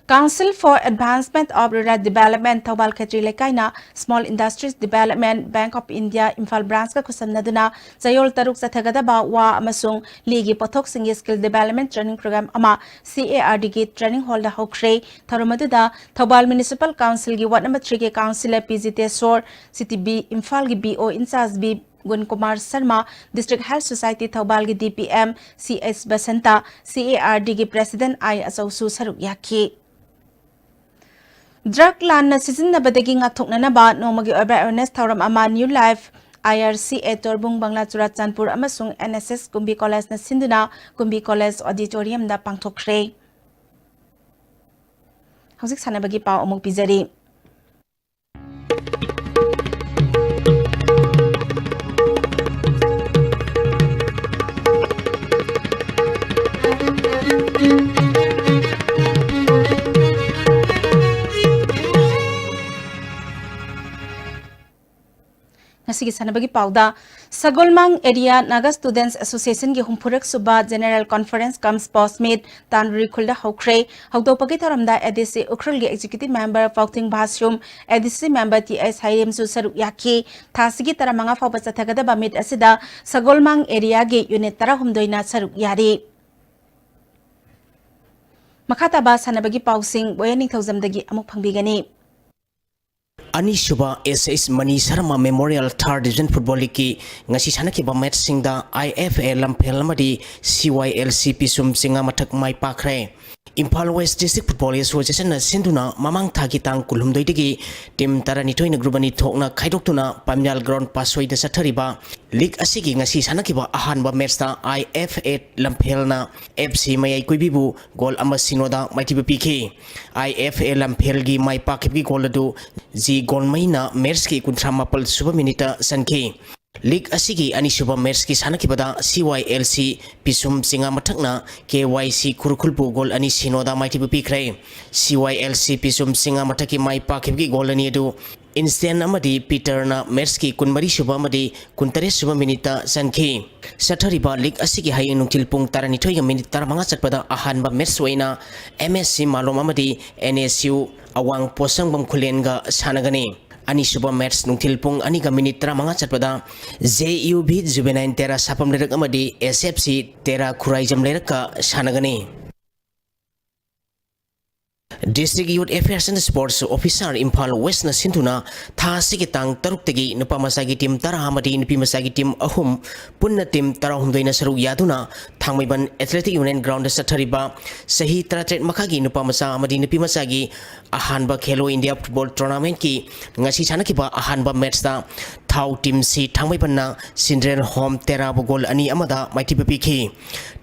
Council for Advancement of Rural Development Thoubal Khetri ꯂꯩꯀꯥꯏꯅ Small Industries Development Bank of India Imphal branch ꯀ ꯈꯨꯠꯁꯝꯅꯗꯨꯅ ꯆꯌꯣꯜ ꯇꯔꯨꯛ ꯆꯠꯊꯒꯗꯕ ꯋꯥ ꯑꯃꯁꯨꯡ ꯂꯤꯒꯤ ꯄꯣꯠꯊꯣꯛꯁꯤꯡꯒꯤ skill development training program ꯑꯃ C A R D ꯒꯤ training hall ꯗ ꯍꯧꯈ꯭ꯔꯦ꯫ ꯊꯧꯔꯝ ꯑꯗꯨꯗ ꯊꯧꯕꯥꯜ Municipal Council ꯒꯤ Ward number three ꯒꯤ councillor P Jiteshor, C T B ꯏꯝꯐꯥꯜꯒꯤ B O in charge B Gunkumar Sharma, District Health Society ꯊꯧꯕꯥꯜꯒꯤ D P M C S Basanta, C A R D ꯒꯤ President ꯑꯥꯏ ꯑꯆꯧꯁꯨ ꯁꯔꯨꯛ ꯌꯥꯈꯤ꯫ Drug ꯂꯥꯟꯅ ꯁꯤꯖꯤꯟꯅꯕꯗꯒꯤ ꯉꯥꯛꯊꯣꯛꯅꯅꯕ ꯅꯣꯡꯃꯒꯤ ꯑꯣꯏꯕ awareness ꯊꯧꯔꯝ ꯑꯃ New Life I R C A ꯇꯣꯔꯕꯨꯡ ꯕꯪꯂꯥ Churachandpur ꯑꯃꯁꯨꯡ N S S ꯀꯨꯝꯕꯤ College ꯅ ꯁꯤꯟꯗꯨꯅ ꯀꯨꯝꯕꯤ College Auditorium ꯗ ꯄꯥꯡꯊꯣꯛꯈ꯭ꯔꯦ꯫ ꯍꯧꯖꯤꯛ ꯁꯥꯟꯅꯕꯒꯤ ꯄꯥꯎ ꯑꯃꯨꯛ ꯄꯤꯖꯔꯤ꯫ ꯉꯁꯤꯒꯤ ꯁꯥꯟꯅꯕꯒꯤ ꯄꯥꯎꯗ, ꯁꯒꯣꯜꯃꯥꯡ Area Naga Students Association ꯒꯤ ꯍꯨꯝꯐꯨꯔꯛ ꯁꯨꯕ General Conference cum Sports Meet ꯇꯥꯡ ꯎꯈ꯭ꯔꯨꯜꯗ ꯍꯧꯈ꯭ꯔꯦ꯫ ꯍꯧꯗꯣꯛꯄꯒꯤ ꯊꯧꯔꯝꯗ A D C ꯎꯈ꯭ꯔꯨꯜꯒꯤ Executive Member ꯐꯥꯎꯊꯤꯡ ꯚꯥꯁ꯭ꯌꯨꯝ, A D C Member T I ꯁꯥꯏꯔꯦꯝꯁꯨ ꯁꯔꯨꯛ ꯌꯥꯈꯤ꯫ ꯊꯥ ꯑꯁꯤꯒꯤ ꯇꯔꯥꯃꯉꯥ ꯐꯥꯎꯕ ꯆꯠꯊꯒꯗꯕ meet ꯑꯁꯤꯗ ꯁꯒꯣꯜꯃꯥꯡ area ꯒꯤ unit ꯇꯔꯥꯍꯨꯝꯗꯣꯏꯅ ꯁꯔꯨꯛ ꯌꯥꯔꯤ꯫ ꯃꯈꯥ ꯇꯥꯕ ꯁꯥꯟꯅꯕꯒꯤ ꯄꯥꯎꯁꯤꯡ ꯕꯣꯌꯦꯟ ꯅꯤꯡꯊꯧꯖꯝꯗꯒꯤ ꯑꯃꯨꯛ ꯐꯪꯕꯤꯒꯅꯤ꯫ ꯑꯅꯤꯁꯨꯕ ꯑꯦꯁ ꯑꯦꯁ ꯃꯅꯤ ꯁꯔꯃ ꯃꯦꯃꯣꯔꯤꯌꯦꯜ ꯊꯥꯔꯠ ꯗꯤꯕꯤꯖꯟ ꯐꯨꯠꯕꯣꯜ ꯂꯤꯒꯀꯤ ꯉꯁꯤ ꯁꯥꯟꯅꯈꯤꯕ ꯃꯦꯠꯆꯁꯤꯡꯗ ꯑꯥꯏ ꯑꯦꯐ ꯑꯦ ꯂꯝꯐꯦꯜ ꯑꯃꯗꯤ ꯁꯤ ꯋꯥꯏ ꯑꯦꯜ ꯁꯤ ꯄꯤꯁꯨꯝ ꯆꯤꯡꯉꯥ ꯃꯊꯛ ꯃꯥꯏ ꯄꯥꯛꯈ꯭ꯔꯦ꯫ ꯏꯝꯐꯥꯜ ꯋꯦꯁ ꯗꯤꯁꯇ꯭ꯔꯤꯛ ꯐꯨꯠꯕꯣꯜ ꯑꯦꯁꯣꯁꯤꯌꯦꯁꯟꯅ ꯁꯤꯟꯗꯨꯅ ꯃꯃꯥꯡ ꯊꯥꯒꯤ ꯇꯥꯡ ꯀꯨꯟꯍꯨꯝꯗꯣꯏꯗꯒꯤ ꯇꯤꯝ ꯇꯔꯥꯅꯤꯊꯣꯏꯅ ꯒ꯭ꯔꯨꯞ ꯑꯅꯤ ꯊꯣꯛꯅ ꯈꯥꯏꯗꯣꯛꯇꯨꯅ ꯄꯥꯝꯌꯥꯜ ꯒ꯭ꯔꯥꯎꯟ ꯄꯥꯁꯣꯏꯗ ꯆꯠꯊꯔꯤꯕ ꯂꯤꯒ ꯑꯁꯤꯒꯤ ꯉꯁꯤ ꯁꯥꯟꯅꯈꯤꯕ ꯑꯍꯥꯟꯕ ꯃꯦꯠꯆꯇ ꯑꯥꯏ ꯑꯦꯐ ꯑꯦ ꯂꯝꯐꯦꯜꯅ ꯑꯦꯐ ꯁꯤ ꯃꯌꯥꯏ ꯀꯨꯏꯕꯤꯕꯨ ꯒꯣꯜ ꯑꯃ ꯁꯤꯅꯣꯗ ꯃꯥꯏꯊꯤꯕ ꯄꯤꯈꯤ꯫ ꯑꯥꯏ ꯑꯦꯐ ꯑꯦ ꯂꯝꯐꯦꯜꯒꯤ ꯃꯥꯏ ꯄꯥꯛꯈꯤꯕꯒꯤ ꯒꯣꯜ ꯑꯗꯨ ꯖꯤ ꯒꯣꯜꯃꯩꯅ ꯃꯦꯠꯆꯀꯤ ꯀꯨꯟꯊ꯭ꯔꯥ ꯃꯥꯄꯜ ꯁꯨꯕ ꯃꯤꯅꯤꯠꯇ ꯆꯟꯈꯤ꯫ ꯂꯤꯒ ꯑꯁꯤꯒꯤ ꯑꯅꯤꯁꯨꯕ ꯃꯦꯠꯆꯀꯤ ꯁꯥꯟꯅꯈꯤꯕꯗ ꯁꯤ ꯋꯥꯏ ꯑꯦꯜ ꯁꯤ ꯄꯤꯁꯨꯝ ꯆꯤꯡꯉꯥ ꯃꯊꯛꯅ ꯀꯦ ꯋꯥꯏ ꯁꯤ ꯈꯨꯔꯈꯨꯜꯕꯨ ꯒꯣꯜ ꯑꯅꯤ ꯁꯤꯅꯣꯗ ꯃꯥꯏꯊꯤꯕ ꯄꯤꯈ꯭ꯔꯦ꯫ ꯁꯤ ꯋꯥꯏ ꯑꯦꯜ ꯁꯤ ꯄꯤꯁꯨꯝ ꯆꯤꯡꯉꯥ ꯃꯊꯛꯀꯤ ꯃꯥꯏ ꯄꯥꯛꯈꯤꯕꯒꯤ ꯒꯣꯜ ꯑꯅꯤ ꯑꯗꯨ ꯏꯟꯁꯇꯦꯟ ꯑꯃꯗꯤ ꯄꯤꯇꯔꯅ ꯃꯦꯠꯆꯀꯤ ꯀꯨꯟꯃꯔꯤ ꯁꯨꯕ ꯑꯃꯗꯤ ꯀꯨꯟꯇꯔꯦꯠ ꯁꯨꯕ ꯃꯤꯅꯤꯠꯇ ꯆꯟꯈꯤ꯫ ꯆꯠꯊꯔꯤꯕ ꯂꯤꯒ ꯑꯁꯤꯒꯤ ꯍꯌꯦꯡ ꯅꯨꯡꯊꯤꯜ ꯄꯨꯡ ꯇꯔꯥꯅꯤꯊꯣꯏꯒ ꯃꯤꯅꯤꯠ ꯇꯔꯥꯃꯉꯥ ꯆꯠꯄꯗ ꯑꯍꯥꯟꯕ ꯃꯦꯠꯆ ꯑꯣꯏꯅ ꯑꯦꯝ ꯑꯦꯁ ꯁꯤ ꯃꯥꯂꯣꯝ ꯑꯃꯗꯤ ꯑꯦꯟ ꯑꯦꯁ ꯌꯨ ꯑꯋꯥꯡ ꯄꯣꯠꯁꯪꯕꯝ ꯈꯨꯂꯦꯟꯒ ꯁꯥꯟꯅꯒꯅꯤ꯫ ꯑꯅꯤꯁꯨꯕ ꯃꯦꯠꯆ ꯅꯨꯡꯊꯤꯜ ꯄꯨꯡ ꯑꯅꯤꯒ ꯃꯤꯅꯤꯠ ꯇꯔꯥꯃꯉꯥ ꯆꯠꯄꯗ ꯖꯦ ꯌꯨ ꯚꯤ ꯖꯨꯕꯦꯅꯥꯏꯟ ꯇꯦꯔꯥ ꯁꯥꯐꯝ ꯂꯩꯔꯛ ꯑꯃꯗꯤ ꯑꯦꯁ ꯑꯦꯐ ꯁꯤ ꯇꯦꯔꯥ ꯈꯨꯔꯥꯏꯖꯝ ꯂꯩꯔꯛꯀ ꯁꯥꯟꯅꯒꯅꯤ꯫ District Youth Affairs and Sports Officer, Imphal ꯋꯦꯁꯅ ꯁꯤꯟꯗꯨꯅ ꯊꯥ ꯑꯁꯤꯒꯤ ꯇꯥꯡ ꯇꯔꯨꯛꯇꯒꯤ ꯅꯨꯄꯥ ꯃꯆꯥꯒꯤ ꯇꯤꯝ ꯇꯔꯥ ꯑꯃꯗꯤ ꯅꯨꯄꯤ ꯃꯆꯥꯒꯤ ꯇꯤꯝ ꯑꯍꯨꯝ ꯄꯨꯟꯅ ꯇꯤꯝ ꯇꯔꯥꯍꯨꯝꯗꯣꯏꯅ ꯁꯔꯨꯛ ꯌꯥꯗꯨꯅ ꯊꯥꯡꯃꯩꯕꯟ ꯑꯦꯊꯂꯦꯇꯤꯛ ꯌꯨꯅꯤꯌꯟ ꯒ꯭ꯔꯥꯎꯟꯗ ꯆꯠꯊꯔꯤꯕ ꯆꯍꯤ ꯇꯔꯥꯇꯔꯦꯠ ꯃꯈꯥꯒꯤ ꯅꯨꯄꯥ ꯃꯆꯥ ꯑꯃꯗꯤ ꯅꯨꯄꯤ ꯃꯆꯥꯒꯤ ꯑꯍꯥꯟꯕ ꯈꯦꯂꯣ ꯏꯟꯗꯤꯌꯥ ꯐꯨꯠꯕꯣꯜ ꯇꯣꯔꯅꯥꯃꯦꯟꯠꯀꯤ ꯉꯁꯤ ꯁꯥꯟꯅꯈꯤꯕ ꯑꯍꯥꯟꯕ ꯃꯦꯠꯆꯇ ꯊꯥꯎ ꯇꯤꯝ ꯁꯤ ꯊꯥꯡꯃꯩꯕꯟꯅ ꯁꯤꯟꯗ꯭ꯔꯦꯟ ꯍꯣꯝ ꯇꯦꯔꯥꯕꯨ ꯒꯣꯜ ꯑꯅꯤ ꯑꯃꯗ ꯃꯥꯏꯊꯤꯕ ꯄꯤꯈꯤ꯫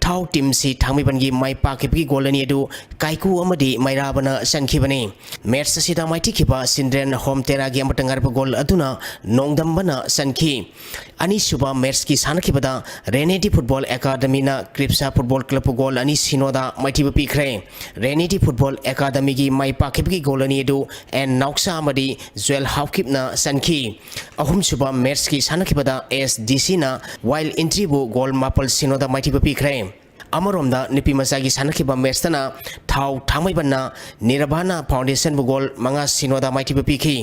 ꯊꯥꯎ ꯇꯤꯝ ꯁꯤ ꯊꯥꯡꯃꯩꯕꯟꯒꯤ ꯃꯥꯏ ꯄꯥꯛꯈꯤꯕꯒꯤ ꯒꯣꯜ ꯑꯅꯤ ꯑꯗꯨ ꯀꯥꯏꯀꯨ ꯑꯃꯗꯤ ꯃꯩꯔꯥꯕꯅ ꯆꯟꯈꯤꯕꯅꯤ꯫ ꯃꯦꯠꯆ ꯑꯁꯤꯗ ꯃꯥꯏꯊꯤꯈꯤꯕ ꯁꯤꯟꯗ꯭ꯔꯦꯟ ꯍꯣꯝ ꯇꯦꯔꯥꯒꯤ ꯑꯃꯠꯇ ꯉꯥꯏꯔꯕ ꯒꯣꯜ ꯑꯗꯨꯅ ꯅꯣꯡꯗꯝꯕꯅ ꯆꯟꯈꯤ꯫ ꯑꯅꯤꯁꯨꯕ ꯃꯦꯠꯆꯀꯤ ꯁꯥꯟꯅꯈꯤꯕꯗ ꯔꯦꯅꯦꯗꯤ ꯐꯨꯠꯕꯣꯜ ꯑꯦꯀꯥꯗꯃꯤꯅ ꯀ꯭ꯔꯤꯞꯁꯥ ꯐꯨꯠꯕꯣꯜ ꯀ꯭ꯂꯕꯄꯨ ꯒꯣꯜ ꯑꯅꯤ ꯁꯤꯅꯣꯗ ꯃꯥꯏꯊꯤꯕ ꯄꯤꯈ꯭ꯔꯦ꯫ ꯔꯦꯅꯦꯗꯤ ꯐꯨꯠꯕꯣꯜ ꯑꯦꯀꯥꯗꯃꯤꯒꯤ ꯃꯥꯏ ꯄꯥꯛꯈꯤꯕꯒꯤ ꯒꯣꯜ ꯑꯅꯤ ꯑꯗꯨ ꯑꯦꯟ ꯅꯥꯎꯁꯥ ꯑꯃꯗꯤ ꯖꯨꯋꯦꯜ ꯍꯥꯎꯀꯤꯞꯅ ꯆꯟꯈꯤ꯫ ꯑꯍꯨꯝꯁꯨꯕ ꯃꯦꯠꯆꯀꯤ ꯁꯥꯟꯅꯈꯤꯕꯗ ꯑꯦꯁ ꯗꯤ ꯁꯤꯅ ꯋꯥꯏꯜ ꯏꯟꯇ꯭ꯔꯤꯕꯨ ꯒꯣꯜ ꯃꯥꯄꯜ ꯁꯤꯅꯣꯗ ꯃꯥꯏꯊꯤꯕ ꯄꯤꯈ꯭ꯔꯦ꯫ ꯑꯃꯔꯣꯝꯗ ꯅꯨꯄꯤ ꯃꯆꯥꯒꯤ ꯁꯥꯟꯅꯈꯤꯕ ꯃꯦꯠꯆꯇꯅ ꯊꯥꯎ ꯊꯥꯡꯃꯩꯕꯟꯅ ꯅꯤꯔꯕꯥꯅ ꯐꯥꯎꯟꯗꯦꯁꯟꯕꯨ ꯒꯣꯜ ꯃꯉꯥ ꯁꯤꯅꯣꯗ ꯃꯥꯏꯊꯤꯕ ꯄꯤꯈꯤ꯫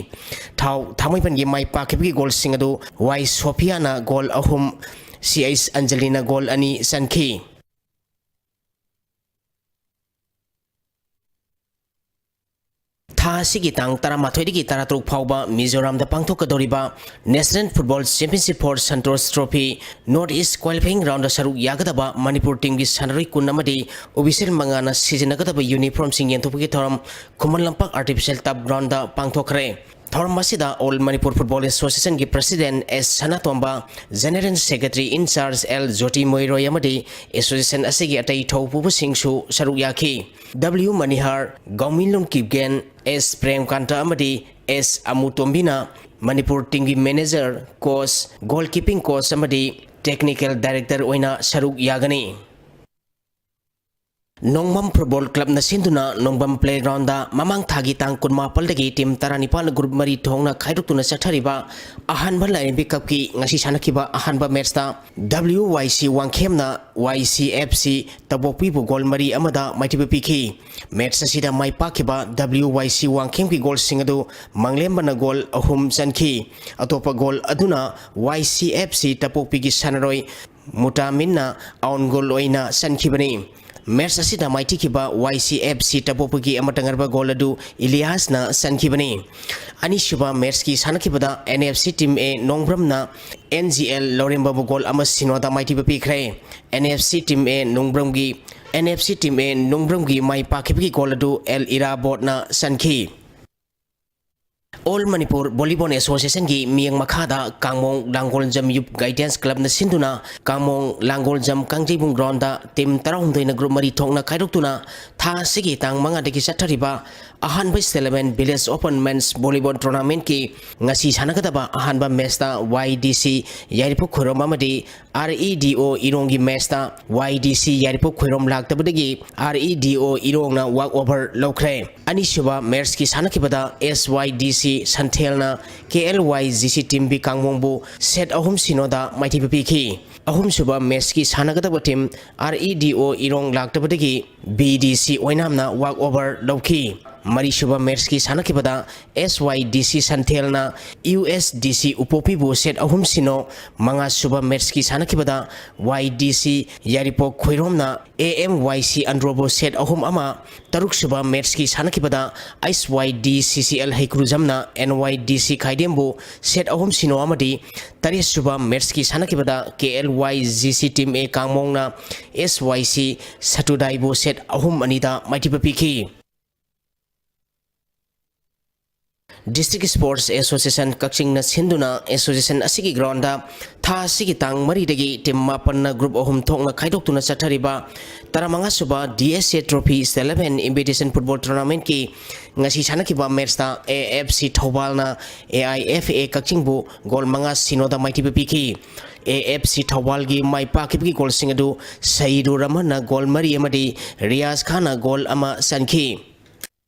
ꯊꯥꯎ ꯊꯥꯡꯃꯩꯕꯟꯒꯤ ꯃꯥꯏ ꯄꯥꯛꯈꯤꯕꯒꯤ ꯒꯣꯜꯁꯤꯡ ꯑꯗꯨ ꯋꯥꯏ ꯁꯣꯐꯤꯌꯥꯅ ꯒꯣꯜ ꯑꯍꯨꯝ, ꯁꯤ ꯑꯩꯆ ꯑꯟꯖꯂꯤꯅ ꯒꯣꯜ ꯑꯅꯤ ꯆꯟꯈꯤ꯫ ꯊꯥ ꯑꯁꯤꯒꯤ ꯇꯥꯡ ꯇꯔꯥꯃꯥꯊꯣꯏꯗꯒꯤ ꯇꯔꯥꯇꯔꯨꯛ ꯐꯥꯎꯕ ꯃꯤꯖꯣꯔꯥꯝꯗ ꯄꯥꯡꯊꯣꯛꯀꯗꯧꯔꯤꯕ National Football Championship for Santosh Trophy North East Qualifying Round ꯗ ꯁꯔꯨꯛ ꯌꯥꯒꯗꯕ ꯃꯅꯤꯄꯨꯔ team ꯒꯤ ꯁꯥꯟꯅꯔꯣꯏ ꯀꯨꯟ ꯑꯃꯗꯤ official ꯃꯉꯥꯅ ꯁꯤꯖꯤꯟꯅꯒꯗꯕ uniform ꯁꯤꯡ ꯌꯦꯟꯊꯣꯛꯄꯒꯤ ꯊꯧꯔꯝ Khuman Lampak Artificial Turf Ground ꯗ ꯄꯥꯡꯊꯣꯛꯈ꯭ꯔꯦ꯫ ꯊꯧꯔꯝ ꯑꯁꯤꯗ All Manipur Football Association ꯒꯤ President S Sanatomba, General Secretary in charge L ꯖꯣꯇꯤ ꯃꯣꯏꯔꯣꯏ ꯑꯃꯗꯤ association ꯑꯁꯤꯒꯤ ꯑꯇꯩ ꯊꯧꯄꯨꯕꯁꯤꯡꯁꯨ ꯁꯔꯨꯛ ꯌꯥꯈꯤ꯫ W ꯃꯅꯤꯍꯥꯔ, ꯒꯧꯃꯤꯂꯨꯡ ꯀꯤꯞꯒꯦꯟ, S ꯄ꯭ꯔꯦꯝꯀꯥꯟꯇ ꯑꯃꯗꯤ S ꯑꯃꯨꯇꯣꯝꯕꯤꯅ ꯃꯅꯤꯄꯨꯔ team ꯒꯤ manager, coach, goalkeeping coach ꯑꯃꯗꯤ technical director ꯑꯣꯏꯅ ꯁꯔꯨꯛ ꯌꯥꯒꯅꯤ꯫ ꯅꯣꯡꯕꯝ Football Club ꯅ ꯁꯤꯟꯗꯨꯅ ꯅꯣꯡꯕꯝ Playground ꯗ ꯃꯃꯥꯡ ꯊꯥꯒꯤ ꯇꯥꯡ ꯀꯨꯟꯃꯥꯄꯜꯗꯒꯤ team ꯇꯔꯥꯅꯤꯄꯥꯜ group ꯃꯔꯤ ꯊꯣꯛꯅ ꯈꯥꯏꯗꯣꯛꯇꯨꯅ ꯆꯠꯊꯔꯤꯕ ꯑꯍꯥꯟꯕ ꯂꯥꯏꯔꯦꯝꯕꯤ cupꯀꯤ ꯉꯁꯤ ꯁꯥꯟꯅꯈꯤꯕ ꯑꯍꯥꯟꯕ matchꯇ W Y C ꯋꯥꯡꯈꯦꯝꯅ Y C F C ꯇꯄꯣꯛꯄꯤꯕꯨ goal ꯃꯔꯤ ꯑꯃꯗ ꯃꯥꯏꯊꯤꯕ ꯄꯤꯈꯤ꯫ Match ꯑꯁꯤꯗ ꯃꯥꯏ ꯄꯥꯛꯈꯤꯕ W Y C ꯋꯥꯡꯈꯦꯝꯒꯤ goalꯁꯤꯡ ꯑꯗꯨ ꯃꯪꯂꯦꯝꯕꯅ goal ꯑꯍꯨꯝ ꯆꯟꯈꯤ꯫ ꯑꯇꯣꯞꯄ goal ꯑꯗꯨꯅ Y C F C ꯇꯄꯣꯛꯄꯤꯒꯤ ꯁꯥꯟꯅꯔꯣꯏ ꯃꯨꯇꯥꯃꯤꯟꯅ own goal ꯑꯣꯏꯅ ꯆꯟꯈꯤꯕꯅꯤ꯫ Match ꯑꯁꯤꯗ ꯃꯥꯏꯊꯤꯈꯤꯕ Y C F C ꯇꯄꯣꯛꯄꯒꯤ ꯑꯃꯇ ꯉꯥꯏꯔꯕ goal ꯑꯗꯨ ꯏꯂꯤꯌꯥꯁꯅ ꯆꯟꯈꯤꯕꯅꯤ꯫ ꯑꯅꯤꯁꯨꯕ matchꯀꯤ ꯁꯥꯟꯅꯈꯤꯕꯗ N F C team A ꯅꯣꯡꯕ꯭ꯔꯝꯅ N G L ꯂꯧꯔꯦꯝꯕꯕꯨ goal ꯑꯃ ꯁꯤꯅꯣꯗ ꯃꯥꯏꯊꯤꯕ ꯄꯤꯈ꯭ꯔꯦ꯫ N F C team A ꯅꯣꯡꯕ꯭ꯔꯝꯒꯤ, N F C team A ꯅꯣꯡꯕ꯭ꯔꯝꯒꯤ my ꯄꯥꯛꯈꯤꯕꯒꯤ goal ꯑꯗꯨ L ꯏꯔꯥꯕꯣꯠꯅ ꯆꯟꯈꯤ꯫ All Manipur Volleyball Associationꯒꯤ ꯃꯤꯠꯌꯦꯡ ꯃꯈꯥꯗ ꯀꯥꯡꯃꯣꯡ ꯂꯥꯡꯒꯣꯜꯖꯝ Youth Guidance Clubꯅ ꯁꯤꯟꯗꯨꯅ ꯀꯥꯡꯃꯣꯡ ꯂꯥꯡꯒꯣꯜꯖꯝ ꯀꯥꯡꯖꯩꯕꯨꯡ groundꯗ team ꯇꯔꯥꯍꯨꯝꯗꯣꯏꯅ group ꯃꯔꯤ ꯊꯣꯛꯅ ꯈꯥꯏꯗꯣꯛꯇꯨꯅ ꯊꯥ ꯑꯁꯤꯒꯤ ꯇꯥꯡ ꯃꯉꯥꯗꯒꯤ ꯆꯠꯊꯔꯤꯕ ꯑꯍꯥꯟꯕ State Level Village Open Men's Volleyball Tournamentꯀꯤ ꯉꯁꯤ ꯁꯥꯟꯅꯒꯗꯕ ꯑꯍꯥꯟꯕ matchꯇ Y D C ꯌꯥꯏꯔꯤꯄꯣꯛ ꯈꯨꯔꯣꯝ ꯑꯃꯗꯤ R E D O ꯏꯔꯣꯡꯒꯤ matchꯇ Y D C ꯌꯥꯏꯔꯤꯄꯣꯛ ꯈꯨꯔꯣꯝ ꯂꯥꯛꯇꯕꯗꯒꯤ R E D O ꯏꯔꯣꯡꯅ walk over ꯂꯧꯈ꯭ꯔꯦ꯫ ꯑꯅꯤꯁꯨꯕ matchꯀꯤ ꯁꯥꯟꯅꯈꯤꯕꯗ S Y D C ꯁꯟꯊꯦꯜꯅ K L Y G C team B ꯀꯥꯡꯃꯣꯡꯕꯨ set ꯑꯍꯨꯝ ꯁꯤꯅꯣꯗ ꯃꯥꯏꯊꯤꯕ ꯄꯤꯈꯤ꯫ ꯑꯍꯨꯝꯁꯨꯕ matchꯀꯤ ꯁꯥꯟꯅꯒꯗꯕ team R E D O ꯏꯔꯣꯡ ꯂꯥꯛꯇꯕꯗꯒꯤ B D C ꯑꯣꯏꯅꯥꯝꯅ walk over ꯂꯧꯈꯤ꯫ ꯃꯔꯤꯁꯨꯕ ꯃꯦꯠꯁꯀꯤ ꯁꯥꯟꯅꯈꯤꯕꯗ S Y D C ꯁꯟꯊꯦꯜꯅ U S D C ꯎꯄꯣꯛꯄꯤꯕꯨ ꯁꯦꯠ ꯑꯍꯨꯝ ꯁꯤꯅꯣ, ꯃꯉꯥꯁꯨꯕ ꯃꯦꯠꯁꯀꯤ ꯁꯥꯟꯅꯈꯤꯕꯗ Y D C ꯌꯥꯏꯔꯤꯄꯣꯛ ꯈꯣꯏꯔꯣꯝꯅ A M Y C ꯑꯟꯗ꯭ꯔꯣꯕꯨ ꯁꯦꯠ ꯑꯍꯨꯝ ꯑꯃ, ꯇꯔꯨꯛꯁꯨꯕ ꯃꯦꯠꯁꯀꯤ ꯁꯥꯟꯅꯈꯤꯕꯗ S Y D C C L ꯍꯩꯀ꯭ꯔꯨꯖꯝꯅ N Y D C ꯈꯥꯏꯗꯦꯝꯕꯨ ꯁꯦꯠ ꯑꯍꯨꯝ ꯁꯤꯅꯣ ꯑꯃꯗꯤ ꯇꯔꯦꯠꯁꯨꯕ ꯃꯦꯠꯁꯀꯤ ꯁꯥꯟꯅꯈꯤꯕꯗ K L Y G C Team A ꯀꯥꯡꯃꯣꯡꯅ S Y C ꯁꯇꯨꯗꯥꯏꯕꯨ ꯁꯦꯠ ꯑꯍꯨꯝ ꯑꯅꯤꯗ ꯃꯥꯏꯊꯤꯕ ꯄꯤꯈꯤ꯫ District Sports Association ꯀꯛꯆꯤꯡꯅ ꯁꯤꯟꯗꯨꯅ association ꯑꯁꯤꯒꯤ ground ꯊꯥ ꯑꯁꯤꯒꯤ ꯇꯥꯡ ꯃꯔꯤꯗꯒꯤ team ꯃꯥꯄꯟꯅ group ꯑꯍꯨꯝ ꯊꯣꯛꯅ ꯈꯥꯏꯗꯣꯛꯇꯨꯅ ꯆꯠꯊꯔꯤꯕ ꯇꯔꯥꯃꯉꯥꯁꯨꯕ D S A Trophy Eleven Invitation Football Tournamentꯀꯤ ꯉꯁꯤ ꯁꯥꯟꯅꯈꯤꯕ matchꯇ A F C ꯊꯧꯕꯥꯜꯅ A I F A ꯀꯛꯆꯤꯡꯕꯨ goal ꯃꯉꯥ ꯁꯤꯅꯣꯗ ꯃꯥꯏꯊꯤꯕ ꯄꯤꯈꯤ꯫ A F C ꯊꯧꯕꯥꯜꯒꯤ ꯃꯥꯏ ꯄꯥꯛꯈꯤꯕꯒꯤ goalꯁꯤꯡ ꯑꯗꯨ ꯁꯌꯤꯗꯨꯔ ꯔꯍꯃꯟꯅ goal ꯃꯔꯤ ꯑꯃꯗꯤ ꯔꯤꯌꯥꯖ ꯈꯥꯟꯅ goal ꯑꯃ ꯆꯟꯈꯤ꯫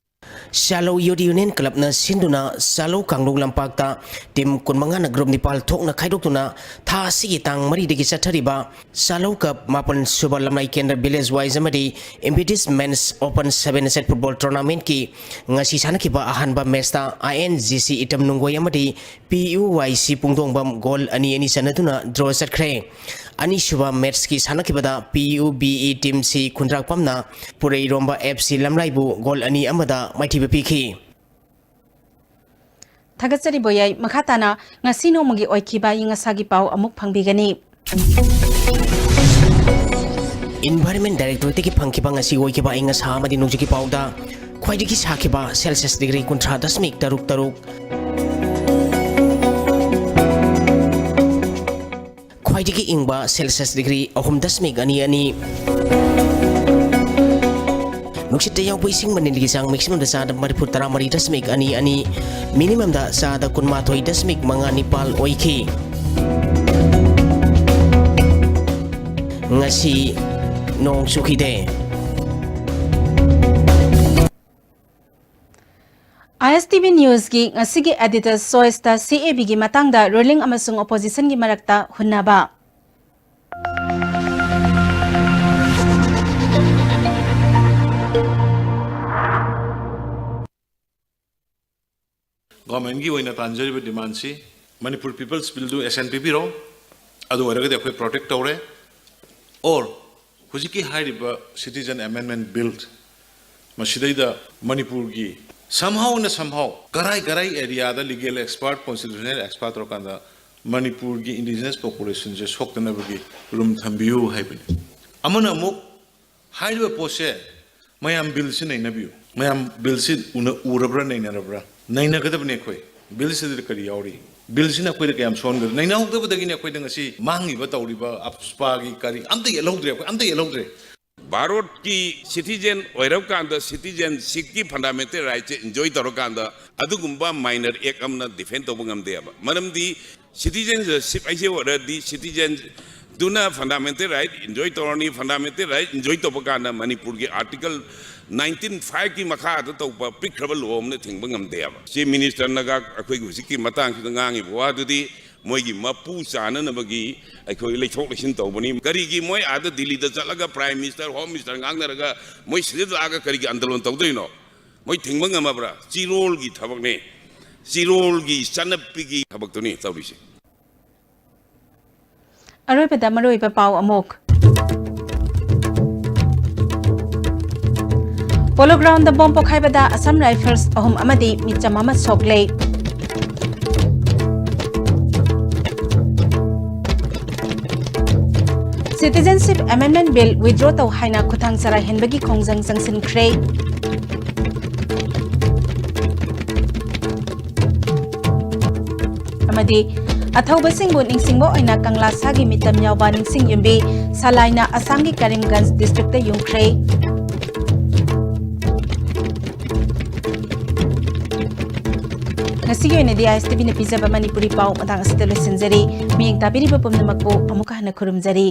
ꯁꯥꯂꯧ Youth Union Clubꯅ ꯁꯤꯟꯗꯨꯅ ꯁꯥꯂꯧ ꯀꯥꯡꯂꯨꯞ ꯂꯝꯄꯥꯛꯇ team ꯀꯨꯟꯃꯉꯥꯅ group ꯅꯤꯄꯥꯜ ꯊꯣꯛꯅ ꯈꯥꯏꯗꯣꯛꯇꯨꯅ ꯊꯥ ꯑꯁꯤꯒꯤ ꯇꯥꯡ ꯃꯔꯤꯗꯒꯤ ꯆꯠꯊꯔꯤꯕ ꯁꯥꯂꯧ Cup ꯃꯥꯄꯟ ꯁꯨꯕ ꯂꯝꯂꯥꯏ ꯀꯦꯟꯗ꯭ꯔ village wise ꯑꯃꯗꯤ Impetus Men's Open seven set football tournamentꯀꯤ ꯉꯁꯤ ꯁꯥꯟꯅꯈꯤꯕ ꯑꯍꯥꯟꯕ matchꯇ I N G C item ꯅꯨꯡꯒꯣꯏ ꯑꯃꯗꯤ P U Y C ꯄꯨꯡꯗꯣꯡꯕꯝ goal ꯑꯅꯤ ꯑꯅꯤ ꯆꯟꯅꯗꯨꯅ draw ꯆꯠꯈ꯭ꯔꯦ꯫ ꯑꯅꯤꯁꯨꯕ matchꯀꯤ ꯁꯥꯟꯅꯈꯤꯕꯗ P U B E Team C ꯈꯨꯟꯗ꯭ꯔꯥꯛꯄꯝꯅ ꯄꯨꯔꯩꯔꯣꯝꯕ F C ꯂꯝꯂꯥꯏꯕꯨ goal ꯑꯅꯤ ꯑꯃꯗ ꯃꯥꯏꯊꯤꯕ ꯄꯤꯈꯤ꯫ ꯊꯥꯒꯠꯆꯔꯤ ꯕꯣꯌꯥꯏ꯫ ꯃꯈꯥ ꯇꯥꯅ ꯉꯁꯤ ꯅꯣꯡꯃꯒꯤ ꯑꯣꯏꯈꯤꯕ ꯑꯏꯪ ꯑꯁꯥꯒꯤ ꯄꯥꯎ ꯑꯃꯨꯛ ꯐꯪꯕꯤꯒꯅꯤ꯫ Environment Directorateꯇꯒꯤ ꯐꯪꯈꯤꯕ ꯉꯁꯤ ꯑꯣꯏꯈꯤꯕ ꯑꯏꯪ ꯑꯁꯥ ꯑꯃꯗꯤ ꯅꯣꯡꯖꯨꯒꯤ ꯄꯥꯎꯗ ꯈ꯭ꯋꯥꯏꯗꯒꯤ ꯁꯥꯈꯤꯕ Celsius degree ꯀꯨꯟꯊ꯭ꯔꯥ ꯗꯁꯃꯤꯛ ꯇꯔꯨꯛ ꯇꯔꯨꯛ, ꯈ꯭ꯋꯥꯏꯗꯒꯤ ꯏꯪꯕ Celsius degree ꯑꯍꯨꯝ ꯗꯁꯃꯤꯛ ꯑꯅꯤ ꯑꯅꯤ꯫ ꯅꯨꯡꯁꯤꯠꯇ ꯌꯥꯎꯕ ꯏꯁꯤꯡ ꯃꯅꯤꯜꯒꯤ ꯆꯥꯡ maximumꯗ ꯆꯥꯗ ꯃꯔꯤꯐꯨ ꯇꯔꯥꯃꯔꯤ ꯗꯁꯃꯤꯛ ꯑꯅꯤ ꯑꯅꯤ, minimumꯗ ꯆꯥꯗ ꯀꯨꯟꯃꯥꯊꯣꯏ ꯗꯁꯃꯤꯛ ꯃꯉꯥ ꯅꯤꯄꯥꯜ ꯑꯣꯏꯈꯤ꯫ ꯉꯁꯤ ꯅꯣꯡ ꯆꯨꯈꯤꯗꯦ꯫ I S T V Newsꯀꯤ ꯉꯁꯤꯒꯤ Editor's Choiceꯇ C A Bꯒꯤ ꯃꯇꯥꯡꯗ ruling ꯑꯃꯁꯨꯡ oppositionꯒꯤ ꯃꯔꯛꯇ ꯍꯨꯟꯅꯕ꯫ ꯒꯣꯔꯃꯦꯟꯒꯤ ꯑꯣꯏꯅ ꯇꯥꯟꯖꯔꯤꯕ ꯗꯤꯃꯥꯟꯁꯤ ꯃꯅꯤꯄꯨꯔ ꯄꯤꯄꯜꯁ ꯕꯤꯜꯗꯨ ꯑꯦꯁ ꯑꯦꯟ ꯄꯤꯕꯤꯔꯣ, ꯑꯗꯨ ꯑꯣꯏꯔꯒꯗꯤ ꯑꯩꯈꯣꯏ ꯄ꯭ꯔꯣꯇꯦꯛ ꯇꯧꯔꯦ꯫ ꯑꯣꯔ ꯍꯧꯖꯤꯛꯀꯤ ꯍꯥꯏꯔꯤꯕ ꯁꯤꯇꯤꯖꯟ ꯑꯦꯃꯦꯟꯃꯦꯟ ꯕꯤꯜ ꯃꯁꯤꯗꯩꯗ ꯃꯅꯤꯄꯨꯔꯒꯤ somehow ꯅ somehow ꯀꯔꯥꯏ ꯀꯔꯥꯏ ꯑꯦꯔꯤꯌꯥꯗ ꯂꯤꯒꯦꯜ ꯑꯦꯛꯁꯄꯥꯔꯠ, ꯀꯣꯟꯁꯇꯤꯇ꯭ꯌꯨꯁꯅꯦꯜ ꯑꯦꯛꯁꯄꯥꯔꯠ ꯇꯧꯔꯀꯥꯟꯗ ꯃꯅꯤꯄꯨꯔꯒꯤ ꯏꯟꯗꯤꯖꯤꯅꯁ ꯄꯣꯄꯨꯂꯦꯁꯟꯁꯦ ꯁꯣꯛꯇꯅꯕꯒꯤ ꯔꯨꯝ ꯊꯝꯕꯤꯌꯨ ꯍꯥꯏꯕꯅꯤ꯫ ꯑꯃꯅ ꯑꯃꯨꯛ ꯍꯥꯏꯔꯤꯕ ꯄꯣꯠꯁꯦ ꯃꯌꯥꯝ ꯕꯤꯜꯁꯤ ꯅꯩꯅꯕꯤꯌꯨ꯫ ꯃꯌꯥꯝ ꯕꯤꯜꯁꯤ ꯎꯅ-, ꯎꯔꯕ꯭ꯔꯥ, ꯅꯩꯅꯔꯕ꯭ꯔꯥ? ꯅꯩꯅꯒꯗꯕꯅꯤ ꯑꯩꯈꯣꯏ꯫ ꯕꯤꯜꯁꯤꯗ ꯀꯔꯤ ꯌꯥꯎꯔꯤ? ꯕꯤꯜꯁꯤꯅ ꯑꯩꯈꯣꯏꯗ ꯀꯌꯥꯝ ꯁꯣꯟꯒꯗꯕ? ꯅꯩꯅꯍꯧꯗꯕꯗꯒꯤꯅꯤ ꯑꯩꯈꯣꯏꯗ ꯉꯁꯤ ꯃꯥꯡꯉꯤꯕ, ꯇꯧꯔꯤꯕ ꯑꯞꯁꯄꯥꯒꯤ ꯀꯔꯤ ꯑꯝꯇ ꯌꯦꯠꯍꯧꯗ꯭ꯔꯦ, ꯑꯩꯈꯣꯏ ꯑꯝꯇ ꯌꯦꯠꯍꯧꯗ꯭ꯔꯦ꯫ ꯚꯥꯔꯠꯀꯤ ꯁꯤꯇꯤꯖꯦꯟ ꯑꯣꯏꯔꯕ ꯀꯥꯟꯗ ꯁꯤꯇꯤꯖꯦꯟꯁꯤꯞꯀꯤ ꯐꯟꯗꯥꯃꯦꯟꯇꯦꯜ ꯔꯥꯏꯠꯁꯦ ꯏꯟꯖꯣꯏ ꯇꯧꯔꯀꯥꯟꯗ ꯑꯗꯨꯒꯨꯝꯕ ꯃꯥꯏꯅꯔ ꯑꯦꯛ ꯑꯃꯅ ꯗꯤꯐꯦꯟ ꯇꯧꯕ ꯉꯝꯗꯦꯕ꯫ ꯃꯔꯝꯗꯤ ꯁꯤꯇꯤꯖꯦꯟꯁꯤꯞ ꯍꯥꯏꯁꯦ ꯑꯣꯏꯔꯗꯤ ꯁꯤꯇꯤꯖꯦꯟꯗꯨꯅ ꯐꯟꯗꯥꯃꯦꯟꯇꯦꯜ ꯔꯥꯏꯠ ꯏꯟꯖꯣꯏ ꯇꯧꯔꯅꯤ꯫ ꯐꯟꯗꯥꯃꯦꯟꯇꯦꯜ ꯔꯥꯏꯠ ꯏꯟꯖꯣꯏ ꯇꯧꯕ ꯀꯥꯟꯗ ꯃꯅꯤꯄꯨꯔꯒꯤ ꯑꯥꯔꯇꯤꯀꯜ ꯅꯥꯏꯟꯇꯤꯟ ꯐꯥꯏꯚꯀꯤ ꯃꯈꯥꯗ ꯇꯧꯕ ꯄꯤꯛꯈ꯭ꯔꯕ ꯂꯣ ꯑꯃꯅ ꯊꯤꯡꯕ ꯉꯝꯗꯦꯕ꯫ ꯆꯤꯐ ꯃꯤꯅꯤꯁꯇꯔꯅꯒ ꯑꯩꯈꯣꯏꯒꯤ ꯍꯧꯖꯤꯛꯀꯤ ꯃꯇꯥꯡꯁꯤꯗ ꯉꯥꯡꯉꯤꯕ ꯋꯥꯗꯨꯗꯤ ꯃꯣꯏꯒꯤ ꯃꯄꯨ ꯆꯥꯅꯅꯕꯒꯤ ꯑꯩꯈꯣꯏ ꯂꯩꯊꯣꯛ ꯂꯩꯁꯤꯟ ꯇꯧꯕꯅꯤ꯫ ꯀꯔꯤꯒꯤ ꯃꯣꯏ ꯑꯥꯗ ꯗꯤꯜꯂꯤꯗ ꯆꯠꯂꯒ ꯄ꯭ꯔꯥꯏꯝ ꯃꯤꯅꯤꯁꯇꯔ, ꯍꯣꯝ ꯃꯤꯅꯤꯁꯇꯔ ꯉꯥꯡꯅꯔꯒ ꯃꯣꯏ ꯁꯤꯗ ꯂꯥꯛꯑꯒ ꯀꯔꯤꯒꯤ ꯑꯟꯗꯣꯂꯟ ꯇꯧꯗꯣꯏꯅꯣ? ꯃꯣꯏ ꯊꯤꯡꯕ ꯉꯝꯃꯕ꯭ꯔꯥ? ꯆꯤꯔꯣꯜꯒꯤ ꯊꯕꯛꯅꯤ, ꯆꯤꯔꯣꯜꯒꯤ ꯆꯠꯅꯕꯤꯒꯤ ꯊꯕꯛꯇꯨꯅꯤ ꯇꯧꯔꯤꯁꯦ꯫ ꯑꯔꯣꯏꯕꯗ ꯃꯔꯨꯑꯣꯏꯕ ꯄꯥꯎ ꯑꯃꯨꯛ꯫ ꯄꯣꯂꯣ ꯒ꯭ꯔꯥꯎꯟꯗ ꯕꯣꯝ ꯄꯣꯈꯥꯏꯕꯗ ꯑꯁꯥꯝ ꯔꯥꯏꯐꯜꯁ ꯑꯍꯨꯝ ꯑꯃꯗꯤ ꯃꯤꯆꯝ ꯑꯃ ꯁꯣꯛꯂꯦ꯫ ꯁꯤꯇꯤꯖꯦꯟꯁꯤꯞ ꯑꯦꯃꯦꯟꯗꯃꯦꯟꯠ ꯕꯤꯜ ꯋꯤꯗ꯭ꯔꯣ ꯇꯧ ꯍꯥꯏꯅ ꯈꯨꯠꯊꯥꯡ ꯆꯔꯥꯏꯍꯟꯕꯒꯤ ꯈꯣꯡꯖꯪ ꯆꯪꯁꯤꯟꯈ꯭ꯔꯦ꯫ ꯑꯃꯗꯤ ꯑꯊꯧꯕꯁꯤꯡꯕꯨ ꯅꯤꯡꯁꯤꯡꯕ ꯑꯣꯏꯅ ꯀꯪꯂꯥ ꯁꯥꯒꯤ ꯃꯤꯇꯝ ꯌꯥꯎꯕ ꯅꯤꯡꯁꯤꯡ ꯌꯨꯝꯕꯤ ꯁꯂꯥꯏꯅ ꯑꯁꯥꯝꯒꯤ ꯀꯔꯤꯝꯒꯟꯖ ꯗꯤꯁꯇ꯭ꯔꯤꯛꯇ ꯌꯨꯡꯈ꯭ꯔꯦ꯫ ꯉꯁꯤꯒꯤ ꯑꯣꯏꯅꯗꯤ ꯑꯥꯏ ꯑꯦꯁ ꯇꯤ ꯚꯤꯅ ꯄꯤꯖꯕ ꯃꯅꯤꯄꯨꯔꯤ ꯄꯥꯎ ꯃꯇꯥꯡ ꯑꯁꯤꯗ ꯂꯣꯏꯁꯤꯟꯖꯔꯤ꯫ ꯃꯤꯠꯌꯦꯡ ꯇꯥꯕꯤꯔꯤꯕ ꯄꯨꯝꯅꯃꯛꯄꯨ ꯑꯃꯨꯛꯀ ꯍꯟꯅ ꯈꯨꯔꯨꯝꯖꯔꯤ꯫